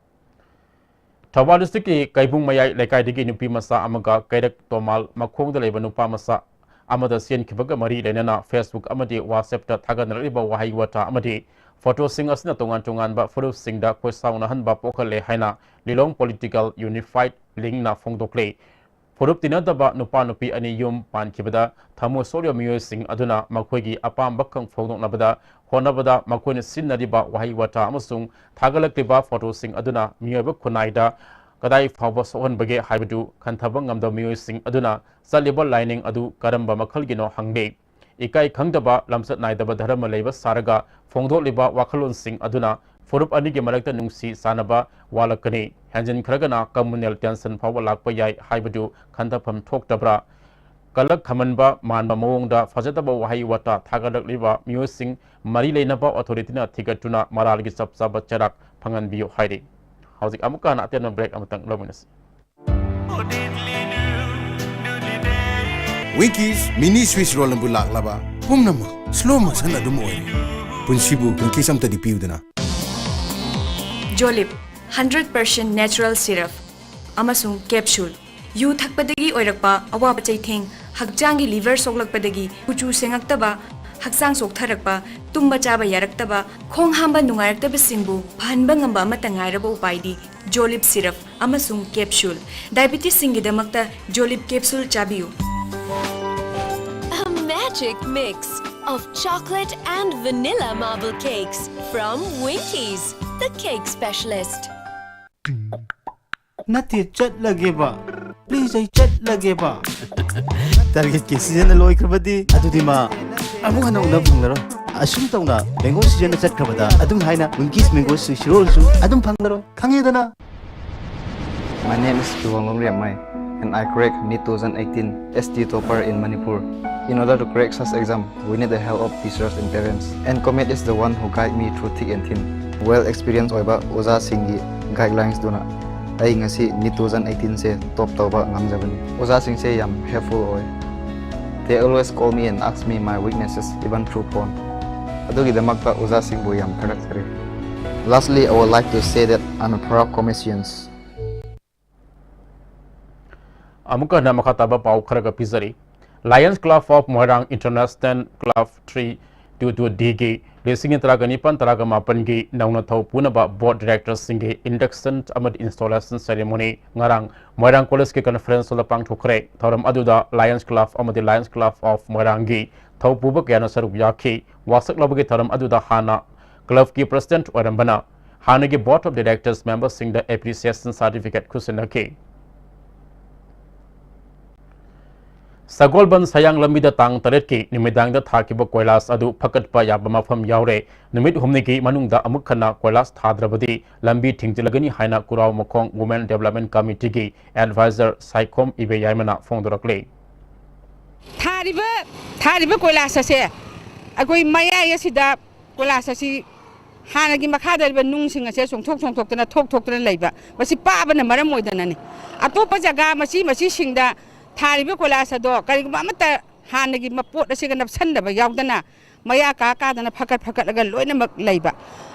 ꯊꯧꯕꯥꯜ district ꯀꯤ ꯀꯩꯕꯨꯡ ꯃꯌꯥꯏ ꯂꯩꯀꯥꯏꯗꯒꯤ ꯅꯨꯄꯤ ꯃꯆꯥ ꯑꯃꯒ ꯀꯩꯔꯛ ꯇꯣꯃꯥꯜ ꯃꯈꯣꯡꯗ ꯂꯩꯕ ꯅꯨꯄꯥ ꯃꯆꯥ ꯑꯃꯗ ꯆꯦꯟꯈꯤꯕꯒ ꯃꯔꯤ ꯂꯩꯅꯅ Facebook ꯑꯃꯗꯤ WhatsApp ꯇ ꯊꯥꯒꯠꯅꯔꯛꯂꯤꯕ ꯋꯥꯍꯩ ꯋꯥꯇꯥ ꯑꯃꯗꯤ photo ꯁꯤꯡ ꯑꯁꯤꯅ ꯇꯣꯉꯥꯟ ꯇꯣꯉꯥꯟꯕ ꯐꯨꯔꯨꯞꯁꯤꯡꯗ ꯈꯣꯏꯁꯥꯎꯅꯍꯟꯕ ꯄꯣꯛꯍꯜꯂꯦ ꯍꯥꯏꯅ Lilong Political Unified Link ꯅ ꯐꯣꯡꯗꯣꯛꯂꯤ꯫ ꯐꯨꯔꯨꯞ ꯇꯤꯟꯅꯗꯕ ꯅꯨꯄꯥ ꯅꯨꯄꯤ ꯑꯅꯤ ꯌꯨꯝ ꯄꯥꯟꯈꯤꯕꯗ ꯊꯃꯣꯏ ꯁꯣꯛꯂꯤꯕ ꯃꯤꯑꯣꯏꯁꯤꯡ ꯑꯗꯨꯅ ꯃꯈꯣꯏꯒꯤ ꯑꯄꯥꯝꯕ ꯈꯪ ꯐꯣꯡꯗꯣꯛꯅꯕꯗ ꯍꯣꯠꯅꯕꯗ ꯃꯈꯣꯏꯅ ꯁꯤꯖꯤꯟꯅꯔꯤꯕ ꯋꯥꯍꯩ ꯋꯥꯇꯥ ꯑꯃꯁꯨꯡ ꯊꯥꯒꯠꯂꯛꯂꯤꯕ photo ꯁꯤꯡ ꯑꯗꯨꯅ ꯃꯤꯑꯣꯏꯕ ꯈꯨꯟꯅꯥꯏꯗ ꯀꯗꯥꯏ ꯐꯥꯎꯕ ꯁꯣꯛꯍꯟꯕꯒꯦ ꯍꯥꯏꯕꯗꯨ ꯈꯟꯊꯕ ꯉꯝꯗꯕ ꯃꯤꯑꯣꯏꯁꯤꯡ ꯑꯗꯨꯅ ꯆꯠꯂꯤꯕ ꯂꯥꯏꯅꯤꯡ ꯑꯗꯨ ꯀꯔꯝꯕ ꯃꯈꯜꯒꯤꯅꯣ ꯍꯪꯂꯤ꯫ ꯏꯀꯥꯏ ꯈꯪꯗꯕ, ꯂꯝꯆꯠ ꯅꯥꯏꯗꯕ ꯙꯔꯃ ꯂꯩꯕ ꯁꯥꯔꯒ ꯐꯣꯡꯗꯣꯛꯂꯤꯕ ꯋꯥꯈꯜꯂꯣꯟꯁꯤꯡ ꯑꯗꯨꯅ ꯐꯨꯔꯨꯞ ꯑꯅꯤꯒꯤ ꯃꯔꯛꯇ ꯅꯨꯡꯁꯤ ꯆꯥꯟꯅꯕ ꯋꯥꯠꯂꯛꯀꯅꯤ꯫ ꯍꯦꯟꯖꯤꯟꯈ꯭ꯔꯒꯅ communal tension ꯐꯥꯎꯕ ꯂꯥꯛꯄ ꯌꯥꯏ ꯍꯥꯏꯕꯗꯨ ꯈꯟꯊꯐꯝ ꯊꯣꯛꯇꯕ꯭ꯔꯥ? ꯀꯂꯛ ꯈꯝꯍꯟꯕ ꯃꯥꯟꯕ ꯃꯑꯣꯡꯗ ꯐꯖꯗꯕ ꯋꯥꯍꯩ ꯋꯥꯇꯥ ꯊꯥꯒꯠꯂꯛꯂꯤꯕ ꯃꯤꯑꯣꯏꯁꯤꯡ ꯃꯔꯤ ꯂꯩꯅꯕ authority ꯅ ꯊꯤꯒꯠꯇꯨꯅ ꯃꯔꯥꯜꯒꯤ ꯆꯞ ꯆꯥꯕ ꯆꯩꯔꯥꯛ ꯐꯪꯍꯟꯕꯤꯌꯨ ꯍꯥꯏꯔꯤ꯫ ꯍꯧꯖꯤꯛ ꯑꯃꯨꯛꯀ ꯍꯟꯅ ꯑꯇꯦꯟꯕ break ꯑꯃꯇꯪ ꯂꯧꯃꯤꯟꯅꯁꯤ꯫ Winkies mini Swiss roll ꯑꯗꯨ ꯂꯥꯛꯂꯕ ꯄꯨꯝꯅꯃꯛ slow motion ꯑꯗꯨꯝ ꯑꯣꯏꯔꯦ꯫ ꯄꯨꯟꯁꯤꯕꯨ Winkies ꯑꯝꯇꯗꯤ ꯄꯤꯌꯨꯗꯅ꯫ ꯖꯣꯂꯤꯞ ꯍꯟꯗ꯭ꯔꯦꯠ ꯄꯥꯔꯁꯦꯟ natural syrup ꯑꯃꯁꯨꯡ capsule꯫ ꯌꯨ ꯊꯛꯄꯗꯒꯤ ꯑꯣꯏꯔꯛꯄ ꯑꯋꯥꯕ ꯆꯩꯊꯦꯡ, ꯍꯛꯆꯥꯡꯒꯤ liver ꯁꯣꯛꯂꯛꯄꯗꯒꯤ ꯀꯨꯆꯨ ꯁꯦꯡꯉꯛꯇꯕ, ꯍꯛꯆꯥꯡ ꯆꯣꯛꯊꯔꯛꯄ, ꯇꯨꯝꯕ ꯆꯥꯕ ꯌꯥꯔꯛꯇꯕ, ꯈꯣꯡ ꯍꯥꯝꯕ ꯅꯨꯡꯉꯥꯏꯔꯛꯇꯕꯁꯤꯡꯕꯨ ꯐꯍꯟꯕ ꯉꯝꯕ ꯑꯃꯠꯇ ꯉꯥꯏꯔꯕ ꯎꯄꯥꯏꯗꯤ ꯖꯣꯂꯤꯞ syrup ꯑꯃꯁꯨꯡ capsule꯫ Diabetes ꯁꯤꯡꯒꯤꯗꯃꯛꯇ ꯖꯣꯂꯤꯞ capsule ꯆꯥꯕꯤꯌꯨ꯫ A magic mix of chocolate and vanilla marble cakes from Winkies, the cake specialist. ꯅꯠꯇꯦ, ꯆꯠꯂꯒꯦꯕ꯫ Please, ꯑꯩ ꯆꯠꯂꯒꯦꯕ꯫ Target ꯀꯤ season ꯂꯣꯏꯈ꯭ꯔꯕꯗꯤ ꯑꯗꯨꯗꯤ ꯃꯥ ꯑꯃꯨꯛ ꯍꯟꯅ ꯎꯅꯕ ꯐꯪꯂꯔꯣꯏ꯫ ꯑꯁꯨꯝ ꯇꯧꯅ mango season ꯆꯠꯈ꯭ꯔꯕꯗ ꯑꯗꯨꯝ ꯍꯥꯏꯅ Winkies mango Swiss roll ꯁꯨ ꯑꯗꯨꯝ ꯐꯪꯂꯔꯣꯏ꯫ ꯈꯪꯉꯦꯗꯅ? My name is Kiwonglong Riamai, and I crack NEET two thousand eighteen S T topper in Manipur. In order to crack such exam, we need the help of teachers and parents. And Comet is the one who guide me through thick and thin. Well experienced ꯑꯣꯏꯕ ꯑꯣꯖꯥꯁꯤꯡꯒꯤ guidelines ꯗꯨꯅ ꯑꯩ ꯉꯁꯤ NEET two thousand eighteen ꯁꯦ top ꯇꯧꯕ ꯉꯝꯖꯕꯅꯤ꯫ ꯑꯣꯖꯥꯁꯤꯡꯁꯦ ꯌꯥꯝ helpful ꯑꯣꯏ꯫ They always call me and ask me my weaknesses, even through phone. ꯑꯗꯨꯒꯤꯗꯃꯛꯇ ꯑꯣꯖꯥꯁꯤꯡꯕꯨ ꯌꯥꯝ ꯊꯥꯒꯠꯆꯔꯤ꯫ Lastly, I would like to say that I'm a proud Khomisians. ꯑꯃꯨꯛꯀ ꯍꯟꯅ ꯃꯈꯥ ꯇꯥꯕ ꯄꯥꯎ ꯈꯔꯒ ꯄꯤꯖꯔꯤ꯫ Lions Club of Moirang International Club three two two D ꯒꯤ ꯂꯤꯁꯤꯡ ꯇꯔꯥꯒ ꯅꯤꯄꯥꯟ ꯇꯔꯥꯒ ꯃꯥꯄꯟꯒꯤ ꯅꯧꯅ ꯊꯧ ꯄꯨꯅꯕ board directorꯁꯤꯡꯒꯤ induction ꯑꯃꯗꯤ installation ceremony ꯉꯔꯥꯡ ꯃꯣꯏꯔꯥꯡ ꯀꯣꯂꯦꯖꯀꯤ conference hallꯗ ꯄꯥꯡꯊꯣꯛꯈ꯭ꯔꯦ꯫ ꯊꯧꯔꯝ ꯑꯗꯨꯗ Lions Club ꯑꯃꯗꯤ Lions Club of ꯃꯣꯏꯔꯥꯡꯒꯤ ꯊꯧ ꯄꯨꯕ ꯀꯌꯥꯅ ꯁꯔꯨꯛ ꯌꯥꯈꯤ꯫ ꯋꯥꯁꯛ ꯂꯧꯕꯒꯤ ꯊꯧꯔꯝ ꯑꯗꯨꯗ ꯍꯥꯟꯅ clubꯀꯤ president ꯑꯣꯏꯔꯝꯕꯅ ꯍꯥꯟꯅꯒꯤ board of directors memberꯁꯤꯡꯗ appreciation certificate ꯈꯨꯠꯁꯤꯟꯅꯈꯤ꯫ ꯁꯒꯣꯜꯕꯟ ꯁꯌꯥꯡ ꯂꯝꯕꯤꯗ ꯇꯥꯡ ꯇꯔꯦꯠꯀꯤ ꯅꯨꯃꯤꯗꯥꯡꯗ ꯊꯥꯈꯤꯕ ꯀꯣꯏꯂꯥꯁ ꯑꯗꯨ ꯐꯒꯠꯄ ꯌꯥꯕ ꯃꯐꯝ ꯌꯥꯎꯔꯦ꯫ ꯅꯨꯃꯤꯠ ꯍꯨꯝꯅꯤꯒꯤ ꯃꯅꯨꯡꯗ ꯑꯃꯨꯛ ꯍꯟꯅ ꯀꯣꯏꯂꯥꯁ ꯊꯥꯗ꯭ꯔꯕꯗꯤ ꯂꯝꯕꯤ ꯊꯤꯡꯖꯤꯜꯂꯒꯅꯤ ꯍꯥꯏꯅ ꯀꯨꯔꯥꯎ ꯃꯈꯣꯡ Women Development Committeeꯒꯤ advisor ꯁꯥꯏꯈꯣꯝ ꯏꯕꯦꯌꯥꯏꯃꯅ ꯐꯣꯡꯗꯣꯔꯛꯂꯤ꯫ ꯊꯥꯔꯤꯕ, ꯊꯥꯔꯤꯕ ꯀꯣꯏꯂꯥꯁ ꯑꯁꯦ ꯑꯩꯈꯣꯏ ꯃꯌꯥꯏ ꯑꯁꯤꯗ ꯀꯣꯏꯂꯥꯁ ꯑꯁꯤ ꯍꯥꯟꯅꯒꯤ ꯃꯈꯥꯗ ꯂꯩꯕ ꯅꯨꯡꯁꯤꯡ ꯑꯁꯦ ꯆꯣꯡꯊꯣꯛ ꯆꯣꯡꯊꯣꯛꯇꯅ, ꯊꯣꯛ ꯊꯣꯛꯇꯅ ꯂꯩꯕ, ꯃꯁꯤ ꯄꯥꯕꯅ ꯃꯔꯝ ꯑꯣꯏꯗꯅꯅꯤ꯫ ꯑꯇꯣꯞꯄ ꯖꯒꯥ ꯃꯁꯤ, ꯃꯁꯤꯁꯤꯡꯗ ꯊꯥꯔꯤꯕ ꯀꯣꯏꯂꯥꯁ ꯑꯗꯣ ꯀꯔꯤꯒꯨꯝꯕ ꯑꯃꯠꯇ ꯍꯥꯟꯅꯒꯤ ꯃꯄꯣꯠ ꯑꯁꯤꯒ ꯅꯞꯁꯟꯗꯕ ꯌꯥꯎꯗꯅ ꯃꯌꯥ ꯀꯥ ꯀꯥꯗꯅ ꯐꯒꯠ ꯐꯒꯠꯂꯒ ꯂꯣꯏꯅꯃꯛ ꯂꯩꯕ꯫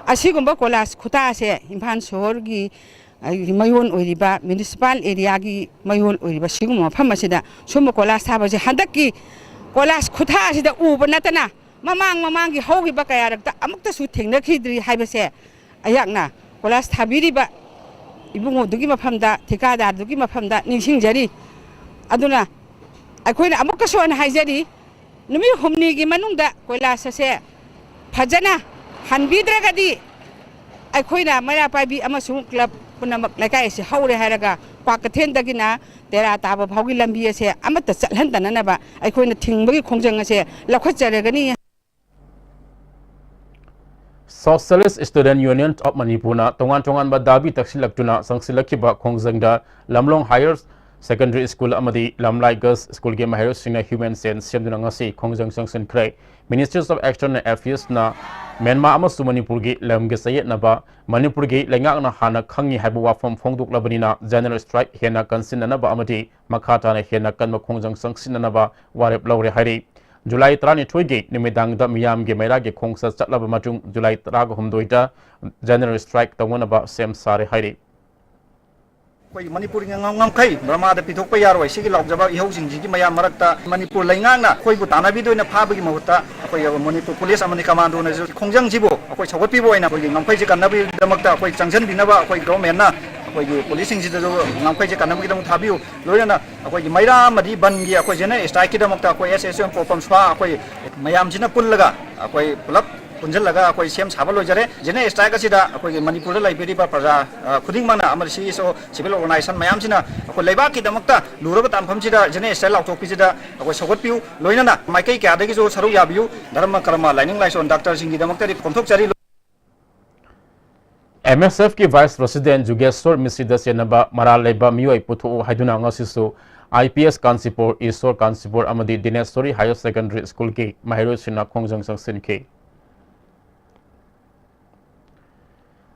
ꯑꯁꯤꯒꯨꯝꯕ ꯀꯣꯏꯂꯥꯁ ꯈꯨꯊꯥꯁꯦ ꯏꯝꯐꯥꯜ ꯁꯣꯍꯣꯔꯒꯤ, ꯑ, ꯃꯌꯣꯟ ꯑꯣꯏꯔꯤꯕ, municipal areaꯒꯤ ꯃꯌꯣꯟ ꯑꯣꯏꯔꯤꯕ ꯁꯤꯒꯨꯝꯕ ꯃꯐꯝ ꯑꯁꯤꯗ ꯁꯨꯝꯕ ꯀꯣꯏꯂꯥꯁ ꯊꯥꯕꯁꯦ ꯍꯟꯗꯛꯀꯤ ꯀꯣꯏꯂꯥꯁ ꯈꯨꯊꯥ ꯑꯁꯤꯗ ꯎꯕ ꯅꯠꯇꯅ ꯃꯃꯥꯡ ꯃꯃꯥꯡꯒꯤ ꯍꯧꯈꯤꯕ ꯀꯌꯥꯔꯛꯇ ꯑꯃꯨꯛꯇꯁꯨ ꯊꯦꯡꯅꯈꯤꯗ꯭ꯔꯤ ꯍꯥꯏꯕꯁꯦ ꯑꯩꯍꯥꯛꯅ ꯀꯣꯏꯂꯥꯁ ꯊꯥꯕꯤꯔꯤꯕ ꯏꯕꯨꯡꯉꯣꯗꯨꯒꯤ ꯃꯐꯝꯗ, ꯊꯤꯀꯥꯗꯥꯔꯗꯨꯒꯤ ꯃꯐꯝꯗ ꯅꯤꯡꯁꯤꯡꯖꯔꯤ꯫ ꯑꯗꯨꯅ ꯑꯩꯈꯣꯏꯅ ꯑꯃꯨꯛꯀꯁꯨ ꯍꯟꯅ ꯍꯥꯏꯖꯔꯤ, ꯅꯨꯃꯤꯠ ꯍꯨꯝꯅꯤꯒꯤ ꯃꯅꯨꯡꯗ ꯀꯣꯏꯂꯥꯁ ꯑꯁꯦ ꯐꯖꯅ ꯍꯟꯕꯤꯗ꯭ꯔꯒꯗꯤ ꯑꯩꯈꯣꯏꯅ ꯃꯩꯔꯥ ꯄꯥꯏꯕꯤ ꯑꯃꯁꯨꯡ club ꯄꯨꯝꯅꯃꯛ ꯂꯩꯀꯥꯏ ꯑꯁꯤ ꯍꯧꯔꯦ ꯍꯥꯏꯔꯒ ꯀ꯭ꯋꯥꯀꯩꯊꯦꯜꯗꯒꯤꯅ ꯇꯦꯔꯥ ꯇꯥꯕ ꯐꯥꯎꯒꯤ ꯂꯝꯕꯤ ꯑꯁꯦ ꯑꯃꯠꯇ ꯆꯠꯍꯟꯗꯅꯅꯕ ꯑꯩꯈꯣꯏꯅ ꯊꯤꯡꯕꯒꯤ ꯈꯣꯡꯖꯪ ꯑꯁꯦ ꯂꯧꯈꯠꯆꯔꯒꯅꯤ꯫ Socialist Student Union of ꯃꯅꯤꯄꯨꯔꯅ ꯇꯣꯉꯥꯟ ꯇꯣꯉꯥꯟꯕ ꯗꯥꯕꯤ ꯇꯛꯁꯤꯜꯂꯛꯇꯨꯅ ꯆꯪꯁꯤꯜꯂꯛꯈꯤꯕ ꯈꯣꯡꯖꯪꯗ ꯂꯝꯂꯣꯡ higher Secondary School ꯑꯃꯗꯤ ꯂꯝꯂꯥꯏ Girls Schoolꯒꯤ ꯃꯍꯩꯔꯣꯏꯁꯤꯡꯅ human chain ꯁꯦꯝꯗꯨꯅ ꯉꯁꯤ ꯈꯣꯡꯖꯪ ꯆꯪꯁꯤꯟꯈ꯭ꯔꯦ꯫ Ministries of External Affairsꯅ ꯃ꯭ꯌꯥꯟꯃꯥꯔ ꯑꯃꯁꯨꯡ ꯃꯅꯤꯄꯨꯔꯒꯤ ꯂꯝꯒꯤ ꯆꯌꯦꯠꯅꯕ ꯃꯅꯤꯄꯨꯔꯒꯤ ꯂꯩꯉꯥꯛꯅ ꯍꯥꯟꯅ ꯈꯪꯉꯤ ꯍꯥꯏꯕ ꯋꯥꯐꯝ ꯐꯣꯡꯗꯣꯛꯂꯕꯅꯤꯅ general strike ꯍꯦꯟꯅ ꯀꯟꯁꯤꯟꯅꯅꯕ ꯑꯃꯗꯤ ꯃꯈꯥ ꯇꯥꯅ ꯍꯦꯟꯅ ꯀꯟꯕ ꯈꯣꯡꯖꯪ ꯆꯪꯁꯤꯟꯅꯅꯕ ꯋꯥꯔꯦꯞ ꯂꯧꯔꯦ ꯍꯥꯏꯔꯤ꯫ ꯖꯨꯂꯥꯏ ꯇꯔꯥꯅꯤꯊꯣꯏꯒꯤ ꯅꯨꯃꯤꯗꯥꯡꯗ ꯃꯤꯌꯥꯝꯒꯤ ꯃꯩꯔꯥꯒꯤ ꯈꯣꯡꯆꯠ ꯆꯠꯂꯕ ꯃꯇꯨꯡ ꯖꯨꯂꯥꯏ ꯇꯔꯥꯍꯨꯝꯗꯣꯏꯗ general strike ꯇꯧꯅꯅꯕ ꯁꯦꯝ ꯁꯥꯔꯦ ꯍꯥꯏꯔꯤ꯫ ꯑꯩꯈꯣꯏꯒꯤ ꯃꯅꯤꯄꯨꯔꯒꯤ ꯉꯝ-, ꯉꯝꯈꯩ ꯕꯔꯃꯥꯗ ꯄꯤꯊꯣꯛꯄ ꯌꯥꯔꯣꯏ꯫ ꯁꯤꯒꯤ ꯂꯥꯎꯖꯕ ꯏꯍꯧꯁꯤꯡꯁꯤꯒꯤ ꯃꯌꯥꯝ ꯃꯔꯛꯇ ꯃꯅꯤꯄꯨꯔ ꯂꯩꯉꯥꯛꯅ ꯑꯩꯈꯣꯏꯕꯨ ꯇꯥꯟꯅꯕꯤꯗꯣꯏꯅ ꯐꯥꯕꯒꯤ ꯃꯍꯨꯠꯇ ꯑꯩꯈꯣꯏ ꯃꯅꯤꯄꯨꯔ ꯄꯨꯂꯤꯁ ꯑꯃꯗꯤ ꯀꯃꯥꯟꯗꯣꯅꯁꯨ ꯈꯣꯡꯖꯪꯁꯤꯕꯨ ꯑꯩꯈꯣꯏ ꯁꯧꯒꯠꯄꯤꯕ ꯑꯣꯏꯅ ꯑꯩꯈꯣꯏꯒꯤ ꯉꯝꯈꯩꯁꯦ ꯀꯟꯅꯕꯒꯤꯗꯃꯛꯇ ꯑꯩꯈꯣꯏ ꯆꯪꯁꯤꯟꯕꯤꯅꯕ ꯑꯩꯈꯣꯏ ꯒꯣꯔꯃꯦꯟꯅ ꯑꯩꯈꯣꯏꯒꯤ ꯄꯨꯂꯤꯁꯁꯤꯡꯁꯤꯗꯁꯨ ꯉꯝꯈꯩꯁꯦ ꯀꯟꯅꯕꯒꯤꯗꯃꯛ ꯊꯥꯕꯤꯌꯨ꯫ ꯂꯣꯏꯅꯅ ꯑꯩꯈꯣꯏꯒꯤ ꯃꯩꯔꯥ ꯑꯃꯗꯤ ꯕꯟꯒꯤ ꯑꯩꯈꯣꯏ general strikeꯀꯤꯗꯃꯛꯇ ꯑꯩꯈꯣꯏ S S M ꯄꯣꯄꯝ ꯁ꯭ꯋꯥ ꯑꯩꯈꯣꯏ ꯃꯌꯥꯝꯁꯤꯅ ꯄꯨꯜꯂꯒ ꯑꯩꯈꯣꯏ ꯄꯨꯂꯞ ꯄꯨꯟꯁꯤꯜꯂꯒ ꯑꯩꯈꯣꯏ ꯁꯦꯝ ꯁꯥꯕ ꯂꯣꯏꯖꯔꯦ꯫ General strike ꯑꯁꯤꯗ ꯑꯩꯈꯣꯏꯒꯤ ꯃꯅꯤꯄꯨꯔꯗ ꯂꯩꯕꯤꯔꯤꯕ ꯄ꯭ꯔꯖꯥ, ꯑ, ꯈꯨꯗꯤꯡꯃꯛꯅ ꯑꯃꯗꯤ C S O civil organization ꯃꯌꯥꯝꯁꯤꯅ ꯑꯩꯈꯣꯏ ꯂꯩꯕꯥꯛꯀꯤꯗꯃꯛꯇ ꯂꯨꯔꯕ ꯇꯥꯟꯐꯝꯁꯤꯗ general strike ꯂꯥꯎꯊꯣꯛꯄꯤꯁꯤꯗ ꯑꯩꯈꯣꯏ ꯁꯧꯒꯠꯄꯤꯌꯨ꯫ ꯂꯣꯏꯅꯅ ꯃꯥꯏꯀꯩ ꯀꯌꯥꯗꯒꯤꯁꯨ ꯁꯔꯨꯛ ꯌꯥꯕꯤꯌꯨ꯫ ꯙꯔꯃ ꯀꯔꯃ, ꯂꯥꯏꯅꯤꯡ ꯂꯥꯏꯁꯣꯟ, ꯗꯥꯛꯇꯔꯁꯤꯡꯒꯤꯗꯃꯛꯇꯗꯤ ꯐꯣꯡꯗꯣꯛꯆꯔꯤ꯫ M S Fꯀꯤ Vice President Jugeshor ꯃꯤꯁꯤꯗ ꯆꯦꯟꯅꯕ ꯃꯔꯥꯜ ꯂꯩꯕ ꯃꯤꯑꯣꯏ ꯄꯨꯊꯣꯛꯎ ꯍꯥꯏꯗꯨꯅ ꯉꯁꯤꯁꯨ I P S ꯀꯥꯟꯆꯤꯄꯨꯔ, ꯏꯁꯣꯔ ꯀꯥꯟꯆꯤꯄꯨꯔ ꯑꯃꯗꯤ ꯗꯤꯅꯦꯁꯣꯔꯤ Higher Secondary Schoolꯒꯤ ꯃꯍꯩꯔꯣꯏꯁꯤꯡꯅ ꯈꯣꯡꯖꯪ ꯆꯪꯁꯤꯟꯈꯤ꯫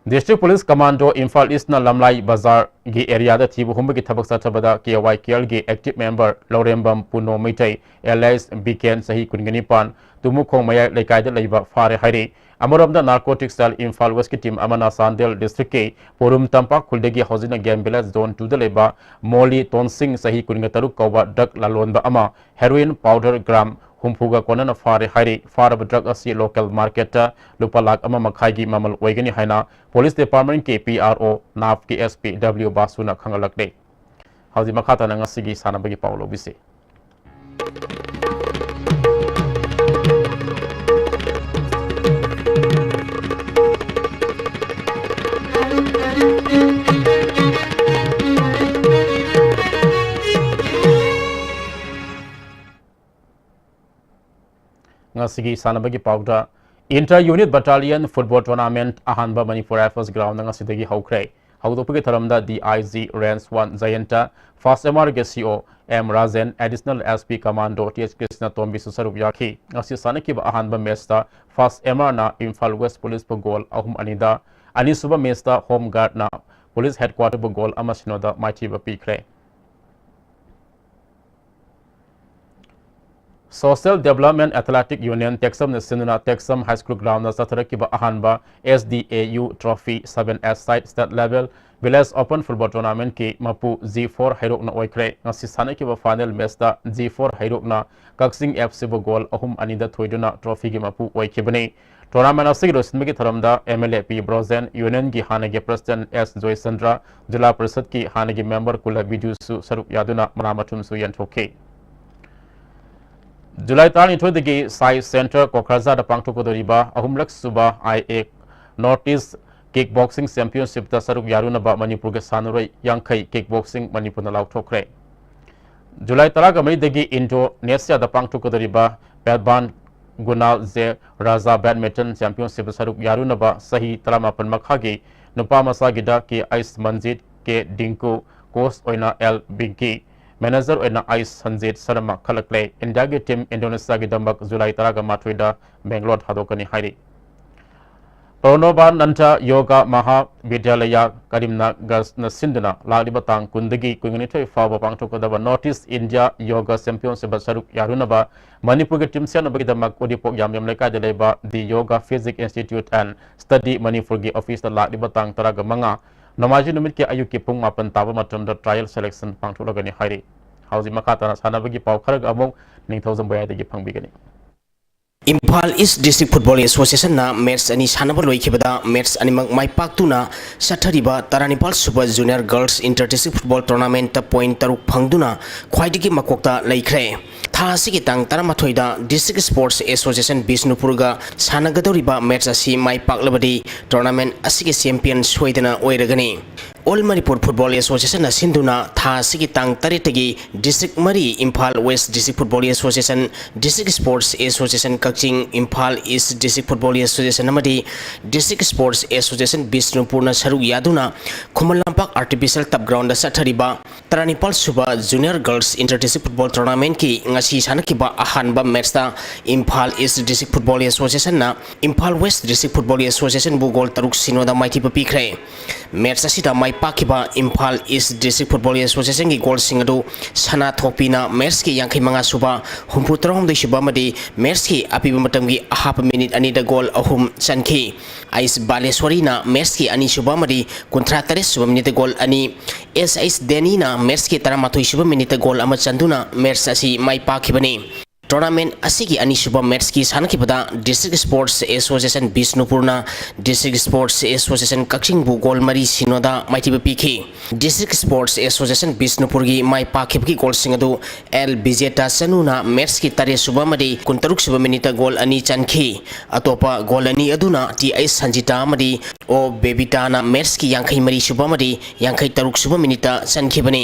District Police Commando ꯏꯝꯐꯥꯜ Eastꯅ ꯂꯝꯂꯥꯏ ꯕꯖꯥꯔꯒꯤ areaꯗ ꯊꯤꯕ ꯍꯨꯝꯕꯒꯤ ꯊꯕꯛ ꯆꯠꯊꯕꯗ K Y K Lꯒꯤ active member ꯂꯧꯔꯦꯝꯕꯝ ꯄꯨꯅꯣ ꯃꯩꯇꯩ alias ꯕꯤꯀꯦꯟ ꯆꯍꯤ ꯀꯨꯟꯒ ꯅꯤꯄꯥꯟ ꯇꯨꯃꯨꯈꯣꯡ ꯃꯌꯥꯏ ꯂꯩꯀꯥꯏꯗ ꯂꯩꯕ ꯐꯥꯔꯦ ꯍꯥꯏꯔꯤ꯫ ꯑꯃꯔꯣꯝꯗ Narcotics Cell ꯏꯝꯐꯥꯜ Westꯀꯤ team ꯑꯃꯅ ꯆꯥꯟꯗꯦꯜ districtꯀꯤ ꯄꯣꯔꯨꯝ ꯇꯝꯄꯥꯛ ꯈꯨꯜꯗꯒꯤ ꯍꯧꯖꯤꯛꯅ Game Village Zone twoꯗ ꯂꯩꯕ ꯃꯣꯂꯤ ꯇꯣꯟꯁꯤꯡ ꯆꯍꯤ ꯀꯨꯟꯒ ꯇꯔꯨꯛ ꯀꯧꯕ drug ꯂꯂꯣꯟꯕ ꯑꯃ heroin powder gram ꯍꯨꯝꯐꯨꯒ ꯀꯣꯟꯅꯅ ꯐꯥꯔꯦ ꯍꯥꯏꯔꯤ꯫ ꯐꯥꯔꯕ drug ꯑꯁꯤ local marketꯇ ꯂꯨꯄꯥ ꯂꯥꯈ ꯑꯃ ꯃꯈꯥꯏꯒꯤ ꯃꯃꯜ ꯑꯣꯏꯒꯅꯤ ꯍꯥꯏꯅ Police Departmentꯀꯤ P R O ꯅꯥꯞꯀꯤ S P W ꯕꯥꯁꯨꯅ ꯈꯪꯍꯜꯂꯛꯂꯤ꯫ ꯍꯧꯖꯤꯛ ꯃꯈꯥ ꯇꯥꯅ ꯉꯁꯤꯒꯤ ꯁꯥꯟꯅꯕꯒꯤ ꯄꯥꯎ ꯂꯧꯕꯤꯁꯤ꯫ ꯉꯁꯤꯒꯤ ꯁꯥꯟꯅꯕꯒꯤ ꯄꯥꯎꯗ, Inter Unit Battalion Football Tournament ꯑꯍꯥꯟꯕ ꯃꯅꯤꯄꯨꯔ Rifles groundꯗ ꯉꯁꯤꯗꯒꯤ ꯍꯧꯈ꯭ꯔꯦ꯫ ꯍꯧꯗꯣꯛꯄꯒꯤ ꯊꯧꯔꯝꯗ D I G Range one Jayanta, First M R ꯒꯤ C O M Rajan, Additional S P Commando T H Krishna ꯇꯣꯝꯕꯤꯁꯨ ꯁꯔꯨꯛ ꯌꯥꯈꯤ꯫ ꯉꯁꯤ ꯁꯥꯟꯅꯈꯤꯕ ꯑꯍꯥꯟꯕ ꯃꯦꯆꯇ First M R ꯅ ꯏꯝꯐꯥꯜ ꯋꯦꯁ ꯄꯨꯂꯤꯁꯄꯨ ꯒꯣꯜ ꯑꯍꯨꯝ ꯑꯅꯤꯗ, ꯑꯅꯤꯁꯨꯕ ꯃꯦꯆꯇ ꯍꯣꯝ ꯒꯥꯔꯗꯅ ꯄꯨꯂꯤꯁ ꯍꯦꯗꯀ꯭ꯋꯥꯇꯔꯕꯨ ꯒꯣꯜ ꯑꯃ ꯁꯤꯅꯣꯗ ꯃꯥꯏꯊꯤꯕ ꯄꯤꯈ꯭ꯔꯦ꯫ Social Development Athletic Union ꯇꯦꯛꯁꯝꯅ ꯁꯤꯟꯗꯨꯅ ꯇꯦꯛꯁꯝ ꯍꯥꯏ ꯁ꯭ꯀꯨꯜ ꯒ꯭ꯔꯥꯎꯟꯗ ꯆꯠꯊꯔꯛꯈꯤꯕ ꯑꯍꯥꯟꯕ S D A U Trophy seven A-side State Level Village Open Football Tournamentꯀꯤ ꯃꯄꯨ G four ꯍꯩꯔꯣꯛꯅ ꯑꯣꯏꯈ꯭ꯔꯦ꯫ ꯉꯁꯤ ꯁꯥꯟꯅꯈꯤꯕ ꯐꯥꯏꯅꯦꯜ ꯃꯦꯆꯇ G four ꯍꯩꯔꯣꯛꯅ ꯀꯛꯆꯤꯡ F Cꯕꯨ ꯒꯣꯜ ꯑꯍꯨꯝ ꯑꯅꯤꯗ ꯊꯣꯏꯗꯨꯅ ꯇ꯭ꯔꯣꯐꯤꯒꯤ ꯃꯄꯨ ꯑꯣꯏꯈꯤꯕꯅꯤ꯫ ꯇꯣꯔꯅꯥꯃꯦꯟ ꯑꯁꯤꯒꯤ ꯂꯣꯏꯁꯤꯟꯕꯒꯤ ꯊꯧꯔꯝꯗ M L A P Brojen, ꯌꯨꯅꯤꯌꯟꯒꯤ ꯍꯥꯟꯅꯒꯤ ꯄ꯭ꯔꯁꯤꯗꯦꯟꯠ S ꯖꯣꯏꯆꯟꯗ꯭ꯔ, ꯖꯤꯂꯥ ꯄꯔꯤꯁꯗꯀꯤ ꯍꯥꯟꯅꯒꯤ ꯃꯦꯝꯕꯔ ꯀꯨꯂ ꯕꯤꯗꯨꯁꯨ ꯁꯔꯨꯛ ꯌꯥꯗꯨꯅ ꯃꯅꯥ ꯃꯊꯨꯝꯁꯨ ꯌꯦꯟꯊꯣꯛꯈꯤ꯫ ꯖꯨꯂꯥꯏ ꯇꯔꯥꯅꯤꯊꯣꯏꯗꯒꯤ ꯁꯥꯏ ꯁꯦꯟꯇꯔ ꯀꯣꯀ꯭ꯔꯥꯖꯥꯗ ꯄꯥꯡꯊꯣꯛꯀꯗꯧꯔꯤꯕ ꯑꯍꯨꯝꯂꯛ ꯁꯨꯕ I A North East Kick Boxing Championshipꯇ ꯁꯔꯨꯛ ꯌꯥꯔꯨꯅꯕ ꯃꯅꯤꯄꯨꯔꯒꯤ ꯁꯥꯟꯅꯔꯣꯏ ꯌꯥꯡꯈꯩ Kick Boxing ꯃꯅꯤꯄꯨꯔꯅ ꯂꯥꯎꯊꯣꯛꯈ꯭ꯔꯦ꯫ ꯖꯨꯂꯥꯏ ꯇꯔꯥꯒ ꯃꯔꯤꯗꯒꯤ ꯏꯟꯗꯣꯅꯦꯁꯤꯌꯥꯗ ꯄꯥꯡꯊꯣꯛꯀꯗꯧꯔꯤꯕ ꯄꯦꯜꯕꯥꯟ ꯒꯨꯅꯥꯜ ꯖꯦ ꯔꯥꯖꯥ Badminton Championshipꯇ ꯁꯔꯨꯛ ꯌꯥꯔꯨꯅꯕ ꯆꯍꯤ ꯇꯔꯥꯃꯥꯄꯟ ꯃꯈꯥꯒꯤ ꯅꯨꯄꯥ ꯃꯆꯥꯒꯤꯗ K H ꯃꯟꯖꯤꯠ, K Dingko, coach ꯑꯣꯏꯅ L ꯕꯤꯡꯀꯤ, ꯃꯦꯅꯦꯖꯔ ꯑꯣꯏꯅ ꯑꯩꯆ ꯁꯟꯖꯤꯠ ꯁꯔꯃ ꯈꯜꯂꯛꯂꯦ꯫ ꯏꯟꯗꯤꯌꯥꯒꯤ ꯇꯤꯝ ꯏꯟꯗꯣꯅꯦꯁꯤꯌꯥꯒꯤꯗꯃꯛ ꯖꯨꯂꯥꯏ ꯇꯔꯥꯒ ꯃꯥꯊꯣꯏꯗ ꯕꯦꯡꯒ꯭ꯂꯣꯔ ꯊꯥꯗꯣꯛꯀꯅꯤ ꯍꯥꯏꯔꯤ꯫ ꯄ꯭ꯔꯣꯅꯣꯕꯥꯅꯟꯗ ꯌꯣꯒꯥ ꯃꯍꯥꯕꯤꯗ꯭ꯌꯥꯂꯌ ꯀꯔꯤꯝꯅꯒꯔꯅ ꯁꯤꯟꯗꯨꯅ ꯂꯥꯛꯂꯤꯕ ꯇꯥꯡ ꯀꯨꯟꯗꯒꯤ ꯀꯨꯟꯅꯤꯊꯣꯏ ꯐꯥꯎꯕ ꯄꯥꯡꯊꯣꯛꯀꯗꯕ North East India Yoga Championshipꯇ ꯁꯔꯨꯛ ꯌꯥꯔꯨꯅꯕ ꯃꯅꯤꯄꯨꯔꯒꯤ ꯇꯤꯝ ꯁꯦꯝꯅꯕꯒꯤꯗꯃꯛ ꯎꯔꯤꯄꯣꯛ ꯌꯥꯝꯕꯦꯝ ꯂꯩꯀꯥꯏꯗ ꯂꯩꯕ The Yoga Physique Institute and Study ꯃꯅꯤꯄꯨꯔꯒꯤ ꯑꯣꯐꯤꯁꯇ ꯂꯥꯛꯂꯤꯕ ꯇꯥꯡ ꯇꯔꯥꯒ ꯃꯉꯥ ꯅꯣꯡꯃꯥꯏꯖꯤꯡ ꯅꯨꯃꯤꯠꯀꯤ ꯑꯌꯨꯛꯀꯤ ꯄꯨꯡ ꯃꯥꯄꯟ ꯇꯥꯕ ꯃꯇꯝꯗ trial selection ꯄꯥꯡꯊꯣꯛꯂꯒꯅꯤ ꯍꯥꯏꯔꯤ꯫ ꯍꯧꯖꯤꯛ ꯃꯈꯥ ꯇꯥꯅ ꯁꯥꯟꯅꯕꯒꯤ ꯄꯥꯎ ꯈꯔꯒ ꯑꯃꯨꯛ ꯅꯤꯡꯊꯧꯖꯝ ꯕꯣꯌꯥꯏꯗꯒꯤ ꯐꯪꯕꯤꯒꯅꯤ꯫ ꯏꯝꯐꯥꯜ ꯏꯁ ꯗꯤꯁꯇ꯭ꯔꯤꯛ ꯐꯨꯠꯕꯣꯜ ꯑꯦꯁꯣꯁꯤꯌꯦꯁꯟꯅ ꯃꯦꯠꯆ ꯑꯅꯤ ꯁꯥꯟꯅꯕ ꯂꯣꯏꯈꯤꯕꯗ ꯃꯦꯠꯆ ꯑꯅꯤꯃꯛ ꯃꯥꯏ ꯄꯥꯛꯇꯨꯅ ꯆꯠꯊꯔꯤꯕ ꯇꯔꯥꯅꯤꯄꯥꯜ ꯁꯨꯕ junior girls inter district football ꯇꯣꯔꯅꯥꯃꯦꯟꯠꯇ ꯄꯣꯏꯟꯠ ꯇꯔꯨꯛ ꯐꯪꯗꯨꯅ ꯈ꯭ꯋꯥꯏꯗꯒꯤ ꯃꯀꯣꯛꯇ ꯂꯩꯈ꯭ꯔꯦ꯫ ꯊꯥ ꯑꯁꯤꯒꯤ ꯇꯥꯡ ꯇꯔꯥꯃꯥꯊꯣꯏꯗ ꯗꯤꯁꯇ꯭ꯔꯤꯛ ꯁ꯭ꯄꯣꯔꯠꯁ ꯑꯦꯁꯣꯁꯤꯌꯦꯁꯟ ꯕꯤꯁꯅꯨꯄꯨꯔꯒ ꯁꯥꯟꯅꯒꯗꯧꯔꯤꯕ ꯃꯦꯠꯆ ꯑꯁꯤ ꯃꯥꯏ ꯄꯥꯛꯂꯕꯗꯤ ꯇꯣꯔꯅꯥꯃꯦꯟꯠ ꯑꯁꯤꯒꯤ ꯆꯦꯝꯄꯤꯌꯟ ꯁꯣꯏꯗꯅ ꯑꯣꯏꯔꯒꯅꯤ꯫ All Manipur Football Association ꯅ ꯁꯤꯟꯗꯨꯅ ꯊꯥ ꯑꯁꯤꯒꯤ ꯇꯥꯡ ꯇꯔꯦꯠꯇꯒꯤ district ꯃꯔꯤ, Imphal West District Football Association, District Sports Association Kakching, Imphal East District Football Association ꯑꯃꯗꯤ District Sports Association ꯕꯤꯁꯅꯨꯄꯨꯔꯅ ꯁꯔꯨꯛ ꯌꯥꯗꯨꯅ Khuman Lampak Artificial Turf Ground ꯗ ꯆꯠꯊꯔꯤꯕ ꯇꯔꯥꯅꯤꯄꯥꯜ ꯁꯨꯕ Junior Girls Inter District Football Tournament ꯀꯤ ꯉꯁꯤ ꯁꯥꯟꯅꯈꯤꯕ ꯑꯍꯥꯟꯕ match ꯇ Imphal East District Football Association ꯅ Imphal West District Football Association ꯕꯨ goal ꯇꯔꯨꯛ ꯁꯤꯅꯣꯗ ꯃꯥꯏꯊꯤꯕ ꯄꯤꯈ꯭ꯔꯦ꯫ Match ꯑꯁꯤꯗ ꯃꯥꯏ ꯄꯥꯛꯈꯤꯕ Imphal East District Football Association ꯒꯤ goal ꯁꯤꯡ ꯑꯗꯨ ꯁꯅꯥꯊꯣꯛꯄꯤꯅ match ꯀꯤ ꯌꯥꯡꯈꯩ ꯃꯉꯥ ꯁꯨꯕ, ꯍꯨꯝꯐꯨ ꯇꯔꯥꯍꯨꯝꯗꯣꯏ ꯁꯨꯕ ꯑꯃꯗꯤ match ꯀꯤ ꯑꯄꯤꯕ ꯃꯇꯝꯒꯤ ꯑꯍꯥꯞꯄ minute ꯑꯅꯤꯗ goal ꯑꯍꯨꯝ ꯆꯟꯈꯤ꯫ ꯑꯩꯁ ꯕꯥꯂꯦꯁ꯭ꯋꯔꯤꯅ match ꯀꯤ ꯑꯅꯤꯁꯨꯕ ꯑꯃꯗꯤ ꯀꯨꯟꯊ꯭ꯔꯥ ꯇꯔꯦꯠ ꯁꯨꯕ minute ꯇ goal ꯑꯅꯤ, ꯑꯦꯁ ꯑꯩꯁ ꯗꯦꯅꯤꯅ match ꯀꯤ ꯇꯔꯥꯃꯥꯊꯣꯏ ꯁꯨꯕ minute ꯇ goal ꯑꯃ ꯆꯟꯗꯨꯅ match ꯑꯁꯤ ꯃꯥꯏ ꯄꯥꯛꯈꯤꯕꯅꯤ꯫ Tournament ꯑꯁꯤꯒꯤ ꯑꯅꯤꯁꯨꯕ match ꯀꯤ ꯁꯥꯟꯅꯈꯤꯕꯗ District Sports Association ꯕꯤꯁꯅꯨꯄꯨꯔꯅ District Sports Association ꯀꯛꯆꯤꯡꯕꯨ goal ꯃꯔꯤ ꯁꯤꯅꯣꯗ ꯃꯥꯏꯊꯤꯕ ꯄꯤꯈꯤ꯫ District Sports Association ꯕꯤꯁꯅꯨꯄꯨꯔꯒꯤ ꯃꯥꯏ ꯄꯥꯛꯈꯤꯕꯒꯤ goal ꯁꯤꯡ ꯑꯗꯨ ꯑꯦꯜ ꯕꯤꯖꯦꯇꯥ ꯆꯅꯨꯅ match ꯀꯤ ꯇꯔꯦꯠ ꯁꯨꯕ ꯑꯃꯗꯤ ꯀꯨꯟꯇꯔꯨꯛ ꯁꯨꯕ minute ꯇ goal ꯑꯅꯤ ꯆꯟꯈꯤ꯫ ꯑꯇꯣꯞꯄ goal ꯑꯅꯤ ꯑꯗꯨꯅ ꯇꯤ ꯑꯩꯆ ꯁꯟꯖꯤꯇꯥ ꯑꯃꯗꯤ ꯑꯣ ꯕꯦꯕꯤꯇꯥꯅ match ꯀꯤ ꯌꯥꯡꯈꯩ ꯃꯔꯤ ꯁꯨꯕ ꯑꯃꯗꯤ ꯌꯥꯡꯈꯩ ꯇꯔꯨꯛ ꯁꯨꯕ minute ꯇ ꯆꯟꯈꯤꯕꯅꯤ꯫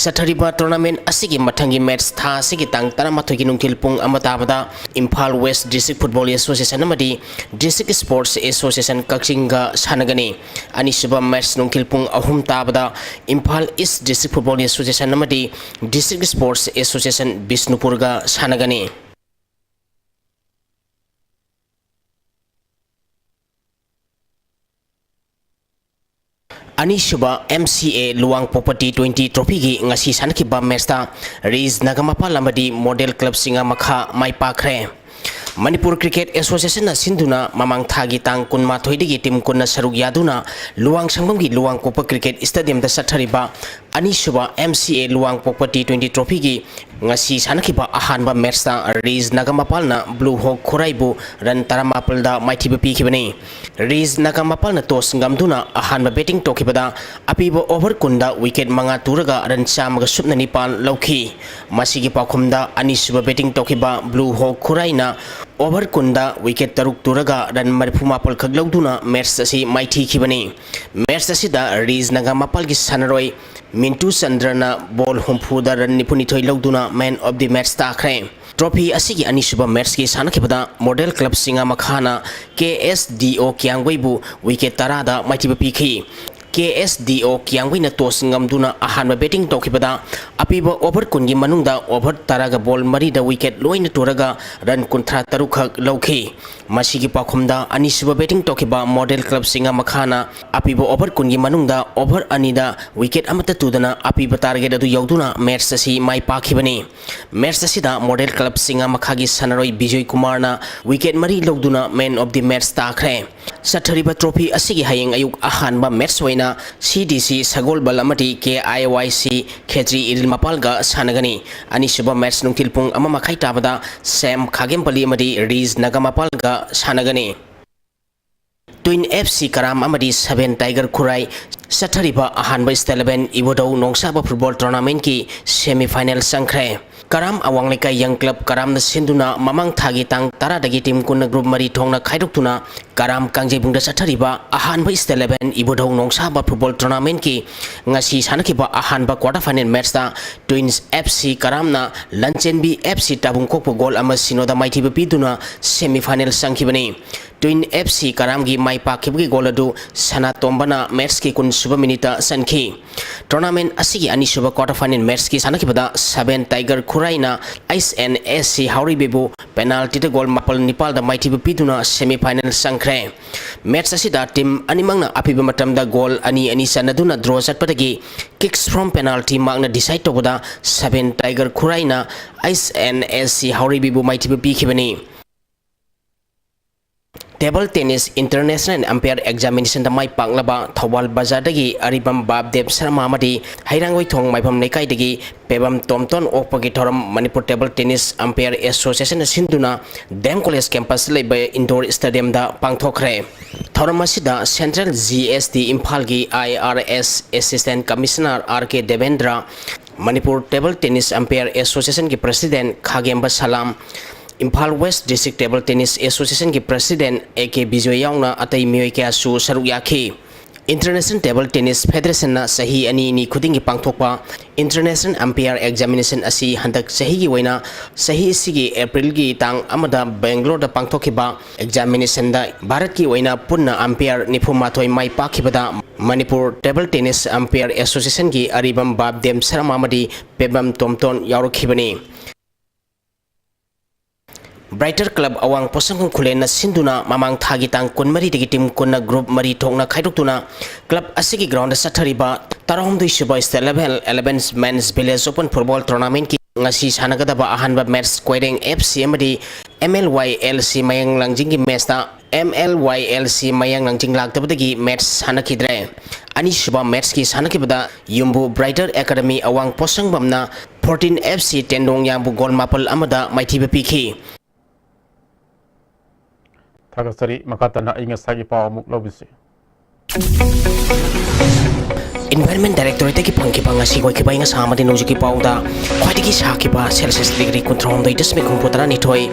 ꯆꯠꯊꯔꯤꯕ tournament ꯑꯁꯤꯒꯤ ꯃꯊꯪꯒꯤ match ꯊꯥ ꯑꯁꯤꯒꯤ ꯇꯥꯡ ꯇꯔꯥꯃꯥꯊꯣꯏꯒꯤ ꯅꯨꯡꯊꯤꯜ ꯄꯨꯡ ꯑꯃ ꯇꯥꯕꯗ Imphal West District Football Association ꯑꯃꯗꯤ District Sports Association ꯀꯛꯆꯤꯡꯒ ꯁꯥꯟꯅꯒꯅꯤ꯫ ꯑꯅꯤꯁꯨꯕ match ꯅꯨꯡꯊꯤꯜ ꯄꯨꯡ ꯑꯍꯨꯝ ꯇꯥꯕꯗ Imphal East District Football Association ꯑꯃꯗꯤ District Sports Association ꯕꯤꯁꯅꯨꯄꯨꯔꯒ ꯁꯥꯟꯅꯒꯅꯤ꯫ ꯑꯅꯤꯁꯨꯕ ꯑꯦꯝ ꯁꯤ ꯑꯦ ꯂꯨꯋꯥꯡꯄꯣꯛꯄ ꯇꯤ ꯇ꯭ꯋꯦꯟꯇꯤ ꯇ꯭ꯔꯣꯐꯤꯒꯤ ꯉꯁꯤ ꯁꯥꯟꯅꯈꯤꯕ match ꯇ ꯔꯤꯖ ꯅꯒꯃꯄꯥꯜ ꯑꯃꯗꯤ ꯃꯣꯗꯦꯜ ꯀ꯭ꯂꯕ ꯆꯤꯡꯉꯥꯃꯈꯥ ꯃꯥꯏ ꯄꯥꯛꯈ꯭ꯔꯦ꯫ ꯃꯅꯤꯄꯨꯔ ꯀ꯭ꯔꯤꯀꯦꯠ ꯑꯦꯁꯣꯁꯤꯌꯦꯁꯟꯅ ꯁꯤꯟꯗꯨꯅ ꯃꯃꯥꯡ ꯊꯥꯒꯤ ꯇꯥꯡ ꯀꯨꯟꯃꯥꯊꯣꯏꯗꯒꯤ team ꯀꯨꯟꯅ ꯁꯔꯨꯛ ꯌꯥꯗꯨꯅ ꯂꯨꯋꯥꯡꯁꯪꯕꯝꯒꯤ ꯂꯨꯋꯥꯡꯄꯣꯛꯄ ꯀ꯭ꯔꯤꯀꯦꯠ ꯁ꯭ꯇꯦꯗꯤꯌꯝꯗ ꯆꯠꯊꯔꯤꯕ ꯑꯅꯤꯁꯨꯕ ꯑꯦꯝ ꯁꯤ ꯑꯦ ꯂꯨꯋꯥꯡꯄꯣꯛꯄ ꯇꯤ ꯇ꯭ꯋꯦꯟꯇꯤ ꯇ꯭ꯔꯣꯐꯤꯒꯤ ꯉꯁꯤ ꯁꯥꯟꯅꯈꯤꯕ ꯑꯍꯥꯟꯕ ꯃꯦꯠꯁꯇ ꯔꯤꯖ ꯅꯥꯒꯥꯃꯄꯥꯜꯅ ꯕ꯭ꯂꯨ ꯍꯣꯛ ꯈꯨꯔꯥꯏꯕꯨ ꯔꯟ ꯇꯔꯥꯃꯥꯄꯜꯗ ꯃꯥꯏꯊꯤꯕ ꯄꯤꯈꯤꯕꯅꯤ꯫ ꯔꯤꯖ ꯅꯥꯒꯥꯃꯄꯥꯜꯅ ꯇꯣꯁ ꯉꯝꯗꯨꯅ ꯑꯍꯥꯟꯕ ꯕꯦꯇꯤꯡ ꯇꯧꯈꯤꯕꯗ ꯑꯄꯤꯕ ꯑꯣꯚꯔ ꯀꯨꯟꯗ ꯋꯤꯀꯦꯠ ꯃꯉꯥ ꯇꯨꯔꯒ ꯔꯟ ꯆꯥꯝꯃꯒ ꯁꯨꯞꯅ ꯅꯤꯄꯥꯟ ꯂꯧꯈꯤ꯫ ꯃꯁꯤꯒꯤ ꯄꯥꯎꯈꯨꯝꯗ ꯑꯅꯤꯁꯨꯕ ꯕꯦꯇꯤꯡ ꯇꯧꯈꯤꯕ ꯕ꯭ꯂꯨ ꯍꯣꯛ ꯈꯨꯔꯥꯏꯅ ꯑꯣꯚꯔ ꯀꯨꯟꯗ ꯋꯤꯀꯦꯠ ꯇꯔꯨꯛ ꯇꯨꯔꯒ ꯔꯟ ꯃꯔꯤꯐꯨ ꯃꯥꯄꯜ ꯈꯛ ꯂꯧꯗꯨꯅ ꯃꯦꯠꯁ ꯑꯁꯤ ꯃꯥꯏꯊꯤꯈꯤꯕꯅꯤ꯫ ꯃꯦꯠꯁ ꯑꯁꯤꯗ ꯔꯤꯖ ꯅꯥꯒꯥꯃꯄꯥꯜꯒꯤ ꯁꯥꯟꯅꯔꯣꯏ ꯃꯤꯟꯇꯨ ꯆꯟꯗ꯭ꯔꯅ ꯕꯣꯜ ꯍꯨꯝꯐꯨꯗ ꯔꯟ ꯅꯤꯐꯨꯅꯤꯊꯣꯏ ꯂꯧꯗꯨꯅ Man of the Match ꯇꯥꯈ꯭ꯔꯦ꯫ ꯇ꯭ꯔꯣꯐꯤ ꯑꯁꯤꯒꯤ ꯑꯅꯤꯁꯨꯕ ꯃꯦꯠꯁꯀꯤ ꯁꯥꯟꯅꯈꯤꯕꯗ ꯃꯣꯗꯦꯜ ꯀ꯭ꯂꯕ ꯆꯤꯉꯥꯃꯈꯥꯅ ꯀꯦ ꯑꯦꯁ ꯗꯤ ꯑꯣ ꯀꯤꯌꯥꯡꯒꯣꯏꯕꯨ ꯋꯤꯀꯦꯠ ꯇꯔꯥꯗ ꯃꯥꯏꯊꯤꯕ ꯄꯤꯈꯤ꯫ ꯀꯦ ꯑꯦꯁ ꯗꯤ ꯑꯣ ꯀꯤꯌꯥꯡꯒꯣꯏꯅ ꯇꯣꯁ ꯉꯝꯗꯨꯅ ꯑꯍꯥꯟꯕ ꯕꯦꯇꯤꯡ ꯇꯧꯈꯤꯕꯗ ꯑꯄꯤꯕ ꯑꯣꯚꯔ ꯀꯨꯟꯒꯤ ꯃꯅꯨꯡꯗ ꯑꯣꯚꯔ ꯇꯔꯥꯒ ꯕꯣꯜ ꯃꯔꯤꯗ ꯋꯤꯀꯦꯠ ꯂꯣꯏꯅ ꯇꯨꯔꯒ ꯔꯟ ꯀꯨꯟꯊ꯭ꯔꯥ ꯇꯔꯨꯛ ꯈꯛ ꯂꯧꯈꯤ꯫ ꯃꯁꯤꯒꯤ ꯄꯥꯎꯈꯨꯝꯗ ꯑꯅꯤꯁꯨꯕ ꯕꯦꯇꯤꯡ ꯇꯧꯈꯤꯕ ꯃꯣꯗꯦꯜ ꯀ꯭ꯂꯕ ꯆꯤꯉꯥꯃꯈꯥꯅ ꯑꯄꯤꯕ ꯑꯣꯚꯔ ꯀꯨꯟꯒꯤ ꯃꯅꯨꯡꯗ ꯑꯣꯚꯔ ꯑꯅꯤꯗ ꯋꯤꯀꯦꯠ ꯑꯃꯠꯇ ꯇꯨꯗꯅ ꯑꯄꯤꯕ ꯇꯥꯔꯒꯦꯠ ꯑꯗꯨ ꯌꯧꯗꯨꯅ ꯃꯦꯠꯁ ꯑꯁꯤ ꯃꯥꯏ ꯄꯥꯛꯈꯤꯕꯅꯤ꯫ ꯃꯦꯠꯁ ꯑꯁꯤꯗ ꯃꯣꯗꯦꯜ ꯀ꯭ꯂꯕ ꯆꯤꯉꯥꯃꯈꯥꯒꯤ ꯁꯥꯟꯅꯔꯣꯏ ꯕꯤꯖꯣꯏ ꯀꯨꯃꯥꯔꯅ ꯋꯤꯀꯦꯠ ꯃꯔꯤ ꯂꯧꯗꯨꯅ Man of the Match ꯇꯥꯈ꯭ꯔꯦ꯫ ꯆꯠꯊꯔꯤꯕ ꯇ꯭ꯔꯣꯐꯤ ꯑꯁꯤꯒꯤ ꯍꯌꯦꯡ ꯑꯌꯨꯛ ꯑꯍꯥꯟꯕ ꯃꯦꯠꯁ ꯑꯣꯏꯅ ꯁꯤ ꯗꯤ ꯁꯤ ꯁꯒꯣꯜꯕꯜ ꯑꯃꯗꯤ ꯀꯦ ꯑꯥꯏ ꯋꯥꯏ ꯁꯤ ꯈꯦꯇ꯭ꯔꯤ ꯏꯔꯤꯜ ꯃꯄꯥꯜꯒ ꯁꯥꯟꯅꯒꯅꯤ꯫ ꯑꯅꯤꯁꯨꯕ ꯃꯦꯠꯁ ꯅꯨꯡꯊꯤꯜ ꯄꯨꯡ ꯑꯃ ꯃꯈꯥꯏ ꯇꯥꯕꯗ ꯁꯦꯝ ꯈꯥꯒꯦꯝꯄꯜꯂꯤ ꯑꯃꯗꯤ ꯔꯤꯖ ꯅꯥꯒꯥꯃꯄꯥꯜꯒ ꯁꯥꯟꯅꯒꯅꯤ꯫ ꯇ꯭ꯋꯤꯟ ꯑꯦꯐ ꯁꯤ ꯀꯔꯥꯝ ꯑꯃꯗꯤ ꯁꯚꯦꯟ ꯇꯥꯏꯒꯔ ꯈꯨꯔꯥꯏ ꯆꯠꯊꯔꯤꯕ ꯑꯍꯥꯟꯕ State Level ꯏꯕꯨꯙꯧ ꯅꯣꯡꯁꯥꯕ ꯐꯨꯠꯕꯣꯜ ꯇꯣꯔꯅꯥꯃꯦꯟꯠꯀꯤ ꯁꯦꯃꯤ ꯐꯥꯏꯅꯦꯜ ꯆꯪꯈ꯭ꯔꯦ꯫ ꯀꯔꯥꯝ ꯑꯋꯥꯡ ꯂꯩꯀꯥꯏ ꯌꯪ ꯀ꯭ꯂꯕ ꯀꯔꯥꯝꯅ ꯁꯤꯟꯗꯨꯅ ꯃꯃꯥꯡ ꯊꯥꯒꯤ ꯇꯥꯡ ꯇꯔꯥꯗꯒꯤ ꯇꯤꯝ ꯀꯨꯟꯅ ꯒ꯭ꯔꯨꯞ ꯃꯔꯤ ꯊꯣꯛꯅ ꯈꯥꯏꯗꯣꯛꯇꯨꯅ ꯀꯔꯥꯝ ꯀꯥꯡꯖꯩꯕꯨꯡꯗ ꯆꯠꯊꯔꯤꯕ ꯑꯍꯥꯟꯕ State Level ꯏꯕꯨꯙꯧ ꯅꯣꯡꯁꯥꯕ ꯐꯨꯠꯕꯣꯜ ꯇꯣꯔꯅꯥꯃꯦꯟꯠꯀꯤ ꯉꯁꯤ ꯁꯥꯟꯅꯈꯤꯕ ꯑꯍꯥꯟꯕ ꯀ꯭ꯋꯥꯇꯔ ꯐꯥꯏꯅꯦꯜ ꯃꯦꯠꯁꯇ ꯇ꯭ꯋꯤꯟꯁ ꯑꯦꯐ ꯁꯤ ꯀꯔꯥꯝꯅ ꯂꯟꯆꯦꯟꯕꯤ ꯑꯦꯐ ꯁꯤ ꯇꯥꯕꯨꯡꯈꯣꯛꯄꯨ ꯒꯣꯜ ꯑꯃ ꯁꯤꯅꯣꯗ ꯃꯥꯏꯊꯤꯕ ꯄꯤꯗꯨꯅ ꯁꯦꯃꯤ ꯐꯥꯏꯅꯦꯜ ꯆꯪꯈꯤꯕꯅꯤ꯫ ꯇ꯭ꯋꯤꯟ ꯑꯦꯐ ꯁꯤ ꯀꯔꯥꯝꯒꯤ ꯃꯥꯏ ꯄꯥꯛꯈꯤꯕꯒꯤ ꯒꯣꯜ ꯑꯗꯨ ꯁꯅꯥꯇꯣꯝꯕꯅ ꯃꯦꯠꯁꯀꯤ ꯀꯨꯟ ꯁꯨꯕ ꯃꯤꯅꯤꯠꯇ ꯆꯟꯈꯤ꯫ ꯇꯣꯔꯅꯥꯃꯦꯟ ꯑꯁꯤꯒꯤ ꯑꯅꯤꯁꯨꯕ ꯀ꯭ꯋꯥꯇꯔ ꯐꯥꯏꯅꯦꯜ ꯃꯦꯠꯁꯀꯤ ꯁꯥꯟꯅꯈꯤꯕꯗ ꯁꯚꯦꯟ ꯇꯥꯏꯒꯔ ꯈꯨꯔꯥꯏꯅ ꯑꯩꯆ ꯑꯦꯟ ꯑꯦꯁ ꯁꯤ ꯍꯥꯎꯔꯩꯕꯤꯕꯨ ꯄꯦꯅꯥꯜꯇꯤꯗ ꯒꯣꯜ ꯃꯥꯄꯜ ꯅꯤꯄꯥꯜꯗ ꯃꯥꯏꯊꯤꯕ ꯄꯤꯗꯨꯅ ꯁꯦꯃꯤ ꯐꯥꯏꯅꯦꯜ ꯆꯪꯈ꯭ꯔꯦ꯫ ꯃꯦꯠꯁ ꯑꯁꯤꯗ ꯇꯤꯝ ꯑꯅꯤꯃꯛꯅ ꯑꯄꯤꯕ ꯃꯇꯝꯗ ꯒꯣꯜ ꯑꯅꯤ ꯑꯅꯤ ꯆꯟꯅꯗꯨꯅ ꯗ꯭ꯔꯣ ꯆꯠꯄꯗꯒꯤ kicks from penalty ꯃꯥꯔꯛꯅ ꯗꯤꯁꯥꯏꯗ ꯇꯧꯕꯗ ꯁꯚꯦꯟ ꯇꯥꯏꯒꯔ ꯈꯨꯔꯥꯏꯅ ꯑꯩꯆ ꯑꯦꯟ ꯑꯦꯁ ꯁꯤ ꯍꯥꯎꯔꯩꯕꯤꯕꯨ ꯃꯥꯏꯊꯤꯕ ꯄꯤꯈꯤꯕꯅꯤ꯫ Table Tennis International Umpire Examination ꯗ ꯃꯥꯏ ꯄꯥꯛꯂꯕ ꯊꯧꯕꯥꯜ ꯕꯖꯥꯔꯗꯒꯤ ꯑꯔꯤꯕꯝ ꯕꯥꯞꯗꯦꯕ ꯁꯔꯃ ꯑꯃꯗꯤ ꯍꯩꯔꯥꯡꯒꯣꯏꯊꯣꯡ ꯃꯥꯏꯕꯝ ꯂꯩꯀꯥꯏꯗꯒꯤ ꯄꯦꯕꯝ ꯇꯣꯝꯇꯣꯟ ꯑꯣꯛꯄꯒꯤ ꯊꯧꯔꯝ Manipur Table Tennis Umpire Association ꯅ ꯁꯤꯟꯗꯨꯅ ꯗꯤ ꯑꯦꯝ ꯀꯣꯂꯦꯖ ꯀꯦꯝꯄꯁꯇ ꯂꯩꯕ ꯏꯟꯗꯣꯔ ꯁ꯭ꯇꯦꯗꯤꯌꯝꯗ ꯄꯥꯡꯊꯣꯛꯈ꯭ꯔꯦ꯫ ꯊꯧꯔꯝ ꯑꯁꯤꯗ ꯁꯦꯟꯇ꯭ꯔꯦꯜ ꯖꯤ ꯑꯦꯁ ꯇꯤ ꯏꯝꯐꯥꯜꯒꯤ I R S assistant commissioner R K Debendra, Manipur Table Tennis Umpire Association ꯒꯤ president Khagemba Salam, Imphal west district Table Tennis Association ꯒꯤ ꯄ꯭ꯔꯦꯁꯤꯗꯦꯟꯠ ꯑꯦ ꯀꯦ ꯕꯤꯖꯣꯏ ꯌꯥꯎꯅ ꯑꯇꯩ ꯃꯤꯑꯣꯏ ꯀꯌꯥꯁꯨ ꯁꯔꯨꯛ ꯌꯥꯈꯤ꯫ International Table Tennis Federation ꯅ ꯆꯍꯤ ꯑꯅꯤ ꯑꯅꯤ ꯈꯨꯗꯤꯡꯒꯤ ꯄꯥꯡꯊꯣꯛꯄ International Umpire Examination ꯑꯁꯤ ꯍꯟꯗꯛ ꯆꯍꯤꯒꯤ ꯑꯣꯏꯅ ꯆꯍꯤ ꯑꯁꯤꯒꯤ ꯑꯦꯄ꯭ꯔꯤꯜꯒꯤ ꯇꯥꯡ ꯑꯃꯗ ꯕꯦꯡꯒ꯭ꯂꯣꯔꯗ ꯄꯥꯡꯊꯣꯛꯈꯤꯕ examination ꯗ ꯚꯥꯔꯠꯀꯤ ꯑꯣꯏꯅ ꯄꯨꯟꯅ umpire ꯅꯤꯐꯨ ꯃꯥꯊꯣꯏ ꯃꯥꯏ ꯄꯥꯛꯈꯤꯕꯗ Manipur Table Tennis Umpire Association ꯒꯤ ꯑꯔꯤꯕꯝ ꯕꯥꯞꯗꯦꯝ ꯁꯔꯃ ꯑꯃꯗꯤ ꯄꯦꯕꯝ ꯇꯣꯝꯇꯣꯟ ꯌꯥꯎꯔꯛꯈꯤꯕꯅꯤ꯫ ꯕ꯭ꯔꯥꯏꯇꯔ ꯀ꯭ꯂꯕ ꯑꯋꯥꯡ ꯄꯣꯠꯁꯪꯕꯝ ꯈꯨꯂꯦꯟꯅ ꯁꯤꯟꯗꯨꯅ ꯃꯃꯥꯡ ꯊꯥꯒꯤ ꯇꯥꯡ ꯀꯨꯟꯃꯔꯤꯗꯒꯤ team ꯀꯨꯟꯅ group ꯃꯔꯤ ꯊꯣꯛꯅ ꯈꯥꯏꯗꯣꯛꯇꯨꯅ club ꯑꯁꯤꯒꯤ ground ꯗ ꯆꯠꯊꯔꯤꯕ ꯇꯔꯥꯍꯨꯝꯗꯣꯏ ꯁꯨꯕ State Level Eleven Men's Village Open Football Tournament ꯀꯤ ꯉꯁꯤ ꯁꯥꯟꯅꯒꯗꯕ ꯑꯍꯥꯟꯕ match ꯀꯣꯏꯔꯦꯡ F C ꯑꯃꯗꯤ M L Y L C ꯃꯌꯥꯡ ꯂꯥꯡꯖꯤꯡꯒꯤ match ꯇ M L Y L C ꯃꯌꯥꯡ ꯂꯥꯡꯖꯤꯡ ꯂꯥꯛꯇꯕꯗꯒꯤ match ꯁꯥꯟꯅꯈꯤꯗ꯭ꯔꯦ꯫ ꯑꯅꯤꯁꯨꯕ match ꯀꯤ ꯁꯥꯟꯅꯈꯤꯕꯗ ꯌꯨꯝꯕꯨ ꯕ꯭ꯔꯥꯏꯇꯔ Academy ꯑꯋꯥꯡ ꯄꯣꯠꯁꯪꯕꯝꯅ fourteen F C ꯇꯦꯟꯗꯣꯡ ꯌꯥꯡꯕꯨ goal ꯃꯥꯄꯜ ꯑꯃꯗ ꯃꯥꯏꯊꯤꯕ ꯄꯤꯈꯤ꯫ ꯊꯥꯒꯠꯆꯔꯤ꯫ ꯃꯈꯥ ꯇꯥꯅ ꯑꯏꯪ ꯑꯁꯥꯒꯤ ꯄꯥꯎ ꯑꯃꯨꯛ ꯂꯧꯕꯤꯁꯤ꯫ Environment Directorate ꯇꯒꯤ ꯐꯪꯈꯤꯕ ꯉꯁꯤ ꯑꯣꯏꯈꯤꯕ ꯑꯏꯪ ꯑꯁꯥ ꯑꯃꯗꯤ ꯅꯣꯡꯖꯨꯒꯤ ꯄꯥꯎꯗ ꯈ꯭ꯋꯥꯏꯗꯒꯤ ꯁꯥꯈꯤꯕ Celsius degree ꯀꯨꯟꯊ꯭ꯔꯥꯍꯨꯝꯗꯣꯏ ꯗꯁꯃꯤꯛ ꯍꯨꯝꯐꯨ ꯇꯔꯥꯅꯤꯊꯣꯏ,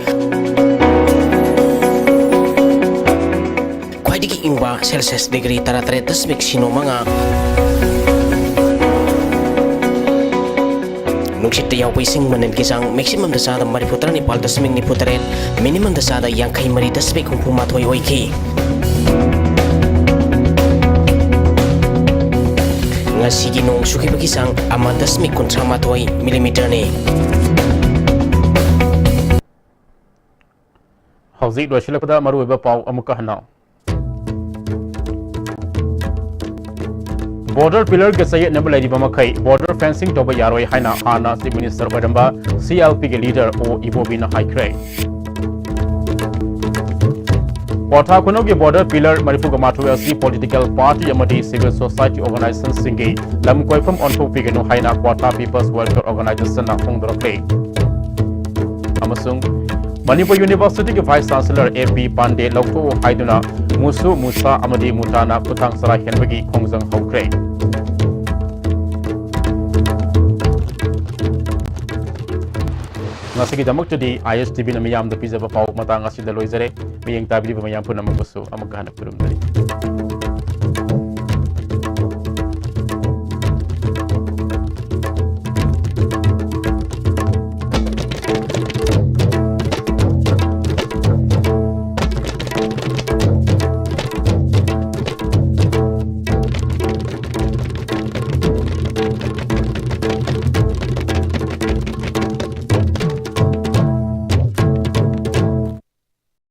ꯈ꯭ꯋꯥꯏꯗꯒꯤ ꯏꯪꯕ Celsius degree ꯇꯔꯥꯇꯔꯦꯠ ꯗꯁꯃꯤꯛ ꯁꯤꯅꯣ ꯃꯉꯥ, ꯅꯨꯡꯁꯤꯠꯇ ꯌꯥꯎꯕ ꯏꯁꯤꯡ ꯃꯅꯤꯜꯒꯤ ꯆꯥꯡ maximum ꯗ ꯆꯥꯗ ꯃꯔꯤꯐꯨ ꯇꯔꯥꯅꯤꯄꯥꯜ ꯗꯁꯃꯤꯛ ꯅꯤꯐꯨ ꯇꯔꯦꯠ, minimum ꯗ ꯆꯥꯗ ꯌꯥꯡꯈꯩ ꯃꯔꯤ ꯗꯁꯃꯤꯛ ꯍꯨꯝꯐꯨ ꯃꯥꯊꯣꯏ ꯑꯣꯏꯈꯤ꯫ ꯉꯁꯤꯒꯤ ꯅꯣꯡ ꯆꯨꯈꯤꯕꯒꯤ ꯆꯥꯡ ꯑꯃ ꯗꯁꯃꯤꯛ ꯀꯨꯟꯊ꯭ꯔꯥ ꯃꯥꯊꯣꯏ millimeter ꯅꯤ꯫ ꯍꯧꯖꯤꯛ ꯂꯣꯏꯁꯤꯜꯂꯛꯄꯗ ꯃꯔꯨꯑꯣꯏꯕ ꯄꯥꯎ ꯑꯃꯨꯛꯀ ꯍꯟꯅ꯫ Border pillar ꯒ ꯆꯌꯦꯠꯅꯕ ꯂꯩꯔꯤꯕ ꯃꯈꯩ border fencing ꯇꯧꯕ ꯌꯥꯔꯣꯏ ꯍꯥꯏꯅ ꯍꯥꯟꯅ Chief Minister ꯑꯣꯏꯔꯝꯕ C L P ꯒꯤ leader O Ibobi ꯅ ꯍꯥꯏꯈ꯭ꯔꯦ꯫ ꯀ꯭ꯋꯥꯊꯥ ꯈꯨꯅꯧꯒꯤ border pillar ꯃꯔꯤꯐꯨꯒ ꯃꯥꯊꯣꯏ ꯑꯁꯤ political party ꯑꯃꯗꯤ civil society organizationꯁꯤꯡꯒꯤ ꯂꯝ ꯀꯣꯏꯐꯝ ꯑꯣꯟꯊꯣꯛꯄꯤꯒꯅꯨ ꯍꯥꯏꯅ Kwatha People's Welfare Organizationꯅ ꯐꯣꯡꯗꯣꯔꯛꯂꯦ꯫ ꯑꯃꯁꯨꯡ ꯃꯅꯤꯄꯨꯔ Universityꯒꯤ Vice Chancellor ꯑꯦ ꯄꯤ ꯄꯥꯟꯗꯦ ꯂꯧꯊꯣꯛꯎ ꯍꯥꯏꯗꯨꯅ ꯃꯨꯁꯨ, ꯃꯨꯁꯥ ꯑꯃꯗꯤ ꯃꯨꯇꯥꯅ ꯈꯨꯠꯊꯥꯡ ꯆꯔꯥ ꯍꯦꯟꯕꯒꯤ ꯈꯣꯡꯖꯪ ꯍꯧꯈ꯭ꯔꯦ꯫ ꯉꯁꯤꯒꯤꯗꯃꯛꯇꯗꯤ ISTVꯅ ꯃꯤꯌꯥꯝꯗ ꯄꯤꯖꯕ ꯄꯥꯎ ꯃꯇꯥꯡ ꯑꯁꯤꯗ ꯂꯣꯏꯖꯔꯦ꯫ ꯃꯤꯠꯌꯦꯡ ꯇꯥꯕꯤꯔꯤꯕ ꯃꯌꯥꯝ ꯄꯨꯝꯅꯃꯛꯄꯨꯁꯨ ꯑꯃꯨꯛꯀ ꯍꯟꯅ ꯈꯨꯔꯨꯝꯖꯔꯤ꯫